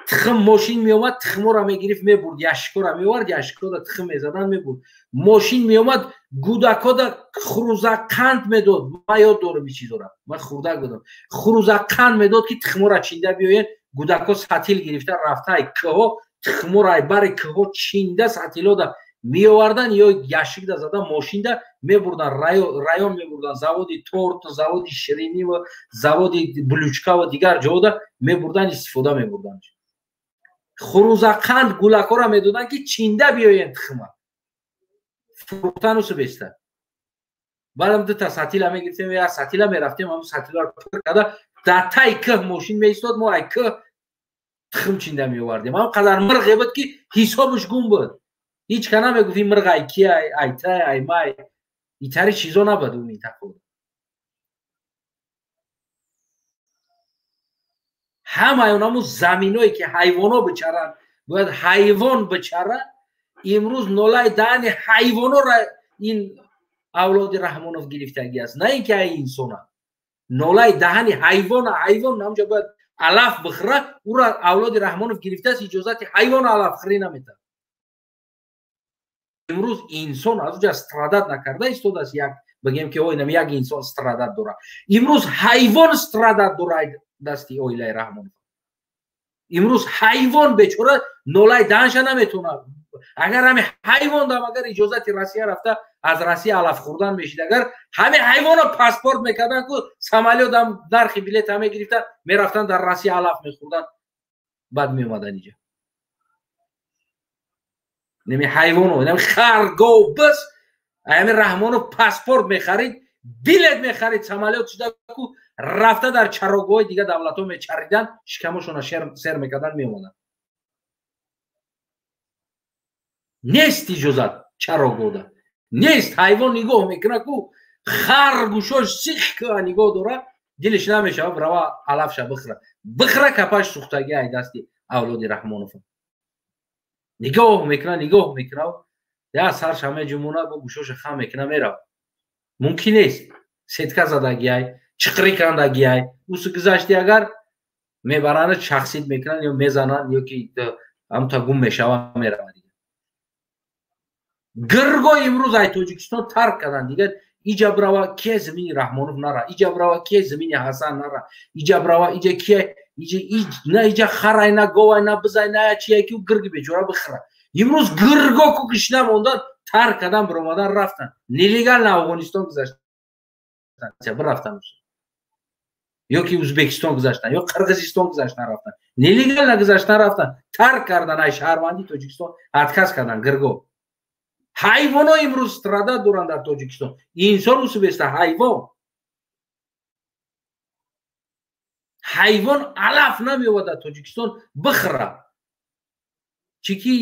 A: Тухм мошин меомад, тухморо мегирифт, мебурд, яшикоро меовард, яшикода тухм мезадан, мебурд. Мошин меомад, гудакода хурӯзақанд медод. Ман ёд дорам ин чизора, ман хурдак будам. Хурӯзақанд медод, ки тухморо чинда биёен. Гудако сатил гирифта рафта ай кӯҳо тухморо ай бари кӯҳо чинда сатилода меовардан ё яшикда зада мошинда мебурдан, район мебурдан, заводи торт, заводи ширинӣ ва заводи булючка ва дигар ҷода мебурдан, истифода мебурдан. Хурӯзақанд гулакҳоро медоданд, ки чинда биёен тухма фурӯхтанусу беста. Баъдам дута сатила мегирифтем, як сатила мерафтем, ҳамун сатиларо пур карда дар таи кӯҳ мошин меистод, мо ай кӯҳ тухм чинда меовардем. Ҳам қадар мирғе буд, ки ҳисобаш гум буд. Ҳеҷ ка намегуфт ин мирғ ай ки, ай айтай, ай май, итари чизо набуд ӯ минтақа. Ҳамаи онаму заминое ки ҳайвоно бичаранд, бояд ҳайвон бичара, имрӯз нолаи даҳани ҳайвонора ин авлоди Раҳмонов гирифтагӣ аст, на ин ки ай инсона. Нолаи даҳани ҳайвона, ҳайвон ҳамҷо бояд алаф бихӯра, ӯро авлоди Раҳмонов гирифтааст, иҷозати ҳайвон алафхӯрӣ наметавад. Имрӯз инсон аз уҷа страдать накарда истодааст, як бигем ки ой, як инсон страдать дорад. Имрӯз ҳайвон страдать дорад дасти оилаи Раҳмонов. Имрӯз ҳайвон бечора нолаи даҳанша наметавонад. Агар ҳами ҳайвон дам агар иҷозати Россия рафта аз Россия алаф хӯрдан мешид, агар ҳами ҳайвонро паспорт мекардан ку самолёт ҳам нархи билет ҳам мегирифтан, мерафтан дар Россия алаф мехӯрдан, баъд меомадан иҷа. Неми ҳайвоно, неми хар, гов, бис, ҳами Раҳмонов паспорт мехарид, билет мехарид, самолёт шуда ку рафта дар чарогоҳи дигар давлатҳо мечаридан, шикамошонро сер мекардан, меомаданд. Нест иҷозат чарогоҳда, нест. Ҳайвон нигоҳ мекунад ку хар гӯшош сих ка нигоҳ дора, дилиш намешавад рава алафша бихӯра, бихӯра капаш сӯхтагӣ ай дасти авлоди Раҳмонов. Нигоҳ мекунад, нигоҳ мекунад, я сарша меҷумона, бо гӯшоша хам мекунад, меравад. Мумкин нест. Сетка задагиай, чиқрӣ кандагиай, усу гузашти агар Мебаранд, шахсит мекунанд ё мезананд, ё ки ҳамта гум мешава, меравад. Гирго имрӯз ай Тоҷикистон тарк карданд. Дигар иҷа бирава, кие замини Раҳмонов нара, иҷа бирава, кие замини Ҳасан нара, иҷа бирава, иҷа кие, на иҷа харай, на говай, на бизай, на чие ки гирги бечора бихӯра. Имрӯз гирго ку гишна мондан, тарк кардан, биромадан, рафтан. Нелегально Афғонистон гузаштан, бирафтан, ё ки Ӯзбекистон гузаштан, ё Қирғизистон гузаштан, рафтан. Нелегально гузаштан, рафтан, тарк кардан, ай шаҳрвандии Тоҷикистон отказ кардан гирго. Ҳайвоно имрӯз страда доранд дар Тоҷикистон. Инсон усубеста ҳайвон. Ҳайвон алаф намеёбад дар Тоҷикистон бихӯра. Чӣ ки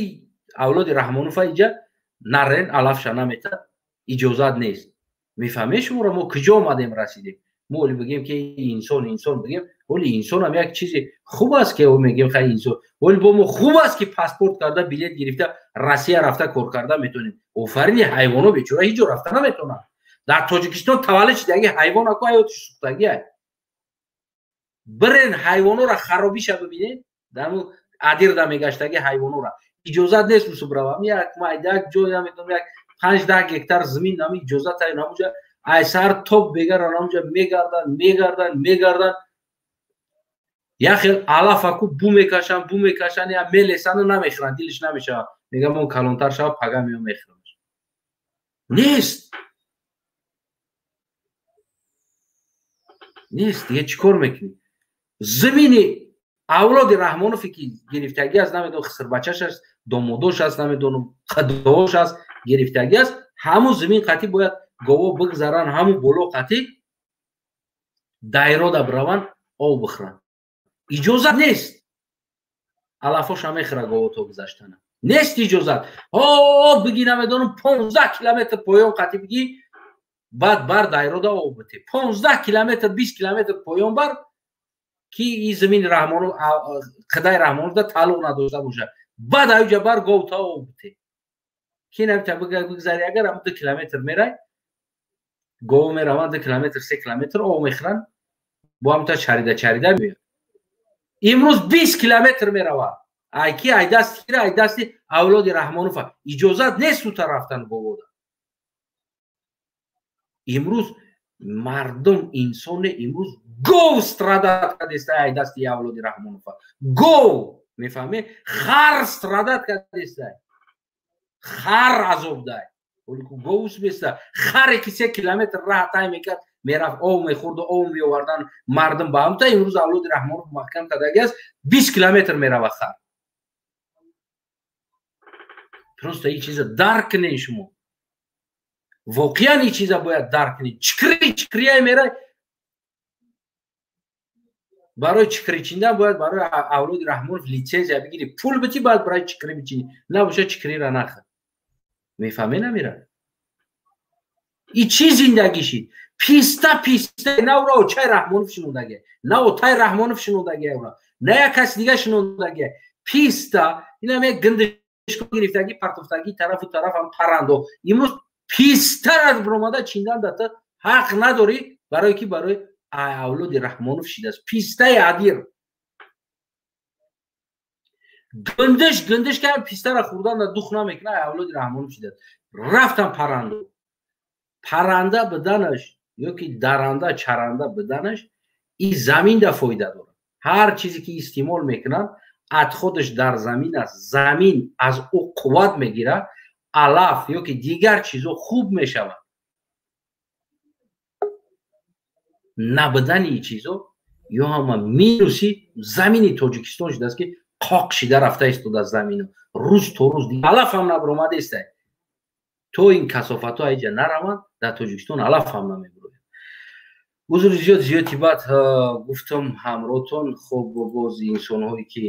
A: авлоди Раҳмонова иҷа нарен алафша наметад, иҷозат нест. Мефаҳмед шуморо мо куҷо омадем, расидем? Мо оли бигем ки инсон, инсон бигем, оли инсонам як чизи хуб аст ки мегем хай инсон. Оли бо мо хуб аст ки паспорт карда, билет гирифта, Россия рафта кор карда метонем. Офарини ҳайвоно бечора ҳеҷ ҷо рафта наметонанд. Дар Тоҷикистон таваллуд шидаги ҳайвон аку ҳаётиш сӯхтагӣ. Бирен ҳайвонора харобиша бибинед, дар адирда мегаштаги ҳайвонора. Иҷозат нест усубравам. Як майда, як ҷой наметонам, як 5-10 гектар замин нами иҷозат ай намуҷа. Ай сар топ бегаран, намуҷа мегардан, мегардан, мегардан. Як хел алафаку бу мекашанд, бу мекашанд, я мелесану намехӯранд, дилиш намешавад. Мегам он калонтар шава, пага меом мехӯрам. Нест. Нест, дига чӣ кор мекунӣ? Замини авлоди Раҳмонове ки гирифтагӣ аст, намедонам хисрбачаш аст, домодош аст, намедонам қадош аст, гирифтагӣ аст, ҳамун замин қатӣ бояд гово бигзаранд, ҳамун боло қатӣ дайрода бираванд, об бихӯранд. Иҷозат нест. Алафоша мехӯра гово то гузаштана. Нест иҷозат. Ҳо биги намедонам 15 километр поён қатӣ биги, баъд бар дайрода об бите. 15 километр, 20 километр поён бар ки ин замини Раҳмонов, қидаи Раҳмоновда тааллуқ надошта бошад. Баъд аюҷа бар гов та об бите. Ки намета бигзари, агар ҳамун 2 километр мерай, гов мераванд 2 километр, 3 километр об мехӯранд, бо ҳамта чарида чарида меояд. Имрӯз 20 километр меравад. Ай ки ай дасти кира, ай дасти авлоди Раҳмонова. Иҷозат нест ута рафтан говода. Имрӯз мардум инсоне имрӯз гов страдат кардеста ай дасти авлоди Раҳмонова. Гов, мефаҳме? Хар страдат кардеста. Хар азоб дай. Гов усбеста. Харе ки 3 километр раҳ тай мекард, мерафт об мехӯрду об меовардан мардум ба ҳамта. Имрӯз авлоди Раҳмонов маҳкам кардаги аст, 20 километр мерава хар. Просто ин чиза дарк кунед шумо. Воқеан ин чиза бояд дарк кунед. Чикри чикрияй мерай. Барои чикри чиндан бояд барои авлоди Раҳмонов литсензия бигирӣ, пул битӣ, баъд барои чикри бичинӣ. Набоша чикрира нахӯр. Мефаҳме намира? И чӣ зиндагӣ шид? Писта писта на ура очай Раҳмонов шинондагӣ, на отай Раҳмонов шинондагӣ ура, на як каси дига шинондагӣ. Писта инам як гиндишко гирифтагӣ, партофтагӣ тарафу тараф ҳам парандо. Имрӯз пистара биромада чиндан дата ҳақ надорӣ, барои ки барои авлоди Раҳмонов шидааст. Пистаи адир. Гиндиш гиндиш ки пистара хӯрдан да дух намекунад, авлоди Раҳмонов шидааст. Рафтан парандо. Паранда биданаш ё ки даранда чаранда биданаш и заминда фоида дорад. Ҳар чизе ки истеъмол мекунанд, отходаш дар замин аст. Замин аз ӯ қувват мегирад, алаф ё ки дигар чизо хуб мешавад. Набудани ин чизо ё ҳама минуси замини Тоҷикистон шудааст ки қоқ шида рафта истода замину. Рӯз то рӯз алаф ҳам набаромадааст. То ин касофатҳо айҷа нараванд, дар Тоҷикистон алаф ҳам намебурояд. Узри зиёд зиёди баъд гуфтам ҳамротон. Хоб боз инсонҳое ки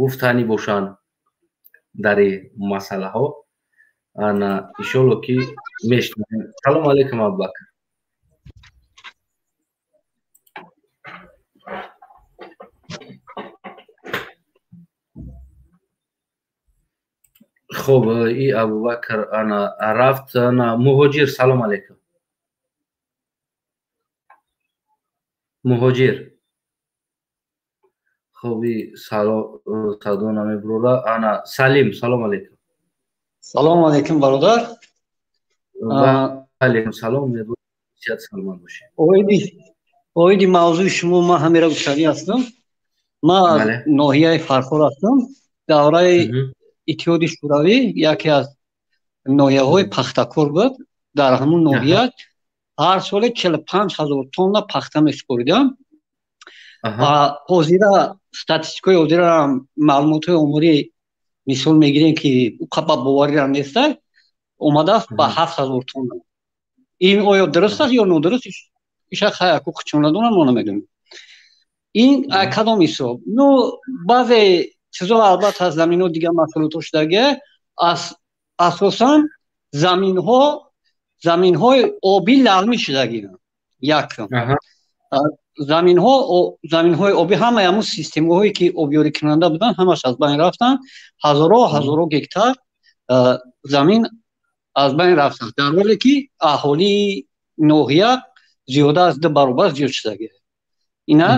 A: гуфтанӣ бошанд дар ин масъалаҳо, ана иншолло ки мешнавем. Салом алейкум, Абубакр. Хоб, и Абубакр ана рафт. Ана Муҳоҷир, салом алейкум. Муҳоҷир. Хоби садо намебурора. Ана Салим, салом алейкум.
O: Салом алейкум, бародар.
A: Ва алейкум салом, сиҳат саломат бошед.
O: Оиди мавзӯи шумо ман ҳамера гуфтанӣ ҳастам. Ман аз ноҳияи Фархор ҳастам. Давраи Иттиҳоди Шӯравӣ яке аз ноҳияҳои пахтакор буд. Дар ҳамун ноҳия ҳар соле 45 000 тонна пахта месупоридам. Ҳозира статистикаи ҳозираам, маълумотҳои оморӣ мисол мегирем, ки ба боварирам неста, омадааст ба 7000 тонна. Ин оё дуруст аст ё нодуруст, иша хаяку хучон надонам, мо намедонем. Ин кадом ҳисоб? Ну, баъзе чизо албатта аз заминҳо дигар маҳсулотҳо шудагия. Асосан заминҳои обӣ лалмӣ шудагианд. Якм, заминҳои обӣ, ҳамаи ҳамун системаҳое ки обёрикунанда буданд, ҳамаш аз байн рафтанд. Ҳазорҳо ҳазорҳо гектар замин аз байн рафтанд, дар ҳоле ки аҳолии ноҳия зиёда аз ду баробар зиёд шудагия. Ина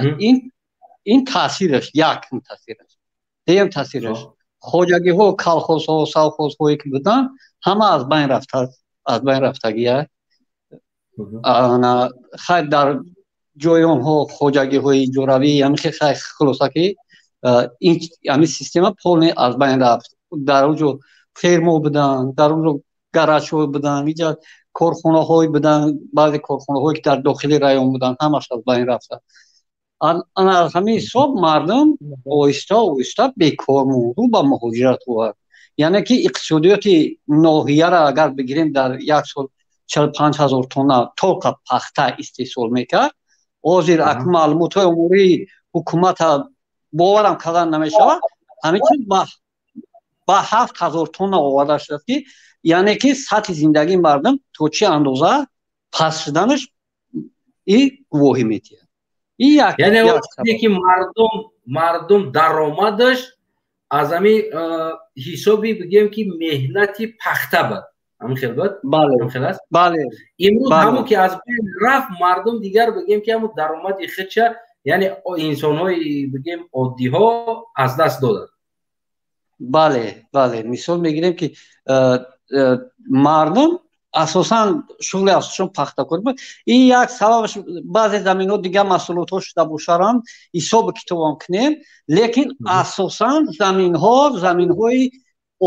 O: ин таъсираш, якм таъсираш. Дуюм таъсираш, хоҷагиҳо, колхозҳо, совхозҳое ки буданд, ҳама аз байн рафта, аз байн рафтагия. Хайр, дар ҷои онҳо хоҷагиҳои иҷоравӣ, ҳамин хай. Хулоса ки ҳамин система полный аз байн рафт. Дар он ҷо фермо буданд, дар он ҷо гаражҳо буданд, иҷа корхонаҳое буданд. Баъзе корхонаҳое ки дар дохили район буданд, ҳамаш аз байн рафта. Ана аз ҳамин ҳисоб мардум оҳиста оҳиста бекор монду, ба муҳоҷират овард. Яъне ки иқтисодиёти ноҳияра агар бигирем, дар як сол 45 000 тонна только пахта истеҳсол мекард. Ҳозир акун маълумотҳои омории ҳукумата боварам кардан намешавад, ҳамин чиз ба 7000 тонна оварда шудааст, ки яъне ки сатҳи зиндагии мардум то чӣ андоза паст шуданаш и гувоҳӣ медиҳад.
A: Яъне ки мардум даромадаш аз ҳамин ҳисоби, бигӯем ки, меҳнати пахта буд, ҳамин хел буд?
O: Бале.
A: Хел аст.
O: Бале.
A: Имрӯз ҳамон ки аз байн рафт, мардум дигар, бигӯем ки, ҳамон даромади худша, яъне инсонҳои, бигӯем, оддиҳо аз даст доданд.
O: Бале, мисол мегирем ки мардум асосан шуғли асосшон пахтакор буд. Ин як сабабаш. Баъзе заминҳо дигар маҳсулотҳо шуда бошарам, ҳисобу китобам кунем, лекин асосан заминҳо заминҳои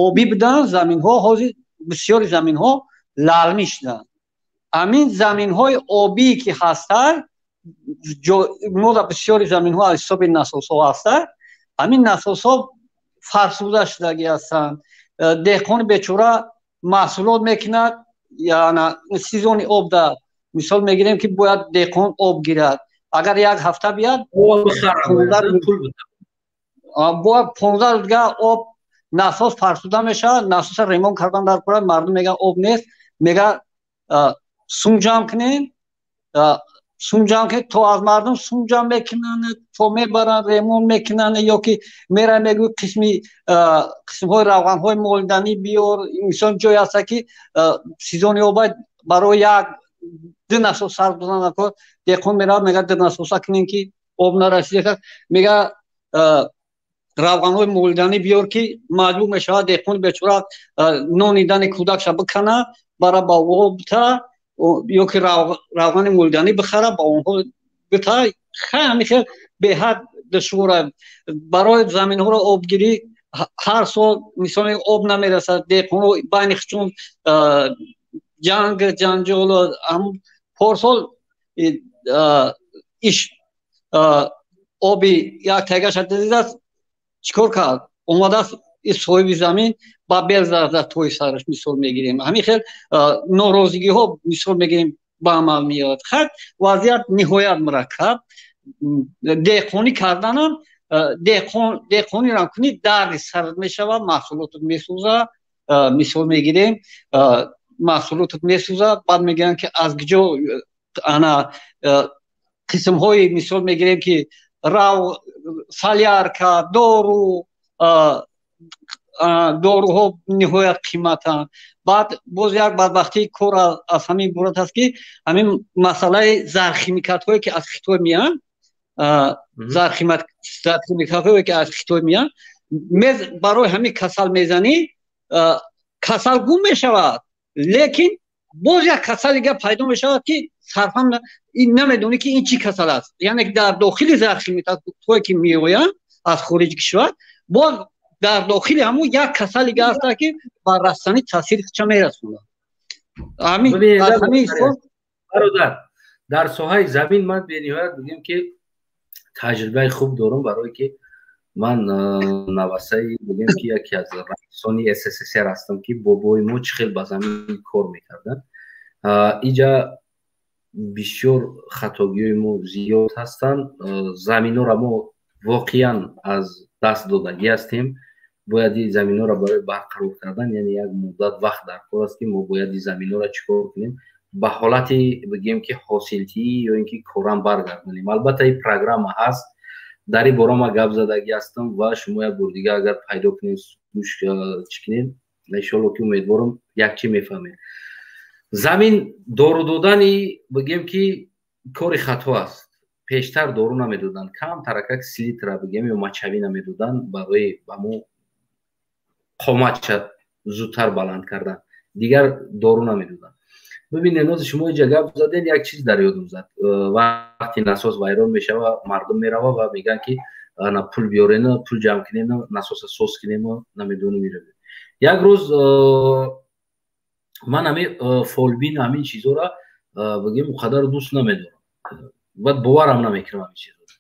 O: обӣ буданд. Заминҳо ҳозир, бисёри заминҳо лалмӣ шуданд. Ҳамин заминҳои обӣ ки ҳастанд, мода бисёри заминҳо аз ҳисоби насосҳо ҳастанд. Ҳамин насосҳо фарсуда шудагӣ ҳастанд. Деҳқони бечора маҳсулот мекунад, яна сезони обда, мисол мегирем ки, бояд деҳқон об гирад. Агар як ҳафта биёд, бояд 15 рӯз дигар об, насос фарсуда мешавад, насоса ремонт кардан дар кора. Мардум мегӯяд, об нест, мега, сум ҷамъ кунем, сум ҷамъ кунед. То аз мардум сум ҷамъ мекунанд, то мебаранд, ремонт мекунанд, ё ки мера, мегӯ, қисми қисмҳои равғанҳои молиданӣ биёр. Инсон ҷое ҳаста ки сезони оба барои як ду насос сарф додан накор. Деҳқон меравад, мега, ду насоса кунем ки об нарасида, мега, равғанҳои молиданӣ биёр, ки маҷбур мешавад деҳқони бечора нони дани кӯдакша бикана, бара ба об бита ё ки равғани молиданӣ бихара, ба онҳо бита. Хай, ҳамин хел беҳад душвора барои заминҳоро обгирӣ. Ҳар сол, мисоли, об намерасад, деҳқонҳо байни худшон ҷанг, ҷанҷол. Порсол иш оби як тегаша дидааст, чӣ кор кард? Омадааст соҳиби замин, ба бел зада тои сараш, мисол мегирем. Ҳамин хел норозигиҳо, мисол мегирем, ба амал меояд. Хайр, вазъият ниҳоят мураккаб. Деҳқонӣ карданам, деҳқонирам кунӣ, дарди сарат мешавад, маҳсулотат месӯзад. Мисол мегирем, маҳсулотат месӯзад. Баъд мегӯянд ки аз куҷо ана қисмҳои, мисол мегирем ки, рав, солярка, дору, доруҳо ниҳоят қиматанд. Баъд боз як бадбахтии кор аз ҳамин иборат аст, ки ҳамин масъалаи зархимикатҳое ки аз Хитой меянд. Зархимикалҳое ки аз Хитой меянд, барои ҳамин касал мезанӣ, касал гум мешавад, лекин боз як касали дига пайдо мешавад, ки сарфан ин намедонӣ, ки ин чӣ касал аст. Яъне дар дохили зархимикалҳое ки меоянд аз хориҷи кишвар, боз дар дохили ҳамун як касали дига ҳаста, ки ба растанӣ таъсири худша мерасонад.
A: Бародар, дар соҳаи замин ман бениҳоят, бигем ки, таҷрибаи хуб дорам, барое ки ман навасаи, бигем ки, яке аз раисони СССР ҳастам, ки бобои мо чӣ хел ба замин кор мекарданд. Иҷа бисёр хатогиҳои мо зиёд ҳастанд. Заминҳоро мо воқеан аз даст додагӣ ҳастем. Бояд ин заминҳоро барои барқарор кардан, яъне як муддат вақт дар кор аст, ки мо бояд ин заминҳоро чӣ кор кунем, ба ҳолати, бигем ки, ҳосилтиӣ ё ин ки корам баргардонем. Албатта, ин программа ҳаст, дар ин бора ман гап задагӣ ҳастам ва шумо як бор дига агар пайдо кунед, гӯш чӣ кунед, иншоалло ки умедворам, як чӣ мефаҳмед. Замин дору додани, бигем ки, кори хато аст. Пештар дору намедоданд, кам таракак селитра, бигем, ё мочевина медоданд барои ба мо қоматша зудтар баланд кардан, дигар дору намедоданд. Бибинед, нози шумо иҷа гап заден, як чиз дар ёдум зад. Вақти насос вайрон мешава, мардум мерава ва мегӯянд, ки ана пул биёрена, пул ҷамъ кунем, насоса соз кунем, намедонам. Як рӯз ман ҳами фолбин, ҳамин чизҳоро, бигем, он қадар дӯст намедорам, баъд боварам намекунам ҳамин чизҳоро.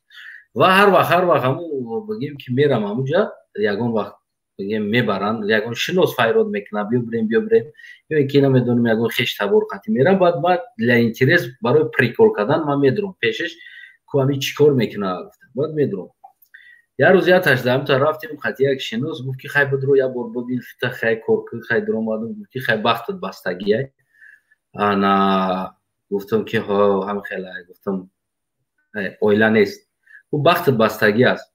A: Ва ҳар вақт ҳаму, бигем ки, мерам ҳамуҷа, ягон вақт, бигем, мебаранд, ягон шинос файрод мекунад, биё бирем, биё бирем, ё ин ки намедонам, ягон хеш табор қатӣ мерам. Баъд для интерес, барои прикол кардан ман медурам пешаш, ку ҳами чӣ кор мекунад, баъд медурам. Як рӯз як ташдаҳамта рафтем қати як шинос. Гуфт, ки хай, бидро, як бор бибин, фита хай кор кун. Хай, дуромадам, гуфт, ки хай, бахтат бастагиай. Ана гуфтам, ки ҳо, ҳам хела. Гуфтам, оила нест. Гуфт, бахтат бастагӣ аст.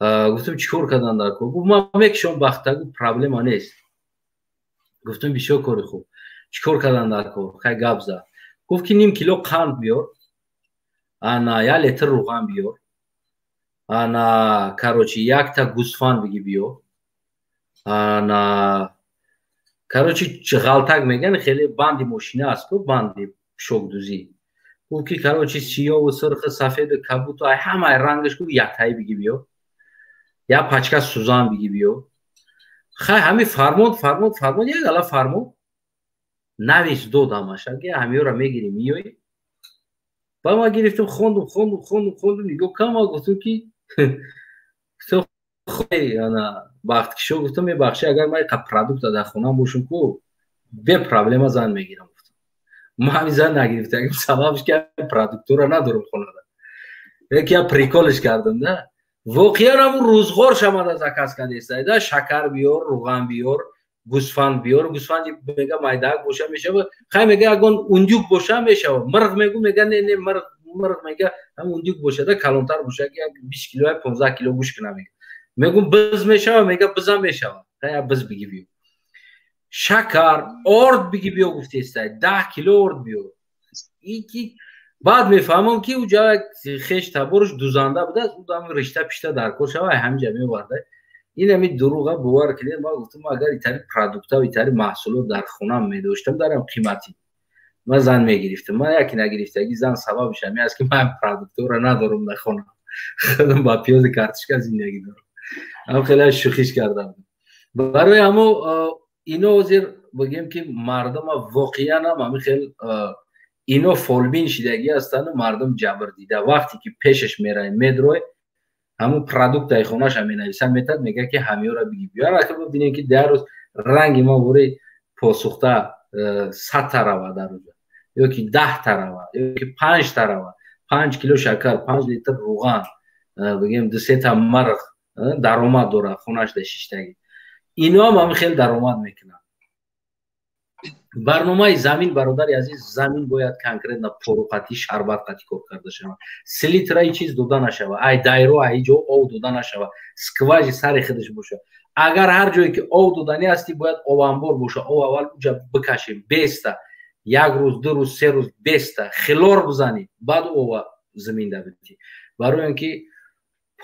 A: Гуфтам, чӣ кор кардан дар кор? Гуфт, ман мекушам бахта, гуфт, проблема нест. Гуфтам, бисёр кори хуб, чӣ кор кардан дар кор? Хай, гап зад, гуфт, ки ним кило қанд биёр, ана як литр рӯған биёр, ана, короче, якта гӯсфанд биги биёр, ана, короче, ғалтак меган, хеле банди мошина аст ку, банди шокдузӣ. Гуфт, ки, короче, сиёву сирху сафеду кабуту, ай ҳамаи рангаш, гуфт, яктаи биги биёр, як пачка сӯзан биги биёр. Хай, ҳами фармон, фармон, фармон, як ала фармон навис дод ҳамаша, ки ҳамиёра мегирӣ, миёӣ. Ба ман гирифтам, хондум, хондум, хондум, хондум, нигоҳ кардам, гуфтам, ки бахткишо, гуфтам, мебахшӣ, агар ман иқа продукта дар хонаам бошам ку, бе проблема зан мегирам. Гуфтам, ман ҳамин зан нагирифтагим, сабабш ки продуктора надорам хонада. Яки я приколиш кардам да. Воқеан ҳамун рӯзғор шамада заказ кардеста да: шакар биёр, рӯған биёр, гӯсфанд биёр. Гӯсфанди, мега, майдаак боша мешава. Хай, мега, ягон индюк боша мешава. Мирғ мегу, мега, не, не, мирғ, мирғ, мега, ҳам индюк бошада, калонтар боша, ки як 20 кило, 15 кило гӯш куна, мега. Мегум, биз мешава? Мега, бизам мешава. Хай, биз биги биё, шакар, орд биги биё, гуфтеста, 10 кило орд биё. Ики баъд мефаҳмам, ки уҷа як хеш таборш дузанда будааст, ӯ дам ришта пишта дар кор шава, ҳаминҷа меварда. Ин ҳами дурӯға, бовар кунед. Ман гуфтам, агар итари продукта, итари маҳсулот дар хонаам медоштам, дарам қиматӣ, ман зан мегирифтам. Ман яке нагирифтагӣ зан сабабш ҳами аст, ки ман продуктора надорам дар хона, худам ба пиёзи картошка зиндагӣ дорам. Ҳам хеле шӯхиш кардам. Барои ҳамо ино ҳозир, бигем ки, мардума воқеан ҳам ҳами хел ино фолбин шидагӣ ҳастанду мардум ҷабр дида. Вақте ки пешаш меравӣ, медрой, ҳамун продуктаи хонаша менависа метад, мега, ки ҳамиёра биги биёр. Ака, бибинем, ки дар рӯз ранги мо бори посухта 100 та рава дар рӯза, ё ки 10 та рава, ё ки панҷта рава: 5 кило шакар, 5 литр рӯған, бигем, ду сета марғ. Даромад дорад, хонаш да шиштагӣ. Иноам ҳамин хел даромад мекунанд. Барномаи замин, бародари азиз, замин бояд конкретно поруқатӣ, шарбатқатӣ кор карда шавад, селитраи чиз дода нашава, ай дайро, ай ҷо ов дода нашава, скважи сари худаш боша. Агар ҳар ҷое ки ов доданӣ ҳастӣ, бояд обанбор боша, ов аввал уҷа бикашем, беста як рӯз, 2 рӯз, 3 рӯз беста, хилор бизанӣ, баъд ова заминда битӣ. Барои он ки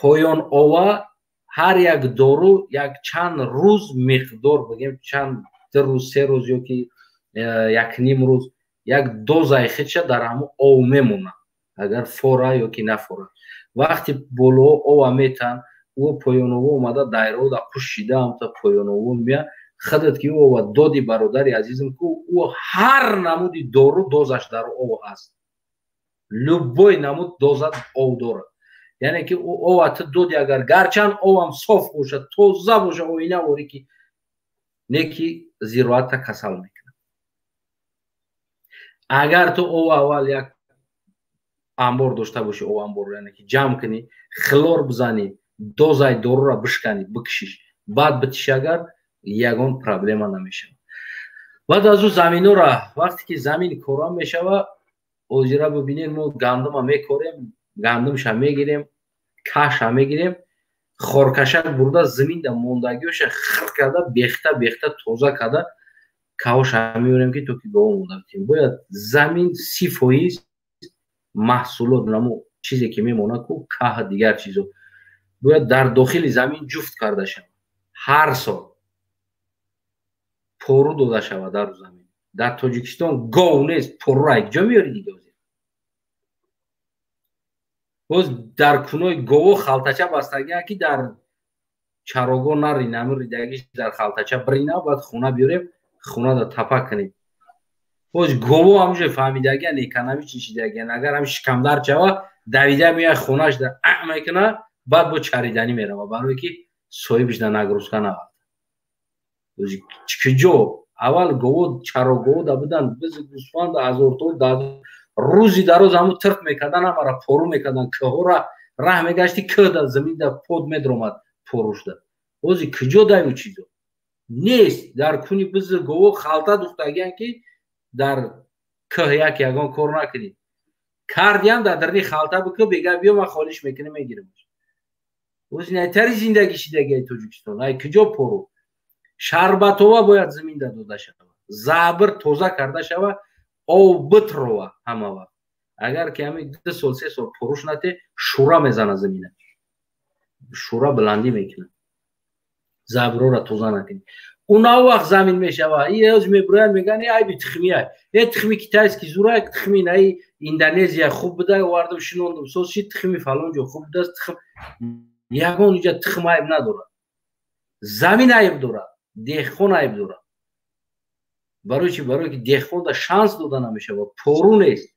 A: поён ова ҳар як дору як чанд рӯз миқдор, бигем, чанд 2 рӯз, 3 рӯз ё ки 1,5 рӯз як дозаи худша дар ҳамон ов мемонад, агар фора ё ки нафора. Вақти болоҳо ова метан, ӯ поёново омада дайрода пӯшида ҳамта поёново мея. Худат ки ӯ ова доди, бародари азизм, ку ӯ ҳар намуди дору дозаш дар ов ҳаст, любой намуд доза ов дорад. Яъне ки ӯ ова ту доди, агар гарчанд овам соф бошад, тоза боша, оина ворӣ ки не, ки зироатта касал мекунад. Агар ту ов аввал як амбор дошта бошӣ, ов амбор, яъне ки ҷамъ кунӣ, хлор бизанӣ, дозаи дорура бишканӣ, бикшиш, баъд битиши, агар ягон проблема намешавад. Баъд аз ӯ заминора, вақте ки замин кора мешава, озира бибинед, мо гандума мекорем, гандумша мегирем, каша мегирем, хоркашак бурда заминда мондагиёша хир карда, бехта бехта тоза карда, каоша меорем, ки то ки гова монда битем. Бояд замин 30% маҳсулот, намо чизе ки мемонад ку, каҳ, дигар чизо, бояд дар дохили замин ҷуфт карда шавад, ҳар сол пору дода шавад дар замин. Дар Тоҷикистон гов нест, порура якҷо меёри дига? Боз дар кунои гово халтача бастагиам, ки дар чарого наринам, ридагиш дар халтача бирина, баъд хона биёрем, хонада тапа кунем. Боз гово ҳамҷо фаҳмидагиан, экономӣ чишидагиан, агар ҳам шикамдар шава, давида меояд, хонаш да а мекуна, баъд бо чариданӣ мерава, барое ки соҳибиш да нагрузка навард. Куҷо аввал гово чарогово да будан, бизи, гӯсфанда ҳазорто рӯзи дароз ҳаму тирт мекардан, ҳамара пору мекардан, кӯҳора раҳ мегашти, кӯҳ да замин да под медромад порушда. Бози куҷо даю чизо нест. Дар куни бизи гово халта духтагиан, ки дар кӯҳ як ягон кор накунӣ. Кардиам, дар дарни халта бикӯ, бега биё, ман холиш мекунем, мегирам. Бози найтари зиндагӣ шидагиаи Тоҷикистон. Ай куҷо пору? Шарбатова бояд заминда дода шавад, забр тоза карда шавад, ов битрова ҳама вақт. Агар ки ҳами 2 сол, 3 сол поруш нате, шура мезана замина, шура баландӣ мекунад, заброра тоза накунӣ. Уна вақт замин мешава. Иоз мебуроянд, мегӯянд, айби тухмия, е тухми китайский зура, тухми наи Индонезия хуб буда, овардам, шинондам, соз ши, тухми фалон ҷо хуб будааст. Тухм ягон иҷа тухм айб надорад, замин айб дорад, деҳқон айб дорад. Барои чи? Барое ки деҳқонда шанс дода намешавад, пору нест,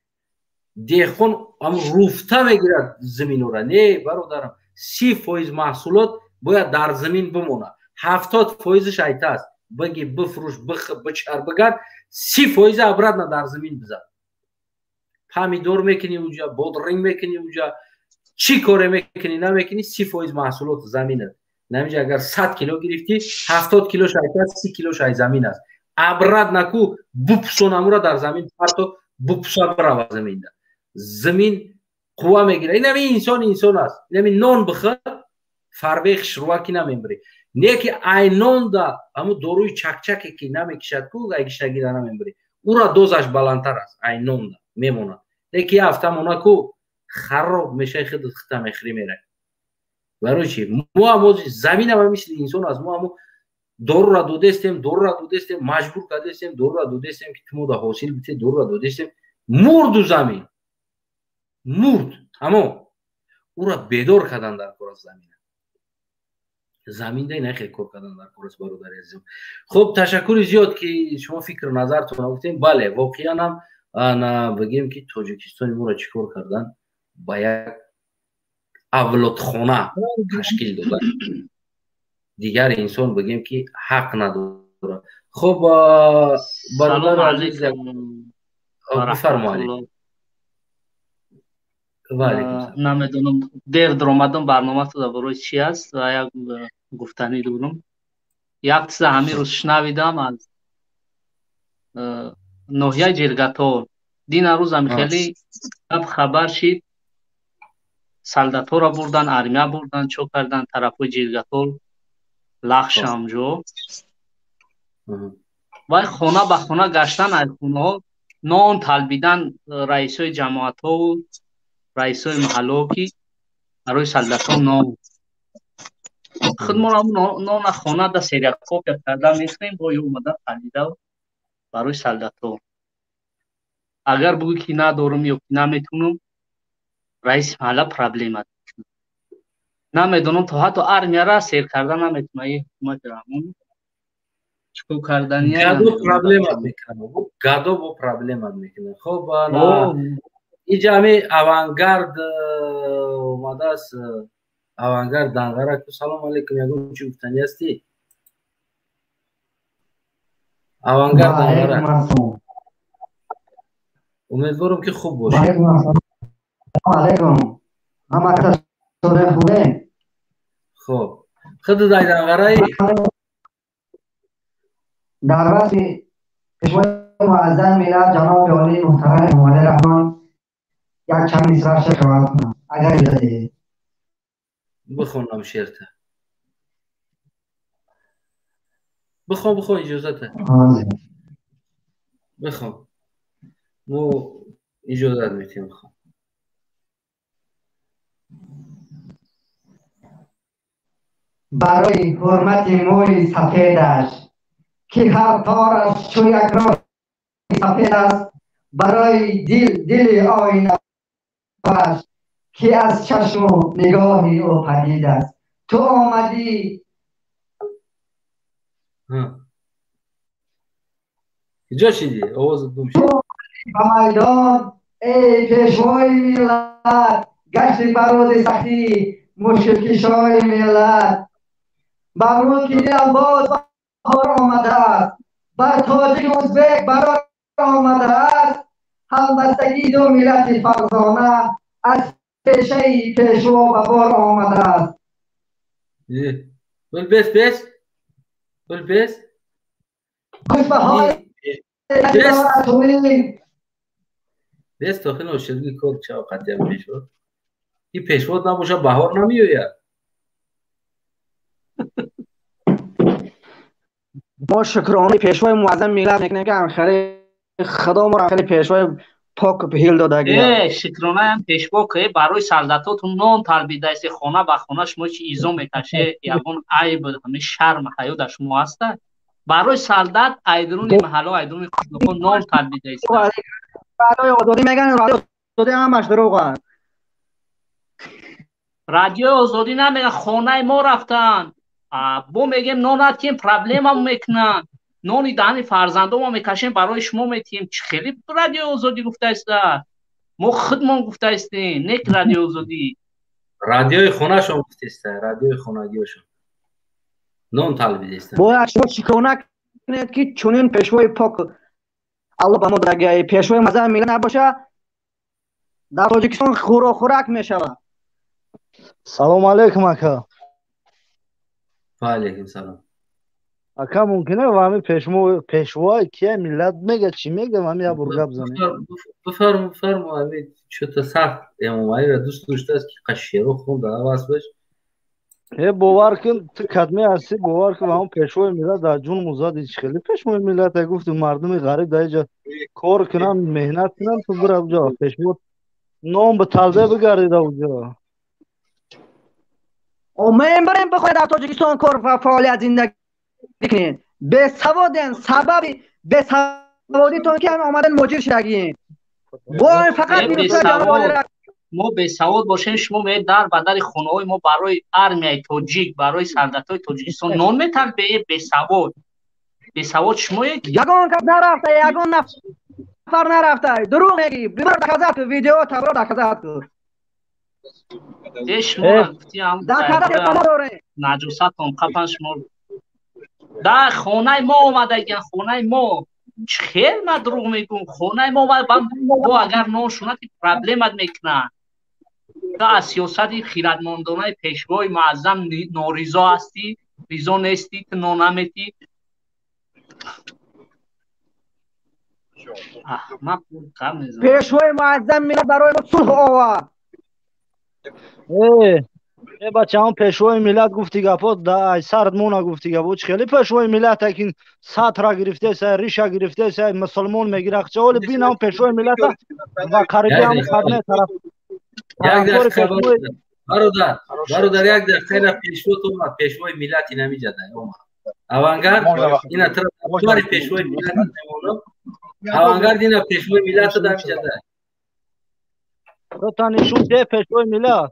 A: деҳқон ам руфта мегирад заминора. Не, бародарам, 30% маҳсулот бояд дар замин бимонад, 70 фоизаш айта аст, биги, бифурӯш, бичар, бигард, 30 фоиза обратно дар замин бизад. Помидор мекунӣ уҷа, бодринг мекунӣ уҷа, чӣ коре мекунӣ, намекунӣ, 30% маҳсулот заминат. Намиҷа агар 100 кило гирифтӣ, 70 килош айта аст, 30 килош ай замин аст. Обратно ку бупусон, амура дар замин парто, бупуса, бирава заминда, замин қувва мегирад. Инами инсон инсон аст. Инами нон бихӯр, фарбеи хушрӯва ки намембирӣ, не ки ай нонда ҳамун доруи чакчаке ки намекишад ку, ай гиштагида намембирӣ, ура дозаш баландтар аст, ай нонда мемонад. Не ки ҳафта мона ку, хароб мешаи, худат хита мехӯрӣ, меравӣ. Барои чи? Мо ҳам ози заминам мисли инсон аст. Мо ҳамо дорура додестем, дорура додестем, маҷбур кардестем, дорура додестем, ки ту мода ҳосил бите, дорура додестем, мурду замин мурд, тамом. Ура бедор кардан дар кор аст, замина, заминда ина хел кор кардан дар кор аст, бародари азизам. Хуб, ташаккури зиёд, ки шумо фикру назартон гуфтем. Бале, воқеан ҳам ана бигем, ки Тоҷикистони моро чӣ кор кардан, ба як авлодхона ташкил додан, дигар инсон, бигем, ки ҳақ надорад. Хуб, бародари азиз, бифармоед.
P: Намедонам, дер даромадам, барномато дар бораи чӣ аст ва як гуфтанӣ дорам. Як чиза ҳамин рӯз шунавидам аз ноҳияи Ҷиргатор. Дина рӯз ами хеле гап хабар шид, солдаторо бурдан, армия бурдан, чо кардан тарафҳои Ҷиргатор, Лахшам ҷо. Вай хона ба хона гаштан, ай хонаҳо нон талбидан, раисои ҷамоатҳову раисои маҳалло, ки Барои солдатон нон. Худмон нона хона да серия копия карда мехӯрем, бо ё омада харида барои солдатҳо. Агар бугӯ ки надорам ё ки наметунам, раиси маҳалла проблема. Намедонам, то ҳатто армияра сер карда наметунам. Е ҳукумати Раҳмон чикор кардания?
A: Гадо проблема мекунад, гадо бо проблема мекунад. Хоб, иҷа ҳами Авангард омадааст. Авангард Данғара, салом алейкум, ягон чи гуфтанӣ ҳастӣ? Авангард Данғара, умедворам ки хуб бошед.
Q: Алейкум, ҳама кас хубем.
A: Хоб, худу дай Данғараи?
Q: Дар васфи Пешвои муаззами миллат ҷаноби олии муҳтарам Эмомалӣ Раҳмон як чанд мисра шеър қироат кунам, агар иҷоза диҳед.
A: Бихонам шеърта? Бихон, бихон, иҷозата бихон, мо иҷозат метиҳем, бихон.
Q: Барои ҳурмати мӯи сафедаш, ки ҳар тораш чу як роҳи сафед аст, барои дили оинаваш, ки аз чашму нигоҳи ӯ падид аст. Ту омадӣ
A: Куҷо шидӣ? Овозат гум шид.
Q: Ба майдон, эй пешвои миллат, гашти ба рӯзи сахтӣ мушкилкишои миллат. Мағрур ки дилам боз баҳор омадааст, бар тоҷик узбек барор омадааст. Ҳамбастагии ду миллати фарзона аз пешаи пешво ба бор омадааст.
A: Бес, бес, бес.
Q: Хуш ба ҳоли
A: бес то хеле оширги кор чавқатиам пешво. И пешво набоша, баҳор намеояд.
Q: Мо шукронаи пешвои муаззами миллат мекунем, ки хеле худо моро хеле пешвои пок ҳил додагӣ.
P: Э, шукронаям пешво ки барои солдатотун нон талбидаест, хона ба хона шумо чи изо мекаше, ягон айб, ҳамин шарм ҳаё дар шумо ҳаста? Барои солдат айдруни маҳалло, айдруни қишлоқҳо нон талбидаест.
Q: Барои озодӣ меган, радиои озодӣ ҳамаш дурӯғ аст.
P: Радиои озодӣ намеган, хонаи мо рафтанд. Бо мегем нон натием, проблема мекунанд. Нони даҳани фарзандомо мекашем, барои шумо метиҳем. Чӣ хеле радиои озодӣ гуфтааста? Мо худмон гуфтаистем, не ки радиои озодӣ.
A: Радиои хонашон гуфтеста, радиои хонагиашон нон талбидеста.
Q: Бояд шумо шукрона кунед, ки чунин пешвои пок Аллоҳ ба мо додагиай. Пешвои муаззами миллат набоша, дар Тоҷикистон хӯрок мешавад.
R: Салому алейкум, ака.
A: Ва алейкум салом.
R: Ака, мумкина ва ҳами пешвои кия миллат мега, чӣ мега, ҳами як бор гап занем?
A: Бифармо, бифармо. Ҳами чӯта сахт Эмомалиро дӯст доштааст, ки қашшеро хунда аваз баш.
R: Е, бовар кун, ту кадме ҳастӣ, бовар кун, ҳамон пешвои миллат дар ҷун музади. Чӣ хеле пешвои миллат гуфти, мардуми ғариб дар иҷа кор кунам, меҳнат кунам, ту бира уҷа пешво ном ба талбе бигарди дар уҷа.
Q: Мен барем бихоҳед дар Тоҷикистон кор ва фаъолият зиндагӣ кунед. Бесаводен, сабаби бесаводитон ки ҳами омадан муҳоҷир шудагиен. Бо фақат
P: Мо бесавод бошем, шумо меед дар ба дари хонаҳои мо барои армияи тоҷик, барои солдатҳои Тоҷикистон нон металбее? Бесавод, бесавод шумое.
Q: Ягон кас нарафта, ягон нафар нарафта, дурӯғ мегӣ. Бибар доказать ку, видео табро доказать ку.
P: Э, шумо наҷосатон қапан. Шумо дар хонаи мо омадагиан, хонаи мо. Хел ма дурӯғ мегӯм? Хонаи мо бо агар нон шунад, проблемат мекунад. Ту аз сиёсати хиратмандонаи пешвои муаззам норизо ҳастӣ, ризо нестӣ, ту нон наметӣ.
Q: Пешвои муаззам миллат барои мо сулҳ овард.
R: Э, бача, он пешвои миллат гуфти гапо ай сард мона гуфти гапо. Чӣ хеле пешвои миллат, ки сатра гирифтеса, риша гирифтеса, мусулмон мегира хча. Оли бин, он пешвои миллата ва қариби ҳам хадме тараф.
A: Як дақиқа. Бародар, бародар, як дақиқа, ина пешвот омад, пешвои миллат инамиҷада омад. Авангард ина тарафдори пешвои миллат мемонам. Авангард ина пешвои миллат дамиҷада.
R: Та нишон де пешвои миллат.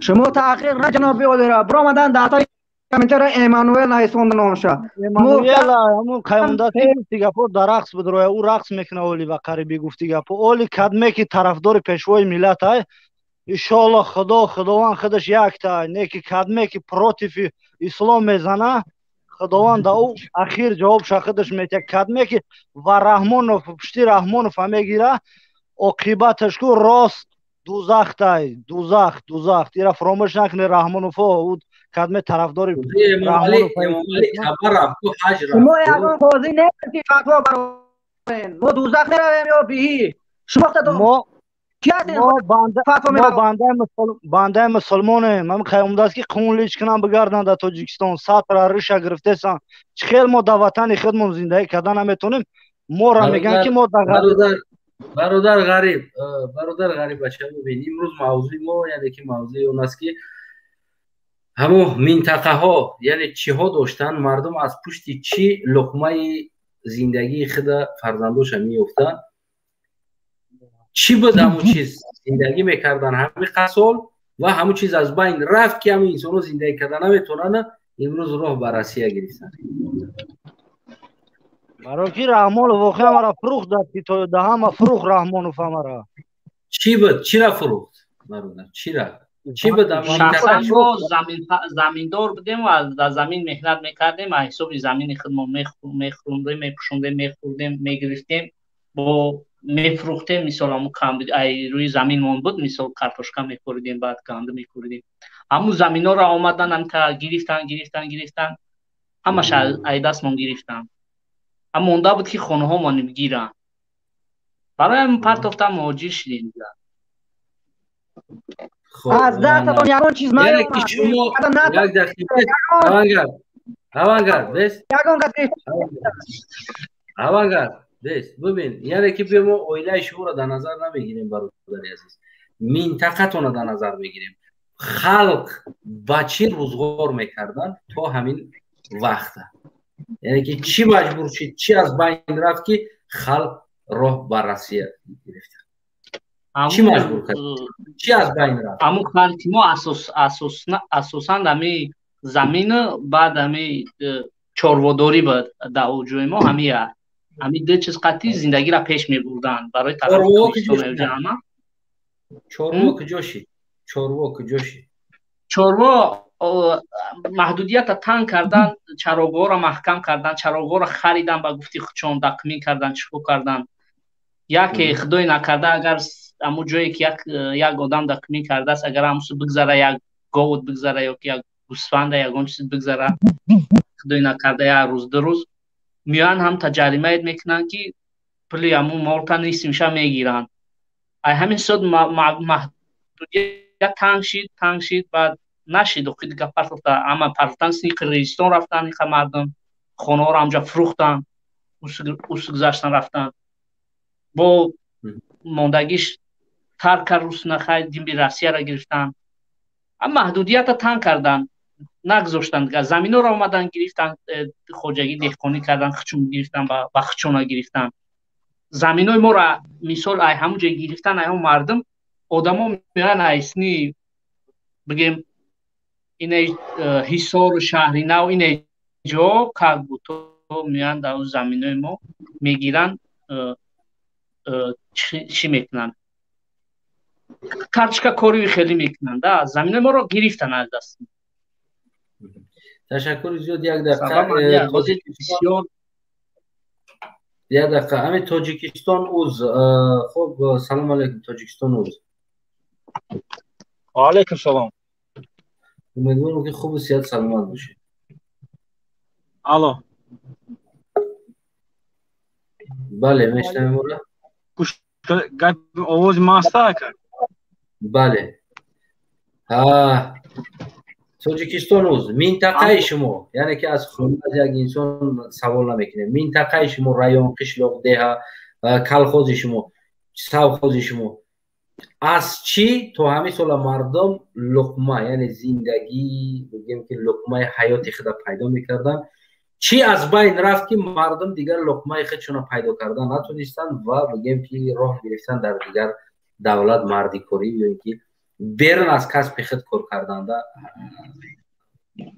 Q: Шумо таҳқиқ на ҷаноби олира биромадан дар комментаро Эммануэл нависонда номша.
R: Эммануэл ҳамун қаёмдасти гуфти гапо дар рақс буд, роя ӯ рақс мекуна оли ва қариби гуфти гапо. Оли кадме ки тарафдори пешвои миллат ай, иншоалло худо худованд худаш якта, не ки кадме ки против ислом мезана, худованд да ӯ ахир ҷавобша худаш метиҳад. Кадме ки ва Раҳмонов пушти Раҳмонов мегира, оқибаташ ку рост дузахтай, дузах, дузах. Ира фаромӯш накунед Раҳмоновҳо, ӯ кадме тарафдори
A: Раҳмонов.
Q: Шумо ягон қозӣ нестед ки фатво барорем. Мо дузах меравем ё биҳишт? Шумо
R: мо бандаи мусулмонем. Ҳам қаёмдаст ки қунлич кунам бигарданд дар Тоҷикистон, сатра риша гирифтесан. Чӣ хел мо дар ватани худмон зиндагӣ карда наметонем? Моро мегӯянд ки мо дар
A: Бародар Ғариб, бародар Ғариб, бача, бибин, имрӯз мавзӯи мо, яъне ки мавзӯи он аст ки ҳамун минтақаҳо, яъне чиҳо доштанд, мардум аз пушти чӣ луқмаи зиндагии худа фарзандоша меёфтанд, чӣ буд ҳамун чиз зиндагӣ мекарданд ҳамин қасол ва ҳамун чиз аз байн рафт ки ҳамин инсонҳо зиндагӣ карда наметавонанд, имрӯз роҳ ба Россия гирифтанд.
R: Барои ки Раҳмонов воқеан мара фурӯхт дад, ки да ҳама фурӯхт Раҳмонов ҳамара.
A: Чӣ буд? Чира фурӯхт? Бародар, чира? Чӣ буд?
P: Шахсан мо заминдор будем ва дар замин меҳнат мекардем, аз ҳисоби замини худмон мехӯрдем, мепӯшондем, мехӯрдем, мегирифтем, бо мефурӯхтем. Мисол ҳамун рӯи заминмон буд, мисол картошка мекоридем, баъд гандум мекоридем. Ҳамун заминҳоро омадан ҳамта гирифтан, гирифтан, гирифтан, ҳамаша ай дастмон гирифтан. Ҳам монда буд ки хонаҳомон гиранд. Барои ҳамин партофтан муҳоҷир шидем.
Q: Аз дастатон ягон чиз
A: наомад. Авангард, бес? Авангард, бес. Бибин, яъне ки биё мо оилаи шуморо дар назар намегирем, бародари азиз. Минтақатонро дар назар мегирем. Халқ ба чӣ рӯзғор мекарданд то ҳамин вақта? Яъне ки чӣ маҷбур шид, чӣ аз байн рафт ки халқ роҳ ба Россия гирифта? Чӣ маҷбур кард? Чӣ аз байн рафт?
P: Ҳамун халқи мо асосан ҳами замину баъд ҳами чорводорӣ буд дар ҷои мо, ҳамия. Ҳами ду чиз қатъи зиндагиро пеш мебурданд барои тарафи кӯҳистон ҳама.
A: Чорво куҷо шид? Чорво куҷо шид?
P: Чорво маҳдудията танг кардан, чарогоҳро маҳкам кардан, чарогоҳро харидан, ба гуфти худшон дақмин кардан, чико кардан. Яке худое накарда агар ҳамун ҷое ки як одам дақмин кардааст, агар ҳамусу бигзара, як говуд бигзара ё ки як гӯсфанда ягон чиз бигзара, худое накарда як рӯз ду рӯз меоянд ҳам таҷаримаед мекунанд ки пули ҳамун молта нисмиша мегиранд. Ай ҳамин суд маҳдудият танг шид, танг шид, баъд нашид, охи дига партофта, ама партофтан, сини Қирғизистон рафтан, иқа мардум хонаҳоро ҳамҷа фурӯхтан, ус гузаштан рафтан. Бо мондагиш тарк кард русна, хай димби Россияро гирифтан. Ам маҳдудията танг кардан, нагузоштан дига, заминҳоро омадан гирифтан, хоҷагӣ деҳқонӣ кардан, хучун гирифтан, ба хучуна гирифтан. Заминҳои моро мисол ай ҳамун ҷо гирифтан, ай ҳамун мардум одамо меоянд ай сини бигем ине Ҳисору шаҳри нав, ине ҷо как буд, то меоянд дар заминҳои мо мегиранд, чӣ мекунанд? Карточка кори хеле мекунанд, да, заминҳои моро гирифтан аз даст.
A: Ташаккури зиёд. Як дақиқа, як дақиқа. Ҳамин Тоҷикистон уз. Хуб, салом алейкум, Тоҷикистон уз.
S: Ва алейкум салом.
A: Умедворам ки хубу сиҳат саломат бошед.
S: Алло.
A: Бале, мешнавем моро?
S: Гап овози ман аст ака?
A: Бале. Тоҷикистон уз, минтақаи шумо, яъне ки аз хона аз як инсон савол намекунем. Минтақаи шумо, район, қишлоқ, деҳа, Колхози шумо, совхози шумо аз чӣ то ҳамин сола мардум луқма, яъне зиндагӣ, бигем ки луқмаи ҳаёти худа пайдо мекарданд, чӣ аз байн рафт, ки мардум дигар луқмаи худшонро пайдо кардан натонистанд ва бигем ки роҳ гирифтан дар дигар давлат мардикорӣ ё ин ки берун аз касби худ кор карданда,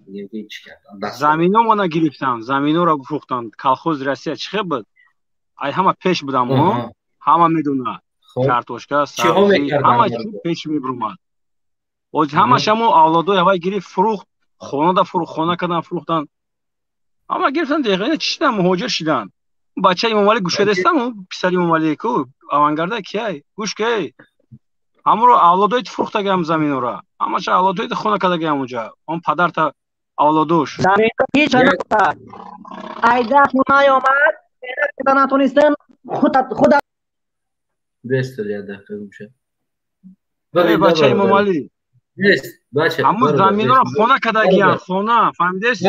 A: бигем ки чӣ карданд?
S: Замино мона гирифтанд, заминора фурӯхтанд. Колхози Россия чӣ хел буд? Ай ҳама пеш будам, ҳама медонад, картошка, сабзӣ, ҳама чӣ пеш мебурмад. Оз ҳамаша мо авлодои ҳавай гирифт, фурӯхт, хонада фурӯхт, хона кардан, фурӯхтанд, ҳама гирифтан, деҳқона чӣ шидан, муҳоҷир шидан. Бачаи Имомалӣ гӯш кардастам, писари Имомалӣ ку авангарда кияй, гӯш кай, ҳамуро авлодои фурӯхтагиам, заминора ҳамаша авлодои хона кардагиам, унҷа он падарта авлодош.
Q: Ҳеҷ айда наёмад, натонистем худ.
S: Бачаи Имомалӣ ҳамун заминора хона кардагиам, хона, фаҳмидеси?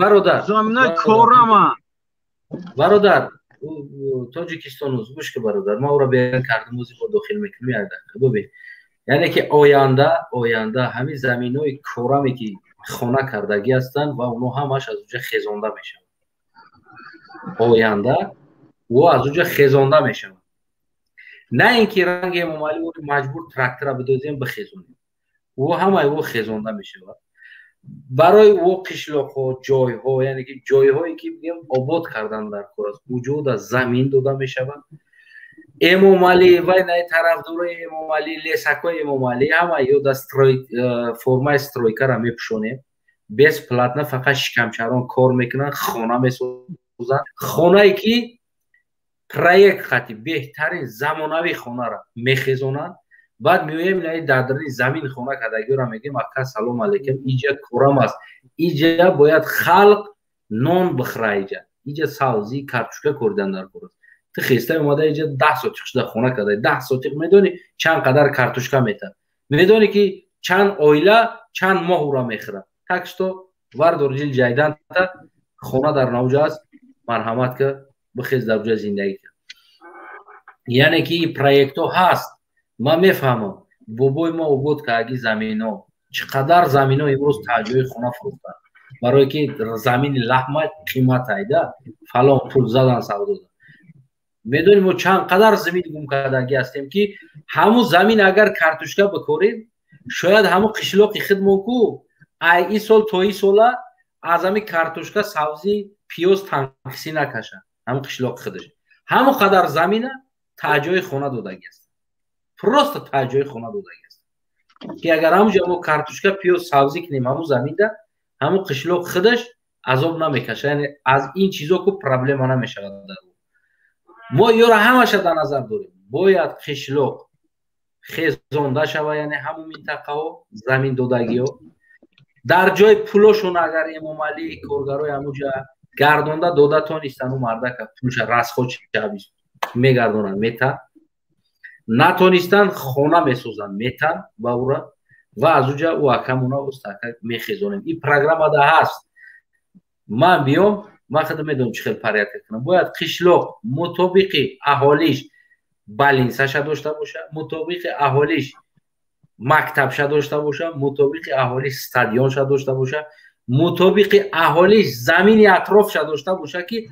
A: Бародар,
S: заминои корама.
A: Бародар, Тоҷикистон, гӯш ки, бародар, ман ӯро беён кардам, ози бо дохил мекунем як дақиқа. Бубин, яъне ки оянда ҳамин заминои кораме ки хона кардагӣ ҳастанд ва онҳо ҳамаш аз уҷа хезонда мешаванд. Оянда ӯ аз уҷа хезонда мешавад, на ин ки ранги Эмомалӣ ӯро маҷбур трактора бидозем, бихезонем. Ӯ ҳамаи ӯ хезонда мешавад. Барои ӯ қишлоқҳо, ҷойҳо, яъне ки ҷойҳое ки бигем обод кардан дар кор аст, вуҷуда замин дода мешавад. Эмомалӣ вай наи тарафдорои Эмомалӣ, лесакҳои Эмомалӣ, ҳама ё да формаи стройкара мепӯшонем, бесплатно, фақат шикамчарон кор мекунанд, хона месозанд, хонае ки проект хати беҳтарин замонавӣ хонара мехезонанд. Баъд меоем наи дар замин хона кардагиёра мегӯем: ака, салом алейкум, иҷа корам аст, иҷа бояд халқ нон бихӯра, иҷа савзӣ, картошка кордан дар кор аст. Ту хеста омада иҷа 10 сотиқ шуда хона карда. 10 сотиқ медонӣ чанд қадар картошка метад? Медонӣ ки чанд оила чанд моҳ ура мехӯрад? Так что вардор ҷил ҷайданта, хона дар навҷа аст, марҳамат ка, бихез, дар ҷа зиндагӣ кар. Яъне ки проектҳо ҳаст, ман мефаҳмам. Бобои мо обод кардаги замино, чӣ қадар замино имрӯз таҷои хона фурӯхтанд, барое ки замини лаҳма қимат айда, фалон пул задан, савдо. Медонем, мо чанд қадар замин гум кардагӣ ҳастем, ки ҳамун замин агар картошка бикорем, шояд ҳамун қишлоқи худмон ку ай ин сол то ин сола аз ҳамин картошка, сабзӣ, пиёз танқисӣ накашад. Ҳамун қишлоқи худаш ҳамун қадар замина таҷои хона додагӣ аст, просто таҷои хона додагӣ аст, ки агар ҳамунҷа мо картошка, пиёз, сабзӣ кунем, ҳамун заминда ҳамун қишлоқ худаш азоб намекашад, яъне аз ин чизо ку проблема намешавад. Дар мо ёра ҳамаша дар назар дорем. Бояд қишлоқ хезонда шава, яъне ҳамун минтақаҳо замин додагиҳо дар ҷои пулошон, агар Эмомалӣ коргарои ҳамунҷа гардонда дода тонистан, мардака пулша расход мегардонанд, мета натонистан, хона месозанд, метан ба ура ва аз уҷа ӯ акамуна устака мехезонем. Ин программада ҳаст. Ман биём, ман худам медонам чӣ хел порядка кунам. Бояд қишлоқ мутобиқи аҳолиш больницаша дошта боша, мутобиқи аҳолиш мактабша дошта боша, мутобиқи аҳолиш стадионша дошта боша, мутобиқи аҳолиш замини атрофша дошта боша, ки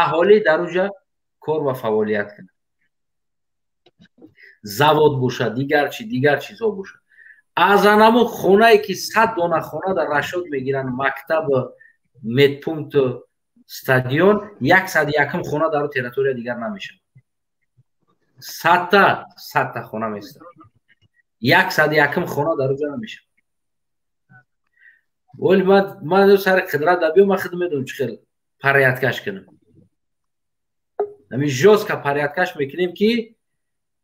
A: аҳолӣ дар уҷа кор ва фаъолият кунад, завод боша, дигар чи, дигар чизҳо боша. Аз анамо хонае ки 100 дона хона дар расчёт мегиранд, мактаб, медпункт, стадион, 101-ум хона дар территория дигар намешавад. 100-та, 100-та хона места, 101-ум хона дар уҷа намешавад. Вале ман сари қудрат да биём, ман худ медонам чӣ хел порядкаш кунам. Ҳамин жёстко порядкаш мекунем, ки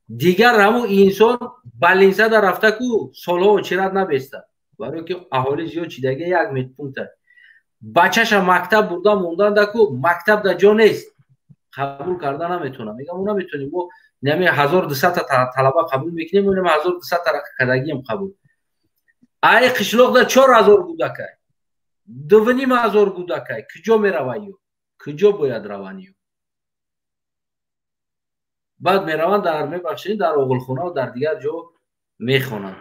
A: дигар ҳамун инсон больницада рафта ку солҳо очередь набеста, барое ки аҳолӣ зиёд чидаги. Як медпункта бачаша мактаб бурда монданда ку мактаб да ҷо нест, қабул карда наметонам. Мегам, мо наметонем, мо нами 1200-та талаба қабул мекунем, мо 1200-та кардагием қабул. Ай қишлоқда 4000 кӯдакай, 2500 кӯдакай, куҷо мераванд ё куҷо бояд раванд ё? Баъд мераванд дар, мебахшед, дар оғилхона ва дар дигар ҷо мехонанд.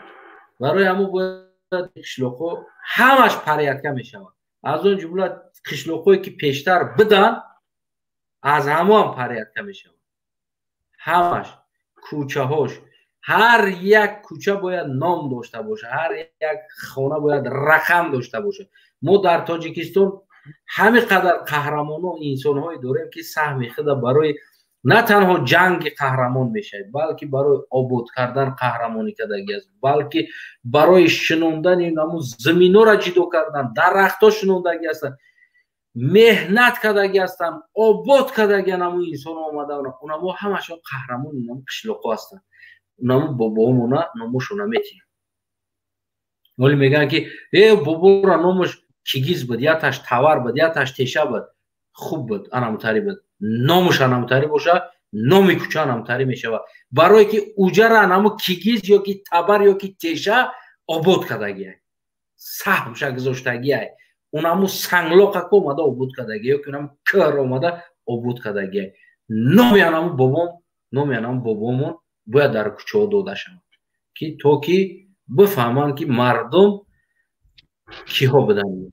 A: Барои ҳамон бояд қишлоқҳо ҳамаш порядка мешавад. Аз он ҷумла қишлоқҳое ки пештар биданд, аз ҳамон порядка мешавад. Ҳамаш кӯчаҳош, ҳар як кӯча бояд ном дошта бошад, ҳар як хона бояд рақам дошта бошад. Мо дар Тоҷикистон ҳамин қадар қаҳрамоно инсонҳое дорем, ки саҳми худа барои на танҳо ҷанги қаҳрамон мешавад, балки барои обод кардан қаҳрамонӣ кардагӣ аст, балки барои шинондани наму заминҳоро ҷидо кардан, дарахтҳо шинондагӣ ҳастанд, меҳнат кардагӣ ҳастанд, обод кардагӣ наму инсонҳо омада, унамо ҳамашон қаҳрамони наму қишлоқҳо ҳастанд. Унамо бобоҳомона номошона метиҳем. Вале мегӯянд ки э бобора номаш чигиз буд, яташ тавар буд, яташ теша буд, хуб буд, анамутари буд. Номуш анамутари боша, номи кӯча анамутари мешавад. Барое ки уҷара анамо кигиз ё ки табар ё ки теша обод кардагиай, саҳмша гузоштагиай, унаму санглоқако омада обод кардагиай, ё ки унаму кӯр омада обод кардагиай. Номи анаму бобом, номи анаму бобомон бояд дар кӯчаҳо дода шавад, ки то ки бифаҳманд, ки мардум киҳо буданд,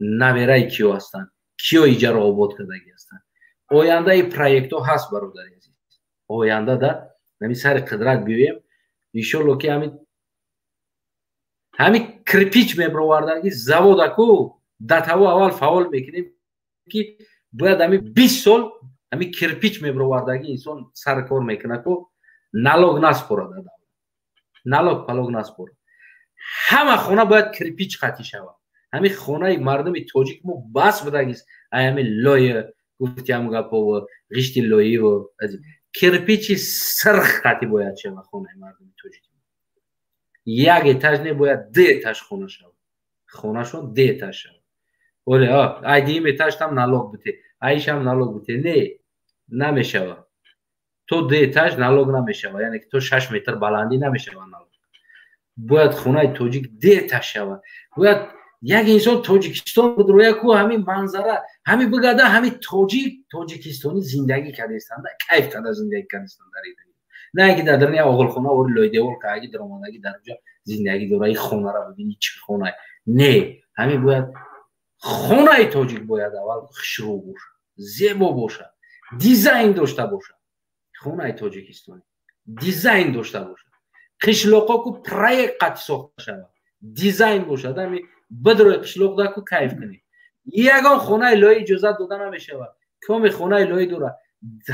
A: навераи киҳо ҳастанд, киҳо иҷаро обод кардагӣ ҳастанд. Ояндаи проектҳо ҳаст, бародари азиз. Оянда да ҳамин сари қудрат биёем, иншолло ки ҳамин кирпич мебировардаги заводаку датаво аввал фаъол мекунем, ки бояд ҳамин 20 сол ҳамин кирпич мебировардаги инсон сари кор мекунад, ку налог наспорад, налог палог наспорад. Ҳама хона бояд кирпич қатӣ шавад. Ҳамин хонаи мардуми тоҷик мо бас будагист ай ҳамин лоя, гуфти ҳам гапову ғишти лоиву кирпичи сирх қатӣ бояд шавад хонаи мардуми тоҷик. Як этаж не, бояд ду этаж хона шавад, хонашон ду этаж шавад. Оле ай дуюм этажтам налог бите, айшам налог бите, не, намешавад. То ду этаж налог намешавад, яъне ки то 6 метр баландӣ намешавад налог. Бояд хонаи тоҷик ду этаж шавад. Бояд як инсон Тоҷикистон будроя ку ҳамин манзара, ҳамин бигада, ҳамин тоҷик тоҷикистонӣ зиндагӣ кардастанда, кайф карда зиндагӣ кардастанд дар ин. На инки дар даруни оғилхона ори лойдевол каги даромадагӣ дар ҷо зиндагӣ дора, ин хонара бибинӣ чӣ хона. Не, ҳамин бояд хонаи тоҷик бояд аввал хушрӯ бошад, зебо бошад, дизайн дошта бошад. Хонаи тоҷикистонӣ дизайн дошта бошад. Қишлоқҳо ку проект қатӣ сохта шавад, дизайн бошад. Ҳамин бидрои қишлоқда ку кайф кунӣ. Ягон хонаи лоӣ иҷозат дода намешавад. Коми хонаи лоӣ дорад,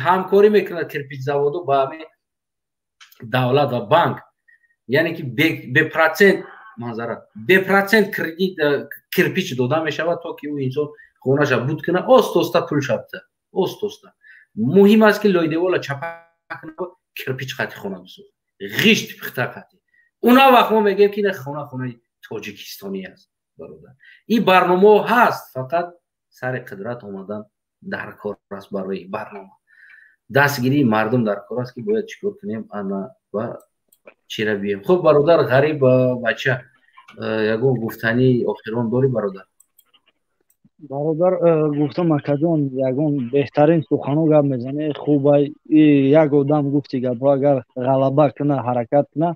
A: ҳамкорӣ мекунад кирпичзаводу ба ҳамин давлат ва банк, яъне ки бепроцент манзара, бепроцент кредит кирпич дода мешавад, то ки ӯ инсон хонаша буд кунад, оста оста пул шавта, оста оста. Муҳим аст, ки лойдевола чапа кунад, кирпич қатӣ хона бисозад, ғишт пихта қатӣ. Уна вақт мо мегӯем, ки ин хона хонаи тоҷикистонӣ аст. Бародар, ин барномаҳо ҳаст, фақат сари қудрат омадан дар кор аст. Барои барнома дастгирии мардум дар кор аст, ки бояд чӣ кор кунем ана ва чира бием. Хуб, бародар Ғариб бача, ягон гуфтании охирон дорӣ, бародар?
R: Бародар, гуфтам, акаҷон, ягон беҳтарин сухано гап мезанӣ, хубай. Як одам гуфти гапҳо, агар ғалаба куна, ҳаракат куна,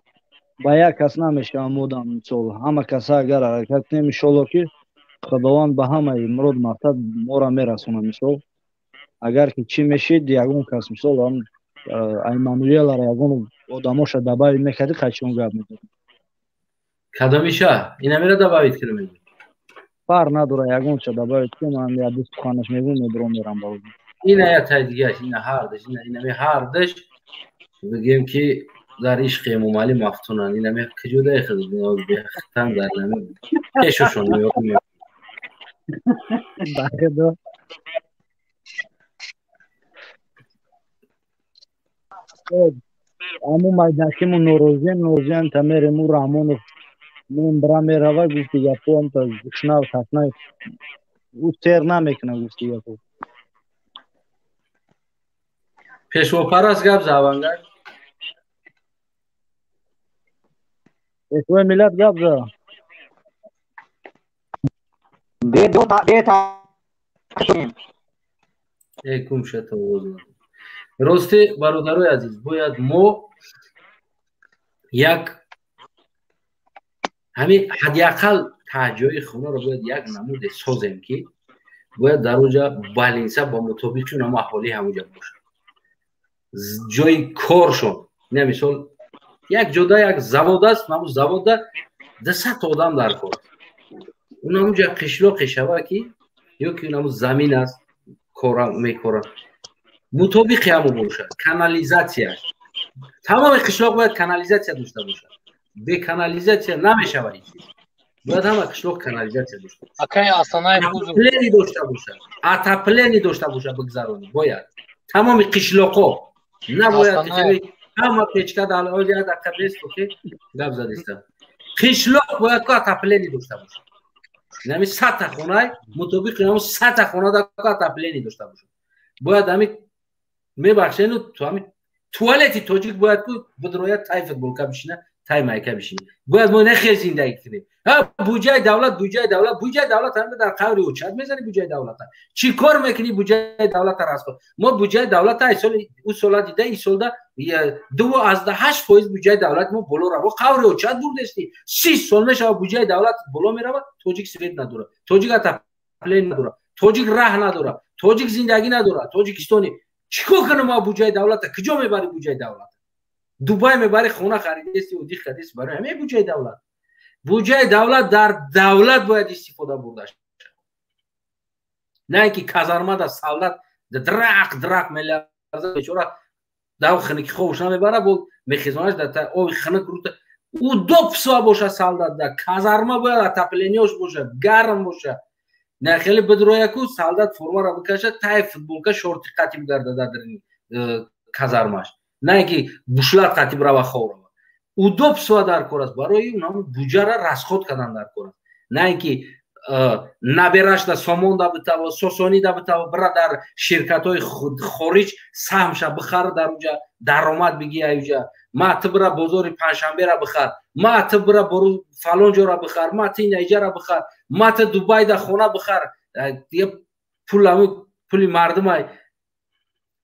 R: ба як кас намешавам одам. Мисол, ҳама каса агар ҳаракат кунем, иншолло ки Худованд ба ҳамаи мурод мақсад моро мерасонад. Мисол, агар ки чӣ мешид, ягон кас, мисол, аймануелара ягон одамоша добавить мекардӣ, қачон гап мезадӣ?
A: Кадомиша инамира добавить кунам?
R: Фарқ надора, ягонча добавить кун, ман як ду суханаш мегӯм, медуром, мерам ба
A: Ина я тай дигаш, ина ҳардаш, ина инами ҳардаш бигем, ки дар ишқи Эмомалӣ мафтунанд. Инами куҷодаи худ бехтан дар инами пешошон.
R: Бахудо. Аму майдакиму норозием, норозием, та мерем, у Раҳмонов мембра мерава, гуфти гапо, амта гушнав ташна, ӯ сер намекуна, гуфти гапо.
A: Пешвопараст гап за, Авангард.
R: Пешвои миллат гап за.
A: Э, гум шуд овоз. Рости, бародарои азиз, бояд мо як ҳамин ҳадди ақал таҳҷои хонаро бояд як намуде созем, ки бояд дар оҷа балинса ба мутобиқи унамо аҳолӣ ҳамуҷа бошад, ҷои коршон. Ина мисол, як ҷода як завод аст, ҳамун завода 200 одам дар кор аст. Унамуҷа қишлоқе шава, ки ё ки унаму замин аст, кора мекорад, мутобиқи ҳамо бошад. Канализатсияш, тамоми қишлоқ бояд канализатсия дошта бошад. Бе канализатсия намешавад ин чиз. Бояд ҳама қишлоқ канализатсия дошта бошад,
C: Акай Асанаев, узр.
A: Отопление дошта бошад, отопление дошта бошад, бигзаронӣ бояд тамоми қишлоқҳо. Набояд
C: Асанаев.
A: ҳама печка дар як дақиқа бесту, ки гап задиста. Қишлоқ бояд ку отопление дошта бошад. Нами 100-та хонай мутобиқи ҳамун 100-та хонада ку отопление дошта бошад. Бояд ҳами, мебахшену, ту ҳами туалети тоҷик бояд ку бидрояд, тай футболка бишина, тай майка бишина. Бояд мо нахел зиндагӣ кунем. Ҳа, буҷаи давлат, буҷаи давлат, буҷаи давлат ҳама дар қаври очат мезани. Буҷаи давлата чӣ кор мекунӣ? Буҷаи давлата расход. Мо буҷаи давлата ай соли ӯ сола дида, ин солда 2,8% буҷаи давлат мо боло рава. Қаври очат бурдести. 30 сол мешава, буҷаи давлат боло мерава. Тоҷик свет надорад, тоҷик отопление надорад, тоҷик раҳ надорад, тоҷик зиндагӣ надорад. Тоҷикистони чӣ кор кунам? Мо буҷаи давлата куҷо мебарӣ? Буҷаи давлат Дубай мебарӣ, хона харидести, отдых кардести. Барои ҳамин буҷаи давлат, буҷаи давлат дар давлат бояд истифода бурда шавад, на ин ки казармада солдат драқ драқ меларза, бечора дар хиники хобш намебара, бо мехезонаш дар оби хиник рута. Удобство боша солдат да казарма, бояд отопление ш боша, гарм боша. На хеле бидрояку солдат формаро бикаша, тай футболка, шорти қати бигарда дар дарини казармаш, на ин ки бушлат қати бирава, хоб рава. Удобство дар кор аст, барои унам буҷара расход кардан дар кор аст, на ин ки наберашда сомонда битаво, сосонида битаво, бира дар ширкатҳои хориҷ саҳмша бихар, дар уҷа даромад бигӣ. Аюҷа ма ту бира бозори Панҷшанбера бихар, ма ту бира фалон ҷора бихар, ма ту инаиҷара бихар, ма ту Дубайда хона бихар. Дига пул пули мардумай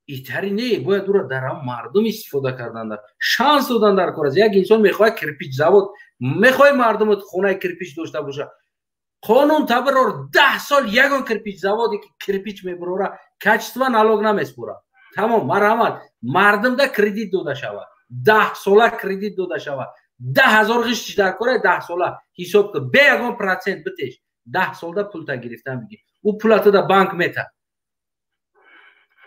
A: итари не, бояд уро дар ҳам мардум истифода кардан, дар шанс додан дар кор аст. Як инсон мехоҳад кирпич завод, мехоҳи мардумат хонаи кирпич дошта боша, қонун табирор: 10 сол ягон кирпич заводе ки кирпич мебурора, качество, налог намеспора. Тамом, марҳамат, мардумда кредит дода шавад, 10 сола кредит дода шавад. 10 000 ғишт дар кора, 10 сола ҳисоб кун, бе ягон процент битеш, 10 солда пулта гирифтан бигир, ӯ пулата да банк мета.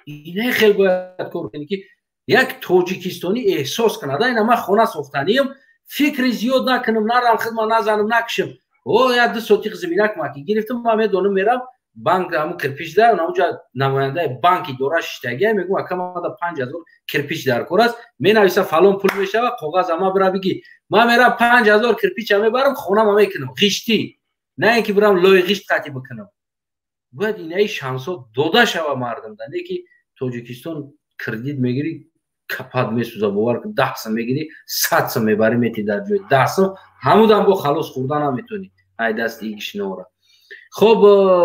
A: Ине хел бояд кор кунӣ, ки як тоҷикистонӣ эҳсос кунад: ина ман хона сохтаниям, фикри зиёд накунам, нарам хидма назанам, накушам. О, як ду сотиқ заминак ма ки гирифтам, ман медонам, мерам банк, ҳамун кирпич да онҷа намояндаи банки дора шиштагия, мегӯм: ака, мада 5000 кирпич дар кор аст. Менависа, фалон пул мешава, коғаз ама бира бигӣ. Ман мерам, 5000 кирпича мебарам, хонама мекунам ғиштӣ, на ин ки бирам лои ғишт қатӣ бикунам. Бояд инаи шансҳо дода шава мардумда, не ки Тоҷикистон кредит мегирӣ, капат месӯза. Бовар кун, 10 сум мегирӣ, 100 сум мебарӣ, мети дар ҷои 10 сум, ҳамудам бо халос хӯрда наметонӣ ай дасти игишнора. Хоб,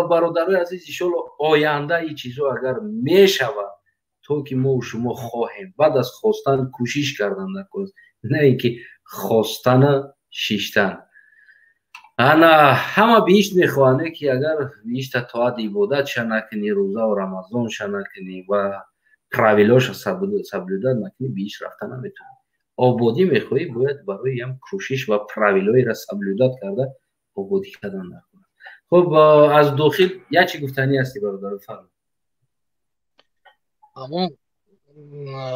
A: бародарои азиз, иншолло, оянда ин чизҳо агар мешавад, то ки мо шумо хоҳем, баъд аз хостан кӯшиш кардан дар кор, на ин ки хостана шиштан. Ана ҳама биҳишт мехоҳанд, ки агар биҳишта тоат ибодатша накунӣ, рӯзаву рамазонша накунӣ ва правила оша соблюдать накунӣ, биҳишт рафта наметавонӣ. Ободӣ мехоҳӣ, бояд барои ям кӯшиш ва правила оеро соблюдать карда ободӣ кардан дар кор. Хуб, аз дохил як чӣ гуфтанӣ ҳасти, бародар, фармо.
C: Ҳамун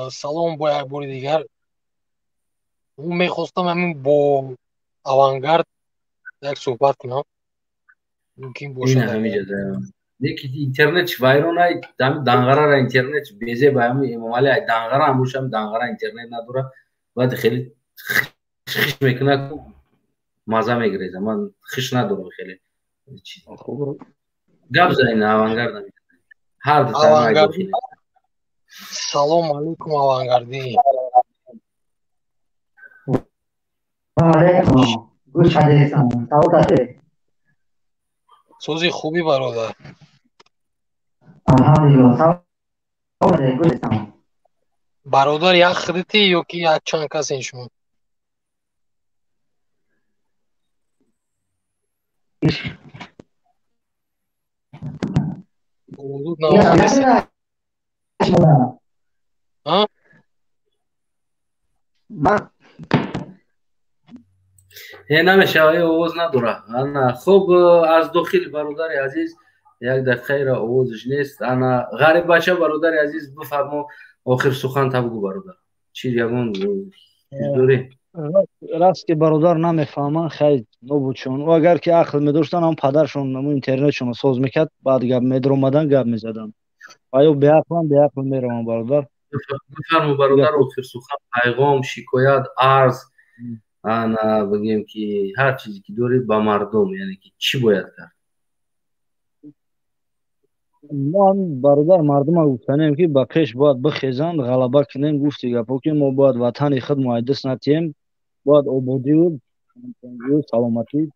C: салом бо як бори дигар. Мехостам ҳамин бо Авангард як суҳбат кунам, мумкин бошад.
A: Леки интернет вайрон ай, Данғарара интернет безе ба ҳами Эмомалӣ ай Данғара ҳам бошам, Данғара интернет надора. Баъд хеле хиш мекунад, маза мегиреза. Ман хиш надорам, хеле гап занин. Авангард ҳар ду.
C: Салом алейкум, Авангардӣ.
Q: Алейкум, гӯш кардесам, савол касе.
C: Сози хуби, бародар?
Q: Алҳамдулилло, савол гӯш десам.
C: Бародар, як худатӣ ё ки як чанд касен шумо?
A: Намешава, овоз надора. Ана, хуб, аз дохил бародари азиз, як дақиқаеро овозаш нест. Ана, ғариббача, бародари азиз, бифармо, охир сухан та бугӯ, бародар. Чи ягон чиз дорӣ?
R: Раст ки бародар намефаҳманд, хай нобудшон. Ӯ агар ки ақл медоштан, ҳам падаршон ҳамун интернетшонро соз мекард, баъд гап медаромадан, гап мезаданд. Ва ё беақлан, беақл мераванд, бародар.
A: Бифармо, бародар, охир сухан, пайғом, шикоят, арз, ана, бигем ки ҳар чизе ки дорӣ ба мардум, яъне ки чӣ бояд кард?
R: Мо ҳам, бародар, мардума гуфтанем, ки ба пеш бояд бихезанд, ғалаба кунем. Гуфти гапҳо, ки мо бояд ватани худ муайдис натиҳем, бояд ободию саломатӣ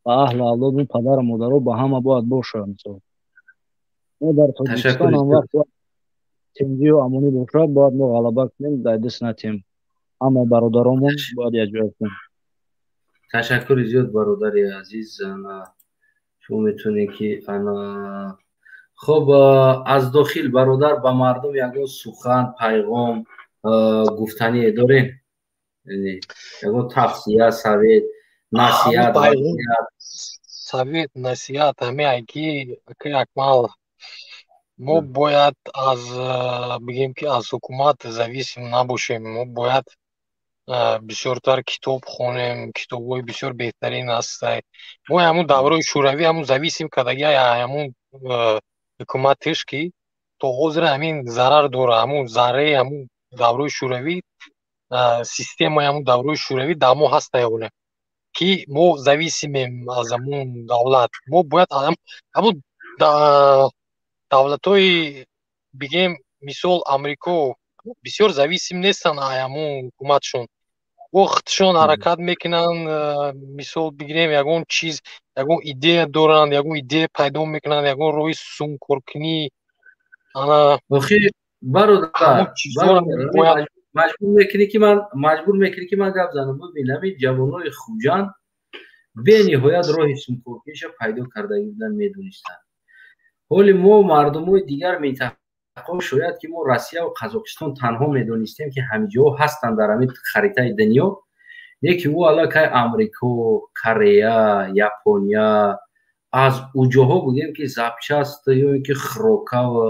R: ба аҳлу авлоду, падару модаро, ба ҳама бояд бошад. Мисол, мо дар Тоҷикистон ҳам вақт бояд тинҷию амонӣ бошад, бояд мо ғалаба кунем, дайдис натиҳем. Ҳама бародаромон бояд якҷоя кунем.
A: Ташаккури зиёд, бародари азиз. Ана, шумо метавонед ки, ана, хуб, аз дохил, бародар, ба мардум ягон сухан, пайғом гуфтание дорем? Ягон тавсия, совет, насиҳат?
C: Совет, насиҳат ҳамеае ки, акаи Акмал, мо бояд аз, бигем ки, аз ҳукумат зависим набошем. Мо бояд бисёртар китоб хонем, китобҳои бисёр беҳтарин ҳаст. Мо ҳамун давраи шӯравӣ ҳамун зависим кардаги ҳамун ҳукуматиш, ки то ҳозир ҳамин зарар дора. Ҳамун зарраи ҳамун давраи шӯравӣ, системаи ҳамун давраи шӯравӣ дар мо ҳаста, ҳоле ки мо зависимем аз ҳамун давлат. Мо бояд ҳамун давлатҳои, бигем, мисол, Амрико бисёр зависим нестанд ҳамун ҳукуматшон, о худшон ҳаракат мекунанд. Мисол бигирем, ягон чиз, ягон идея доранд, ягон идея пайдо мекунанд, ягон роҳи сумкоркунӣ. Ана
A: бародар, маҷбур мекунӣ ки ман гап занам. Бибин, ҳамин ҷавонои Хуҷанд бениҳоят роҳи сумкоркуниша пайдо кардаги будан, медонистанд. Ҳоли мо мардумои дигар минтақаҳо, шояд ки мо Россияву Қазоқистон танҳо медонистем, ки ҳамиҷоҳо ҳастанд дар ҳамин харитаи дунё, лекин ӯ аллакай Амрико, Корея, Япония, аз уҷоҳо, бигем ки, запчасть ё ин ки хӯрокава,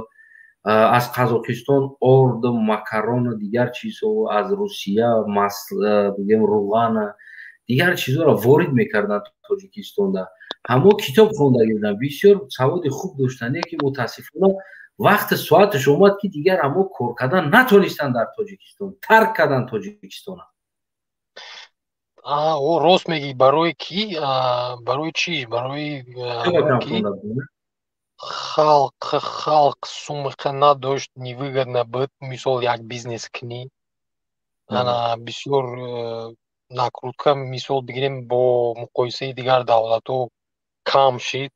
A: аз Қазоқистон орду, макарону дигар чизҳо, аз Русия, бигем, руғана, дигар чизҳоро ворид мекарданд Тоҷикистонда. Ҳамо китоб хондаги буданд, бисёр саводи хуб доштанд, ки мутаассифона вақти соаташ омад, ки дигар ҳамо кор кардан натонистанд дар Тоҷикистон, тарк карданд Тоҷикистона.
C: Рост мегӣ. Барои ки, барои чӣ? Барои ки халқ сумқа надошт, невыгодно буд, мисол, як бизнес кунӣ. Ана, бисёр накрутка, мисол бигирем, бо муқоисаи дигар давлатҳо кам шид.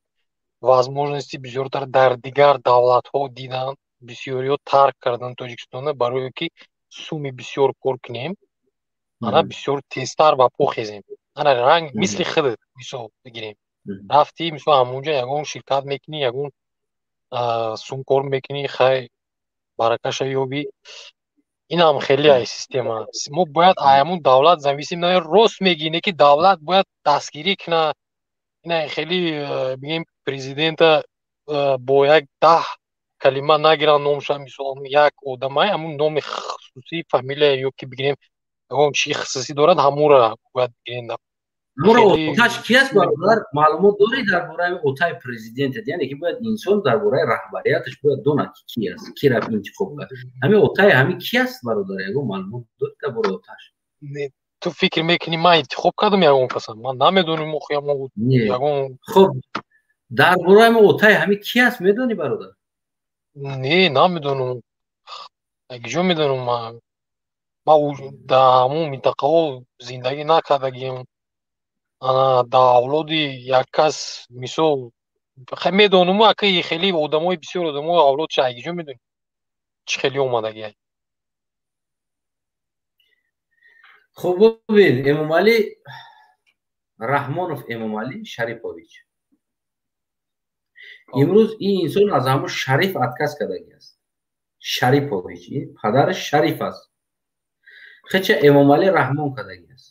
C: Возможности бисёртар дар дигар давлатҳо диданд, бисёриҳо тарк карданд Тоҷикистонро, барое ки суми бисёр кор кунем, ана, бисёр тезтар ба по хезем. Ана, ранг мисли худат, мисол бигирем, рафтӣ, мисол, ҳамонҷо ягон ширкат мекунӣ, ягон сум кор мекунӣ, хай, баракаша ёбӣ. Инам хеле ай система. Мо бояд ҳамун давлат зависим на. Рост мегӣ, не ки давлат бояд дастгирӣ куна. Ина хеле, бигем, президента бо як 10 калима нагиранд номша. Мисол, як одамай, ҳамун номи хусусӣ, фамилия ё ки, бигирем, ягон чи хусусӣ дорад, ҳамура бояд бигирем.
A: Оташ ки аст, бародар, маълумот дорӣ дар бораи отаи президентат? Яъне ки бояд инсон дар бораи раҳбарияташ бояд донад, ки ки аст, кира интихоб кард. Ҳамин отаи ҳамин ки аст, бародар, ягон маълумот дорӣ дар бораи оташ?
C: Ту фикр мекунӣ, ман интихоб кардам ягон касам? Ман намедонам ягон.
A: Хуб, дар бораи отаи ҳамин ки аст, медонӣ, бародар?
C: Не, намедонам. Куҷо медонам ман? Ман дар ҳамун минтақаҳо зиндагӣ накардагиам. Ана, дар авлоди як кас, мисол, медонам, ака, хеле одамои, бисёр одамои авлодша, куҷо медонӣ, чӣ хеле омадагиай.
A: Хуб, бубин, Эмомалӣ Раҳмонов, Эмомалӣ Шарипович, имрӯз ин инсон аз ҳамун Шариф отказ кардагӣ аст. Шарипович, ин падараш Шариф аст, хеча Эмомалӣ Раҳмон кардагӣ аст.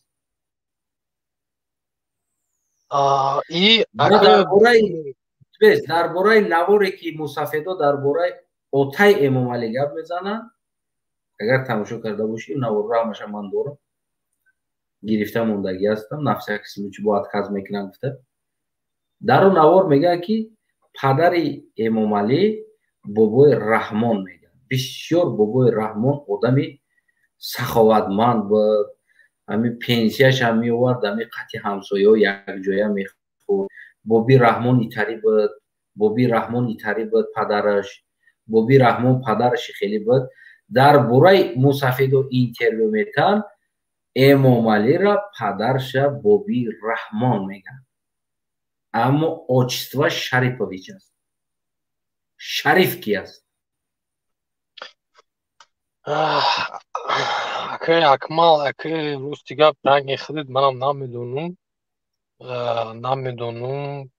A: Дар бораи наворе ки мусафедо дар бораи отай Эмомалӣ гап мезананд, агар тамошо карда бошӣ, наворро ҳамаша ман дорам, гирифта мондагӣ ҳастам, на всякий случай, бо отказ мекунам гуфта. Дар он навор мегӯяд, ки падари Эмомалӣ, бобои Раҳмон, мегӯяд, бисёр бобои Раҳмон одами саховатманд буд, ҳами пенсияшам меовард, ҳами қатъи ҳамсояҳо якҷоя мехӯрд. Боби Раҳмон итарӣ буд, боби Раҳмон итарӣ буд, падараш боби Раҳмон, падараши хеле буд. Дар бораи мусафедо интервю метаҳанд, Эмомалира падарша боби Раҳмон мегӯянд, аммо отчество Шарипович аст. Шариф ки аст?
C: Акай Акмал, акай, рости гап, ранги худат манам намедонум,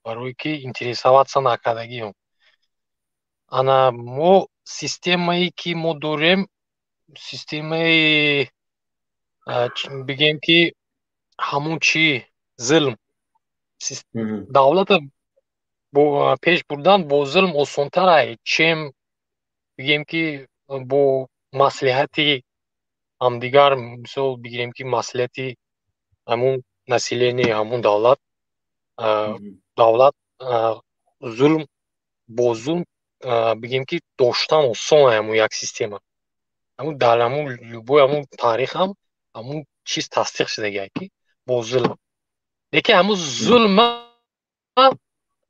C: барое ки интересоваться накардагиам. Ана мо системае ки мо дорем, системаи, бигем ки, ҳамун чи зулм, давлата пеш бурдан бо зулм осонтар ай, чем, бигем ки, бо маслиҳати ҳамдигар. Мисол бигирем ки маслиҳати ҳамун население, ҳамун давлат зулм, бо зулм, бигем ки, доштан осон ай. Ҳамун як система, ҳамун дар ҳамун любой ҳамун таърихам ҳамун чиз тасдиқ шудагиай, ки бо зулм. Лекин ҳамун зулма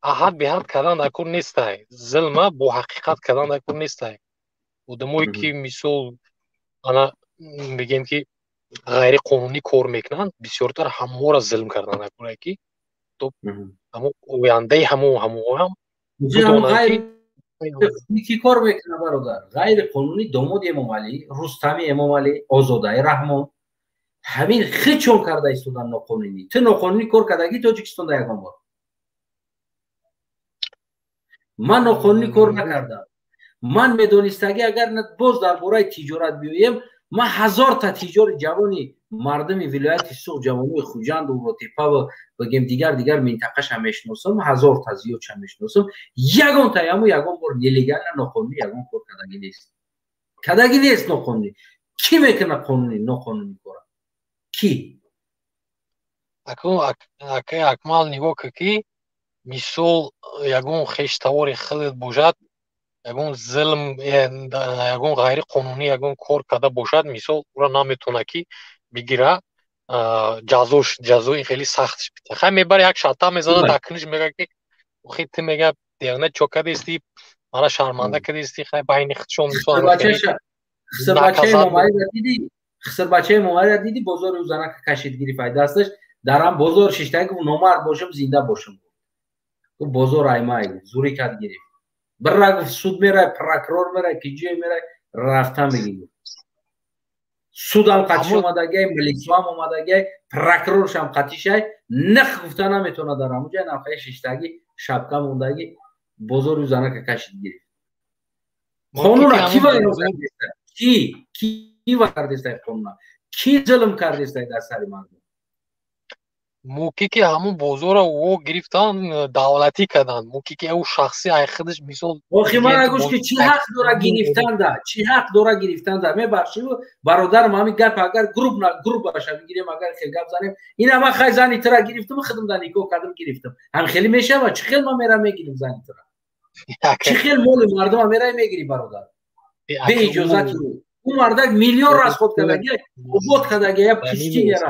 C: аҳад беҳад кардан дар кор нестай, зулма бо ҳақиқат кардан дар кор нестай. Одамое ки, мисол, ана бигем ки, ғайриқонунӣ кор мекунанд, бисёртар ҳамонро зулм кардан дар кор, ки то ҳамун ояндаи ҳамонҳоам бидонанд.
A: Ки кор мекунад, бародар, ғайриқонунӣ? Домоди Эмомалӣ, Рустами Эмомалӣ, Озодаи Раҳмон, ҳамин хичон карда истодан ноқонунӣ. Ту ноқонунӣ кор кардагӣ Тоҷикистонда ягон бор? Ман ноқонунӣ кор накардам. Ман медонистагӣ, агар боз дар бораи тиҷорат биёем, ман ҳазорта тиҷори ҷавони мардуми вилояти Суғд, ҷавонои Хуҷанду Уротепаву, бигем, дигар дигар минтақаша мешиносам, ҳазорта зиёдша мешиносам, ягонта яму ягон бор нелегально, ноқонунӣ ягон кор кардагӣ нест, кардагӣ нест ноқонунӣ. Кӣ мекунад қонунӣ ноқонунӣ кора, кӣ?
C: Акай Акмал, нигоҳ кун, ки мисол ягон хештавори худат бошад, ягон зулм, ягон ғайриқонунӣ ягон кор карда бошад, мисол, ӯро наметавонад ки бигира, ҷазош, ҷазои хеле сахт бита. Хай, мебара, як шата мезанад дар куниш, мега ки охи ту, мега, девона, чо кардисти, мара шарманда кардисти. Хай, байни худшон
A: мисол хисрбачаи Эмомалиро дидӣ? Бозори ӯ занака кашид, гирифт ай дасташ, дар ҳам бозор шишта, гуфт: «Номард бошам, зинда бошам». Гуфт: «Бозор аймай». Зурӣ кард, гирифт, бира, гуфт, суд мерай, прокурор мерай, ки ҷое мерай, рафта мегӣ. Судам қатиш омадагиай, милисоам омадагиай, прокуроршам қатишай, нах гуфта наметавонад. Дар ҳамуҷа навхаи шиштагӣ, шапка мондагӣ, бозори занака кашид, гирифт. Қонуна ки вайрон кардеста? Ки вайрон кардеста қонуна? Ки зулм кардеста дар сари мардум?
C: Мумкин ки ҳамун бозорро ӯ гирифтан, давлатӣ карданд, мумкин ки ӯ шахсӣ ай худаш, мисол.
A: Охи, мана гӯш, ки чӣ ҳақ дора гирифтанда, чӣ ҳақ дора гирифтанда? Мебахшӣ, бародарам, ҳамин гап агар груб баша бигирем, агар хел гап занем, ина ман хай зани тура гирифтам, худам да никоҳ кардам, гирифтам, ҳам хеле мешава? Чӣ хел ман мерам мегирим зани тура? Чӣ хел моли мардума мерай мегирӣ, бародар, беиҷозати ӯ? Ӯ мардак миллион расход кардагиай, обод кардагиай, пустыня ра,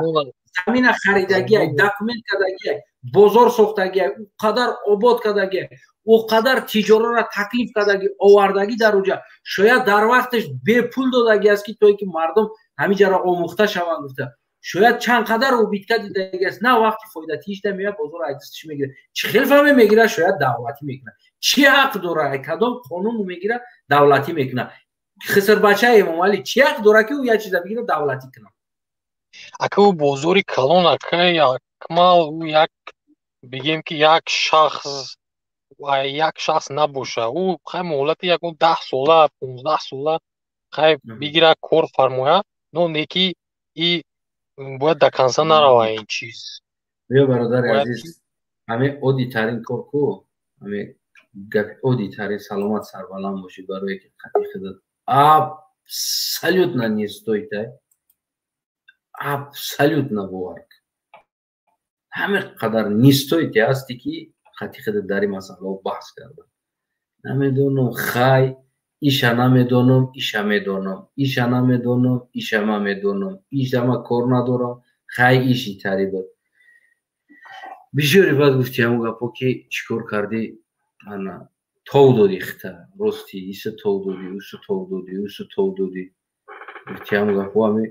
A: замина харидагиай, документ кардагиай, бозор сохтагиай, ӯ қадар обод кардагиай, ӯ қадар тиҷорара таклиф кардагӣ, овардагӣ дар уҷа. Шояд дар вақташ бепул додагӣ аст, ки то ин ки мардум ҳамиҷаро омӯхта шаванд гуфта, шояд чанд қадар убытка дидагӣ аст. На вақти фоидатиишда меояд, бозор айдистиш мегирад. Чӣ хел фаҳме мегирад, шояд давлатӣ мекунад? Чӣ ҳақ дора, кадом қонун мегирад, давлатӣ мекунад? Хисрбачаи Эмомалӣ чӣ ҳақ дора, ки ӯ як чиза бигирад, давлатӣ кунад?
C: Ака, ӯ бозори калон, акай Акмал, ӯ як бигем ки як шахс набоша. Ӯ хай муҳлати ягон 10 сола, 15 сола хай бигира, кор фармоя, но неки и бояд до конца нарава ин чиз.
A: Ё бародари азиз, ҳамин оддитарин кор ку, ҳамин гапи оддитарин. Саломат, сарбаланд бошӣ. Барое ки қатъи худат абсолютно не стоит, абсолютно, бовар, ҳамин қадар не стоит ҳасти, ки қатъи худат дар ин масъалаҳо баҳс кардан. Намедонам, хай, иша намедонам, иша медонам, иша намедонам, иша ма медонам, иша ма кор надорам. Хай, иши тари буд. Бисёре баъд гуфти ҳамон гапҳо, ки чӣ кор кардӣ, ана тов додӣ хита, рости иса тов додӣ, усу тов додӣ, усу тов додӣ. Гуфти ҳамон гапҳо, ами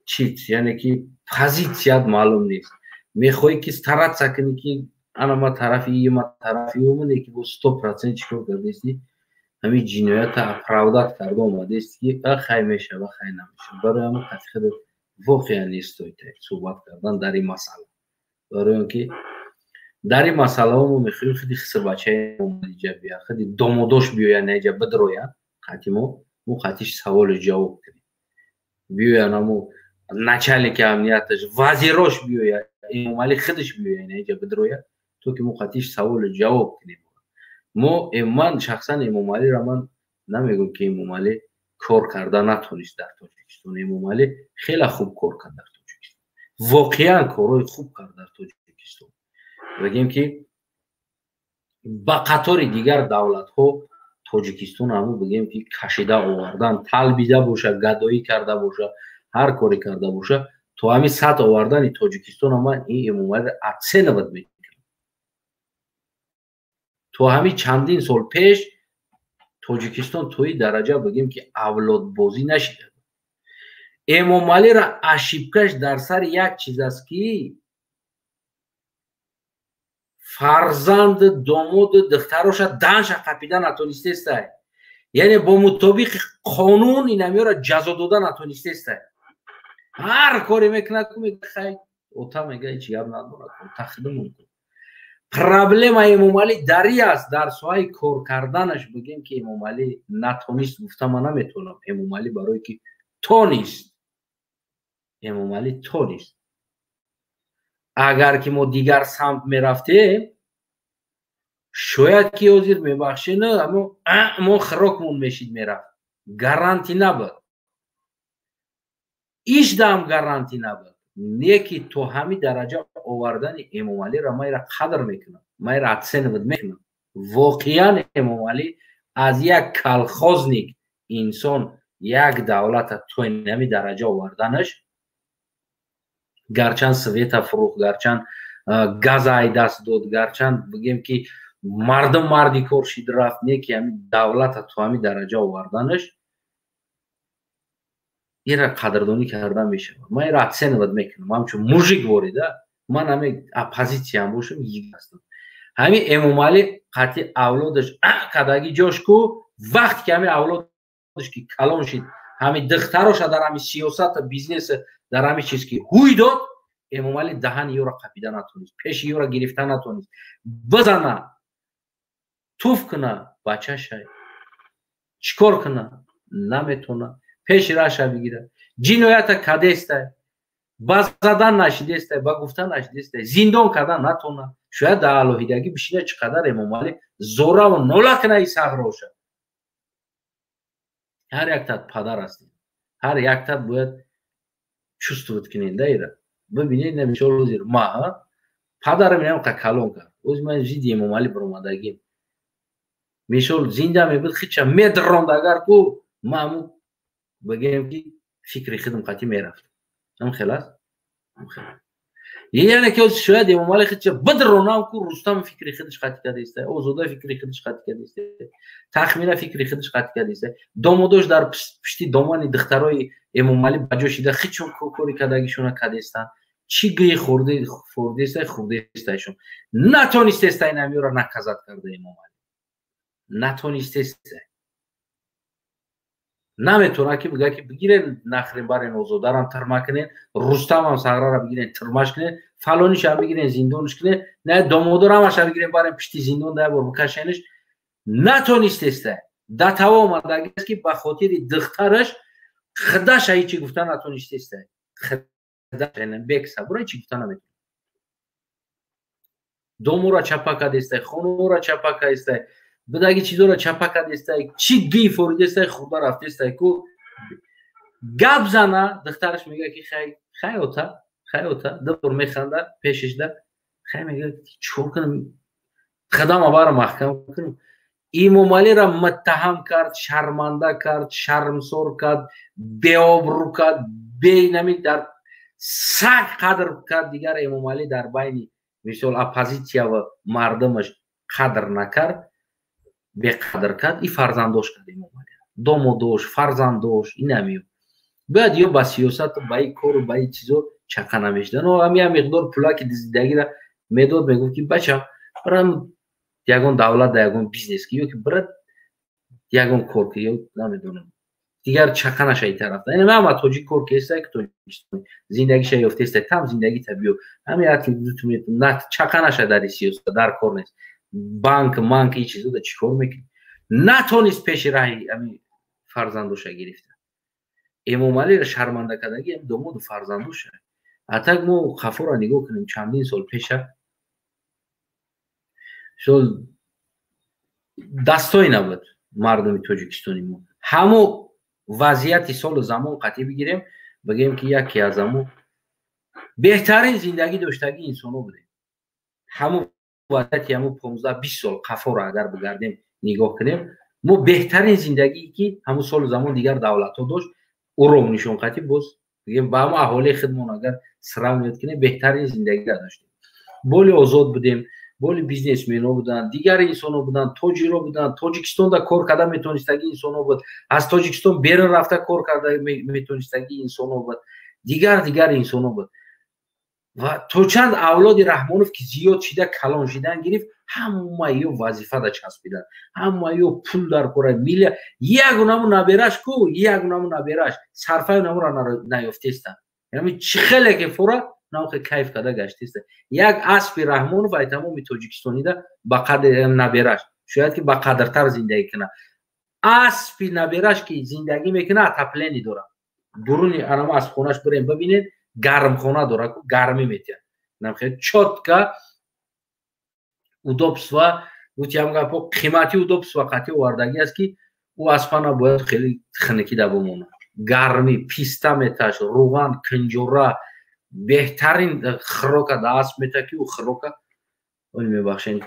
A: чи, яъне ки позитсият маълум нест. Мехоҳӣ ки стараться кунӣ, ки ана ма тарафи ӣ, ма тарафи ӯ, ки бо 100% чӣ кор кардасти, ҳамин ҷиноята оправдать карда омадааст, ки хай мешава, хай намешава. Барои ҳамин қатъи худат воқеан не стоит суҳбат кардан дар ин масъала, барои он ки дар ин масъалаҳо мо мехоҳем худи хисрбачаи иҷа бия, худи домодош биёянд, иҷа бидроянд қатъи мо қатъиш саволу ҷавоб кунем. Биёянд амо начальники амнияташ, вазирош биёяд, Эмомалӣ худаш биёяд, иҷа бидрояд, то ки мо қатъиш саволу ҷавоб кунем. Мо, ман шахсан Эмомалиро ман намегӯям, ки Эмомалӣ кор карда натонист дар Тоҷикистон. Эмомалӣ хеле хуб кор кард дар Тоҷикистон, воқеан корҳои хуб кард дар Тоҷикистон. Бигем, ки ба қатори дигар давлатҳо Тоҷикистон ҳаму, бигем, ки кашида овардан, талбида боша, гадоӣ карда боша, ҳар коре карда боша, то ҳамин сатҳ овардани Тоҷикистона ман ин Эмомалиро оценивать мекунам. То ҳамин чандин сол пеш Тоҷикистон то ин дараҷа, бигем, ки авлодбозӣ нашида. Эмомалиро ошибкаш дар сари як чиз аст, ки фарзанду домоду духтароша данша қапида натонистестай, яъне бо мутобиқи қонун инамиёро ҷазо дода натонистестай. Ҳар коре мекунад, хай, ота мега, ҳеч гап надорад, ота худамон. Проблема Эмомалӣ дари аст, дар соҳаи кор карданаш. Бигем, ки Эмомалӣ натонист гуфта ман наметавонам. Эмомалӣ барое ки тонист, Эмомалӣ тонист. Агар ки мо дигар самт мерафтем, шояд ки ҳозир, мебахшед, амо мо хирокмон мешид, мерафт, гарантӣ набуд, ишдаам гарантӣ набуд. Не ки то ҳамин дараҷа овардани Эмомалиро майра қадр мекунам, майра оценивать мекунам. Воқеан Эмомалӣ аз як колхозник инсон як давлата то ҳамин дараҷа оварданаш, гарчанд света фурӯхт, гарчанд газа ай даст дод, гарчанд, бигем, ки мардум марди кор шид рафт, не ки ҳамин давлата то ҳамин дараҷа оварданаш, ира қадрдонӣ кардан мешавад. Ман ира оценивать мекунам ҳамчун мужик ворида. Ман ҳамин оппозитсиям бошам, йигит ҳастам. Ҳамин Эмомалӣ қатъи авлодаш кадаги ҷош ку, вақте ки ҳамин авлодаш ки калон шид, ҳамин духтароша дар ҳамин сиёсата, бизнеса, дар ҳамин чиз ки ҳуй дод, Эмомалӣ даҳани ёро қапида натонист, пеши ёро гирифта натонист, бизана, туф куна, бачашай чӣ кор куна наметона, пеши раша бигира. Ҷиноята кадестай, ба задан нашидестай, ба гуфтан нашидестай, зиндон кардан натона. Шояд дар алоҳидагӣ бишина, чӣ қадар Эмомалӣ зораву нола куна, и сағроша. Ҳар яктат падар ҳастем, ҳар яктат бояд чувствовать кунед ира. Бибинед, мисол, ҳозир ма падарам инамқа калон кард, ози ман зидди Эмомалӣ баромадагим. Мисол, зинда мебуд, хича медронд, агар ку ма ҳаму, бигем, ки фикри худам қатъӣ мерафт. Ҳам хел аст, яъне ки шояд Эмомалӣ худша бидронам ку, Рустам фикри худаш қатъӣ кардааста, Озода фикри худаш қатъӣ кардааста, Тахмина фикри худаш қатъӣ кардааста, домодош дар пишти домани духтарои Эмомалӣ ба ҷо шида, хичон кори кардагишона кардастанд. Чӣ гӯи хӯрдестай, хӯрдестайшон. Натонистестай намиёра наказать карда, Эмомалӣ натонистестай. Наметавонад ки бигӯяд, ки бигирен, нахрен, барен, Озодарам тирма кунен, Рустамам Сағрара бигирен, тирмаш кунен, фалонишам бигирен, зиндонш кунен, на домодорамаша бигирен, барен, пишти зиндон да бор бикашенш. Натонистеста. Да таво омадагист, ки ба хотири духтараш худаша ҳечи гуфта натонистеста. Бек сабура ҳечи гуфта наметавонад. Домура чапа кардестай, хонура чапа кардестай, бидаги чизоро чапа кардестай, чӣ гӣ форидестай, хурда рафтестай ку гап зана. Духтараш мега, ки хай, хай, ота, хай, ота. Дубор механда пешишда. Хай, мега, чикор кунам, худама бара маҳкам кунам. Имомалиро муттаҳам кард, шарманда кард, шармсор кард, беобрӯ кард, бенами дар саг қадр кард. Дигар Эмомалӣ дар байни, мисол, оппозитсия ва мардумаш қадр накард, беқадр кард и фарзандош кард Эмомалӣ, домодош, фарзандош. Инамиё бояд ё ба сиёсату ба и кору ба и чизо чақа намешидан. Ҳами як миқдор пулаки дизидагира медод, мегуфт, ки бачам, барам ягон давлат да ягон бизнес ки, ё ки бира ягон кор ки, ё намедонам, дигар чақа наша и тарафта. Яъне ҳама тоҷик кор кестай, ки Тоҷикистон зиндагиша ёфтестай, там зиндагита биё, ҳами чақа наша дар сиёсат, дар кор нест. Банк, манк, и чизо да чӣ кор мекунӣ? Натонист пеши раҳи ами фарзандоша гирифта. Эмомалиро шарманда кардаги ами домоду фарзандоша. А так мо қафоро нигоҳ кунем, чандин сол пеша, сол дастое набуд мардуми тоҷикистони мо. Ҳамо вазъияти солу замон қатъӣ бигирем, бигӯем, ки яке аз ҳамо беҳтарин зиндагӣ доштагӣ инсонҳо будем. Ҳамо вазъияти ҳамо 15-20 сол қафоро агар бигардем, нигоҳ кунем, мо беҳтарин зиндагие, ки ҳамон солу замон дигар давлатҳо дошт, ӯро нишон қатъӣ боз бигем, ба ҳамо аҳолии худмон агар сравнивать кунем, беҳтарин зиндагиро доштем. Боли озод будем, боли бизнесменҳо буданд, дигар инсонҳо буданд, тоҷиро буданд, Тоҷикистонда кор карда метавонистагӣ инсонҳо буд, аз Тоҷикистон берун рафта кор карда метавонистагӣ инсонҳо буд, дигар дигар инсонҳо буд. Ва то чанд авлоди Раҳмонов ки зиёд шида, калон шидан гирифт, ҳама ё вазифада часпидан, ҳама ё пул дар кора, милия. Ягонаму набераш ку, ягонаму набераш сарфаи намура наёфтестанд. Яъне чӣ хеле ки фура навхе кайф карда гаштеста. Як аспи Раҳмонов ай тамоми тоҷикистонида ба қадри набераш шояд ки ба қадртар зиндагӣ кунад. Аспи набераш ки зиндагӣ мекунад, отопление дорад буруни анама аспхонаш, бирем бибинед, гармхона дорад, гармӣ метиҳад, чётко удобства. Гуфтиам гапо, қимати удобства қатъи овардагӣ аст, ки ӯ аспана бояд хеле хунукида бимонад. Гармӣ, писта меташ, руған, кунҷура, беҳтарин хӯрока да асп мета, ки ӯ хӯрока, мебахшед,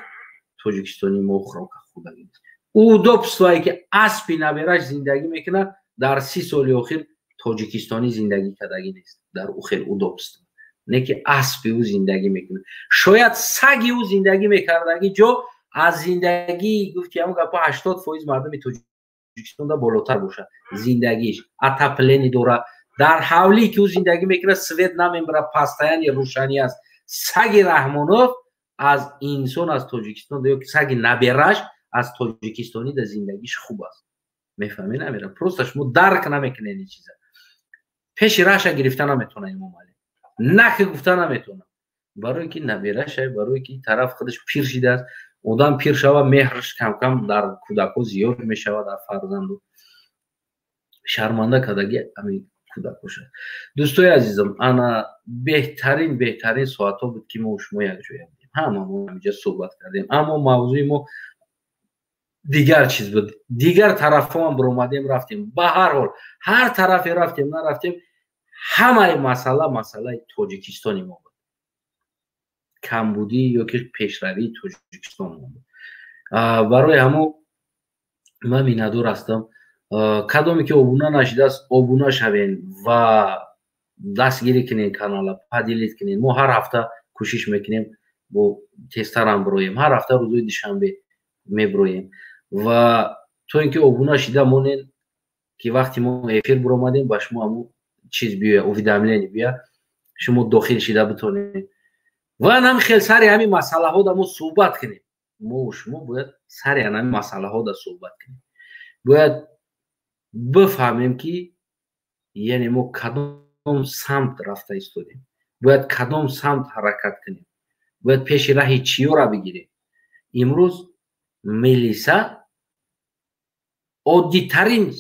A: тоҷикистони мо хӯрока хӯрдагӣ нест. Удобствое ки аспи набераш зиндагӣ мекунад, дар 30 соли охир тоҷикистонӣ зиндагӣ кардагӣ нест дар ӯ хел удобство. Не ки аспи ӯ зиндагӣ мекунад, шояд саги ӯ зиндагӣ мекардагӣ ҷо аз зиндагӣ, гуфти ҳамон гапо, 80% мардуми Тоҷикистонда болотар бошад зиндагиш. Отопление дорад дар ҳавлие ки ӯ зиндагӣ мекунад, свет намебарад, постоянно рӯшанӣ аст. Саги Раҳмонов аз инсон аз Тоҷикистон ё саги набераш аз тоҷикистонӣ да зиндагиш хуб аст. Мефаҳмед намера? Просто шумо дарк намекунед ин чиза. Пеши раша гирифта наметавона Эмомалӣ, на ки гуфта наметавона, барое ки набераша, барое ки тараф худаш пир шидааст. Одам пир шава, меҳраш камкам дар кӯдакҳо зиёд мешавад, дар фарзанду. Шарманда кардаги ами кӯдакоша. Дӯстои азизам, ана беҳтарин, беҳтарин соатҳо буд, ки мо шумо якҷоя будем, ҳама мо ҳамиҷа суҳбат кардем. Аммо мавзӯи мо дигар чиз буд, дигар тарафҳоам биромадем, рафтем. Ба ҳар ҳол, ҳар тарафе рафтем, нарафтем, ҳамаи масъала масъалаи Тоҷикистони мо буд, камбудӣ ё ки пешравии Тоҷикистон мо буд. Барои ҳамо ман миннатдор ҳастам. Кадоме ки обуна нашидааст, обуна шавен ва дастгирӣ кунен канала, поделить кунен. Мо ҳар ҳафта кӯшиш мекунем, бо тезтарам бироем, ҳар ҳафта рӯзои душанбе мебироем. Ва то ин ки обуна шида монен, ки вақте мо эфир биромадем, ба шумо ҳамун чиз биёя, уведомление бия, шумо дохил шида битонед ва нам хел сари ҳамин масъалаҳо да мо суҳбат кунем. Мо шумо бояд сари ҳамин масъалаҳо да суҳбат кунем, бояд Бифаҳмем, ки яъне мо кадом самт рафта истодем, бояд кадом самт ҳаракат кунем, бояд пеши раҳи чиёра бигирем. Имрӯз милиса оддитарин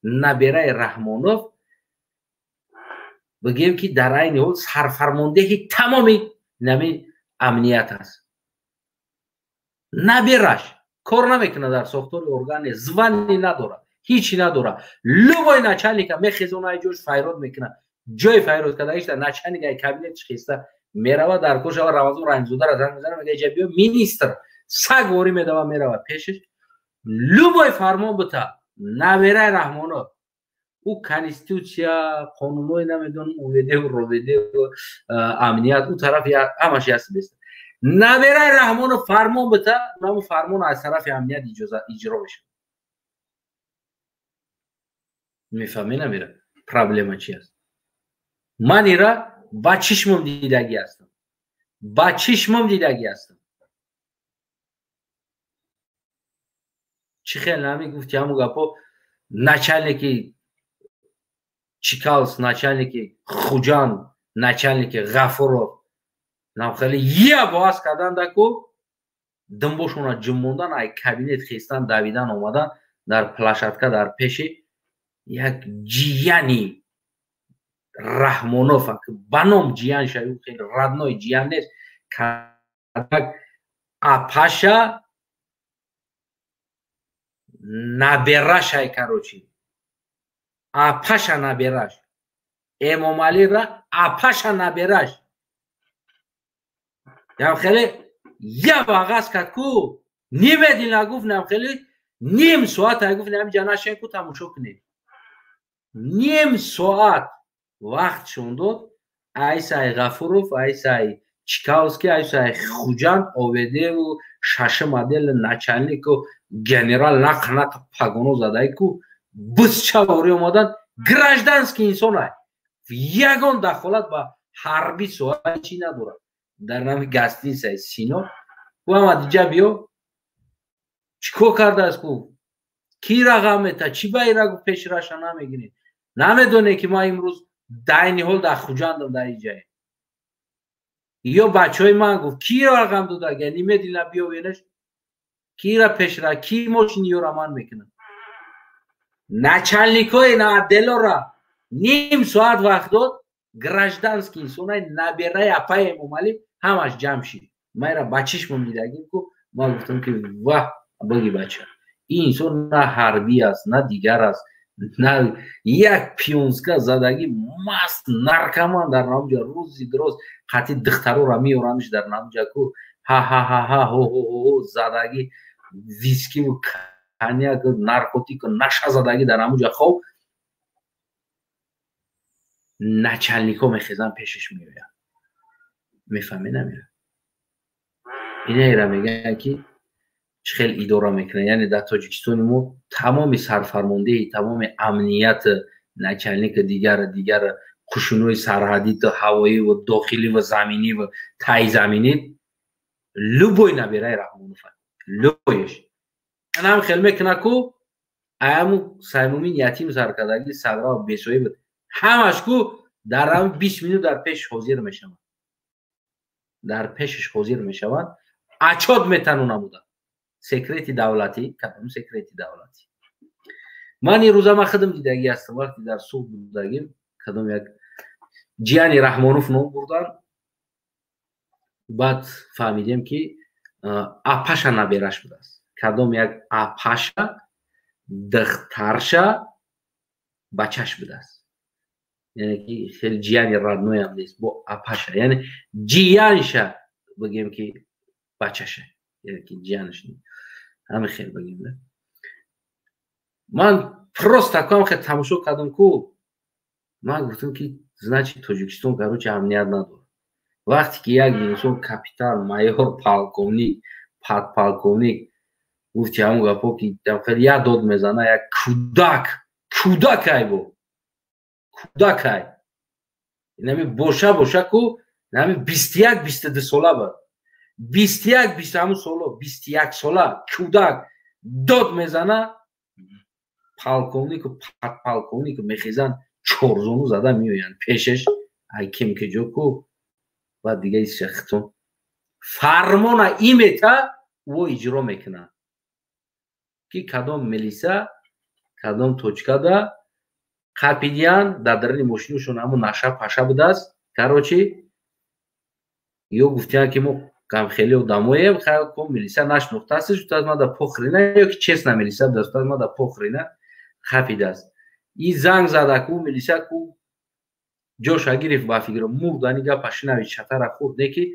A: набераи Раҳмонов, бигӯем, ки дар айни ҳол сарфармондеҳи тамоми нами амният аст. Набераш кор намекунад дар сохтори органе, звание надорад, ҳичи надорад. Любой начальника мехезона, ай ҷош файрод мекунад. Ҷои файрод кардагишта начальник ай кабинетш хеста мерава дар кошава, Рамазон Раҳимзодаро занг мезана, мега: «Иҷа биё». Министр саг ворӣ медава, мерава пешаш, любой фармон бита. Набераи Раҳмонов ӯ конститутсия, қонунҳои намедонам УВД-у РОВД-у амният ӯ тараф ҳамаш яст беста. Набераи Раҳмонов фармон бита, ҳамун фармон аз тарафи амният иҷро мешавад. Мефаҳмӣ, намера, проблема чи аст? Ман ира ба чишмам дидагӣ ҳастам, ба чишмам дидагӣ ҳастам. Чӣ хел нами гуфти ҳамун гапо, начальники Чикалс, начальники Хуҷанд, начальники Ғафуров нам хеле я боаз кардан даку димбошона ҷумбондан, ай кабинет хестан, давидан омадан дар площадка, дар пеши як ҷияни Раҳмонов, ба ном ҷиян шаю, хеле родной ҷиян нест, как апаша наберашай, короче, апаша набераш, Эмомалира апаша набераш ям хеле я бағаз кард ку немедленно гуфт, нам хеле ним соат ай гуфт, намиҷа нашен ку, тамошо кунед. Ним соат вақтшон дод. Айсай Ғафуров, айсай Чикалский, айсай Хуҷанд, ОВД-у шашум отдел начальнику генерал нақ нақ пагоно задай ку бисча ворӣ омадан. Гражданский инсон ай, ягон дахолат ба ҳарби соҳа чӣ надорад. Дар нами гостиницаи Сино ку амад, иҷа биё, чӣ кор кардааст ку, ки рақам мета, чӣ ба ира гуфт, пеши раша намегиред, намедоне, ки ман имрӯз дар айни ҳол дар Хуҷандам, дар иҷае ё бачаҳои ман гуфт, ки рақам додага, немедленно биёвенаш, кира пешра, ки мошини ёра ман мекунам. Начальникҳои на отделора ним соат вақт дод. Гражданский инсонай, набераи апаи Эмомалӣ, ҳамаш ҷамъ шид. Майра ба чишмам дидагим ку. Ман гуфтам, ки ваҳ, биги бача, ин инсон на ҳарбӣ аст, на дигар аст, на як пионска задагӣ, маст наркоман дар намуҷа рӯзи дроз қатъи духтарора меораниш дар намуҷа ку, ҳа-ҳа-ҳа-ҳа, ҳо-ҳо-ҳо задагӣ, вискиву коньяку наркотику наша задагӣ дар ҳамуҷа хоб. Начальникҳо мехезанд, пешаш меоянд. Мефаҳмӣ, намера, инаера мегӯянд, ки чӣ хел идора мекунанд. Яъне дар Тоҷикистони мо тамоми сарфармондеҳи тамоми амният, начальника, дигар дигар қушунҳои сарҳадиту ҳавоиву дохиливу заминиву тайзаминӣ любой набераи Раҳмонов, любоеш анам хел мекуна ку аяму Саймумин ятим саркардаги сагра бесоиб ҳамаш ку дар ҳам 20 минут дар пеш ҳозир мешаванд, дар пешаш ҳозир мешаванд, отчёт метану намуда. Секрети давлатӣ, кадом секрети давлатӣ? Ман ин рӯза ман худам дидагӣ ҳастам, вақте дар суд будагим, кадом як ҷияни Раҳмонов ном бурдан, баъд фаҳмидем, ки апаша набераш будааст, кадом як апаша духтарша бачаш будааст. Яъне ки хеле ҷияни родноям нест, бо апаша, яъне ҷиянша бигем, ки бачаша, яъне ки ҷиянаш, ҳамин хел бигем да. Ман просто акам хел тамошо кардам ку, ман гуфтам, ки значит, Тоҷикистон, короче, амният надорад. Вақте ки як инсон капитан, майор, полковник, подполковник гуфти ҳамон гапо, ки як дод мезана, як кӯдак, кӯдакай, бо кӯдакай, нами боша боша ку нами 21, 22 сола буд, 21, бист ҳамун соло, 21 сола кӯдак дод мезана. Полковнику, подполковнику мехезанд, чорзону зада меоянд пешаш. Ай кем ки ҷо ку, баъд дига исшахтон фармона имета ӯ иҷро мекунад, ки кадом милиса кадом точкада қапидиян, дар даруни мошинашон ҳамун наша паша будааст. Короче, ё гуфтиян, ки мо камхели одамоем, ко милиса нашнохтааст, гуфтааст, мада похрена, ё ки честно милиса будааст, гуфтааст, мада похрена, хапидааст. И занг зада ку милиса ку ҷоша гирифт, ба фикр мурдани гапа шинави, чатара хурд не, ки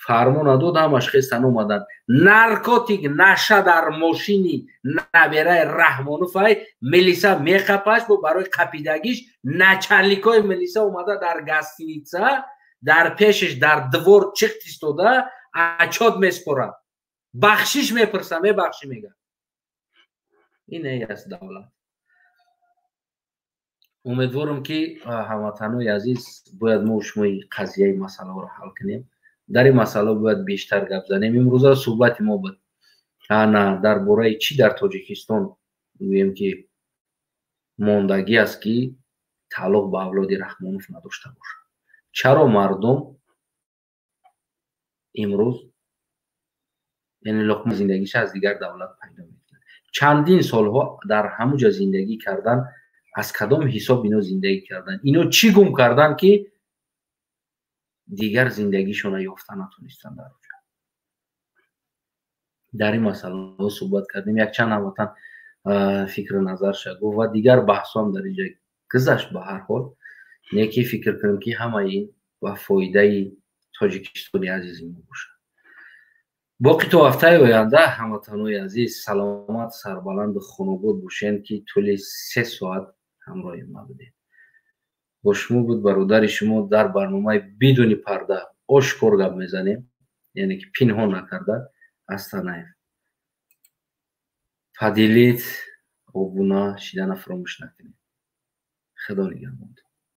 A: фармона дод, ҳамаш хестан омаданд. Наркотик, наша дар мошини набераи Раҳмонуфай, милиса меқапаш, бо барои қапидагиш начальникои милиса омада дар гостиница дар пешаш дар двор чиқт истода отчёт меспорад, бахшиш мепурса, мебахшӣ мега. Ин аст давлат. Умедворам, ки ҳамватанои азиз, бояд мо шумои қазияи масъалаҳоро ҳал кунем. Дар ин масъала бояд бештар гап занем. Имрӯза суҳбати мо буд ана дар бораи чӣ дар Тоҷикистон, гӯем, ки мондагӣ аст, ки тааллуқ ба авлоди Раҳмонов надошта бошад. Чаро мардум имрӯз, яъне луқмаи зиндагиша аз дигар давлат пайдо мекунад? Чандин солҳо дар ҳамуҷа зиндагӣ кардан, аз кадом ҳисоб ино зиндагӣ кардан? Ино чӣ гум кардан, ки дигар зиндагишона ёфта натонистанд дар оҷа? Дар ин масъалаҳо суҳбат кардем. Якчанд ҳамватан фикру назарша гуфт ва дигар баҳсҳоам дар инҷа гузашт. Ба ҳар ҳол, не ки фикр кунем, ки ҳамаи ин ба фоидаи Тоҷикистони азизи мо бошад. Боқӣ то ҳафтаи оянда, ҳамватанои азиз, саломат, сарбаланду хунобод бошед, ки тӯли 3 соат ҳамроҳи ма будед. Бо шумо буд бародари шумо дар барномаи «Бидуни парда», ошкор гап мезанем, яъне ки пинҳон накарда, Астанаев. Поделить, обуна шидана фаромӯш накунед. Худо нигаҳбонтон.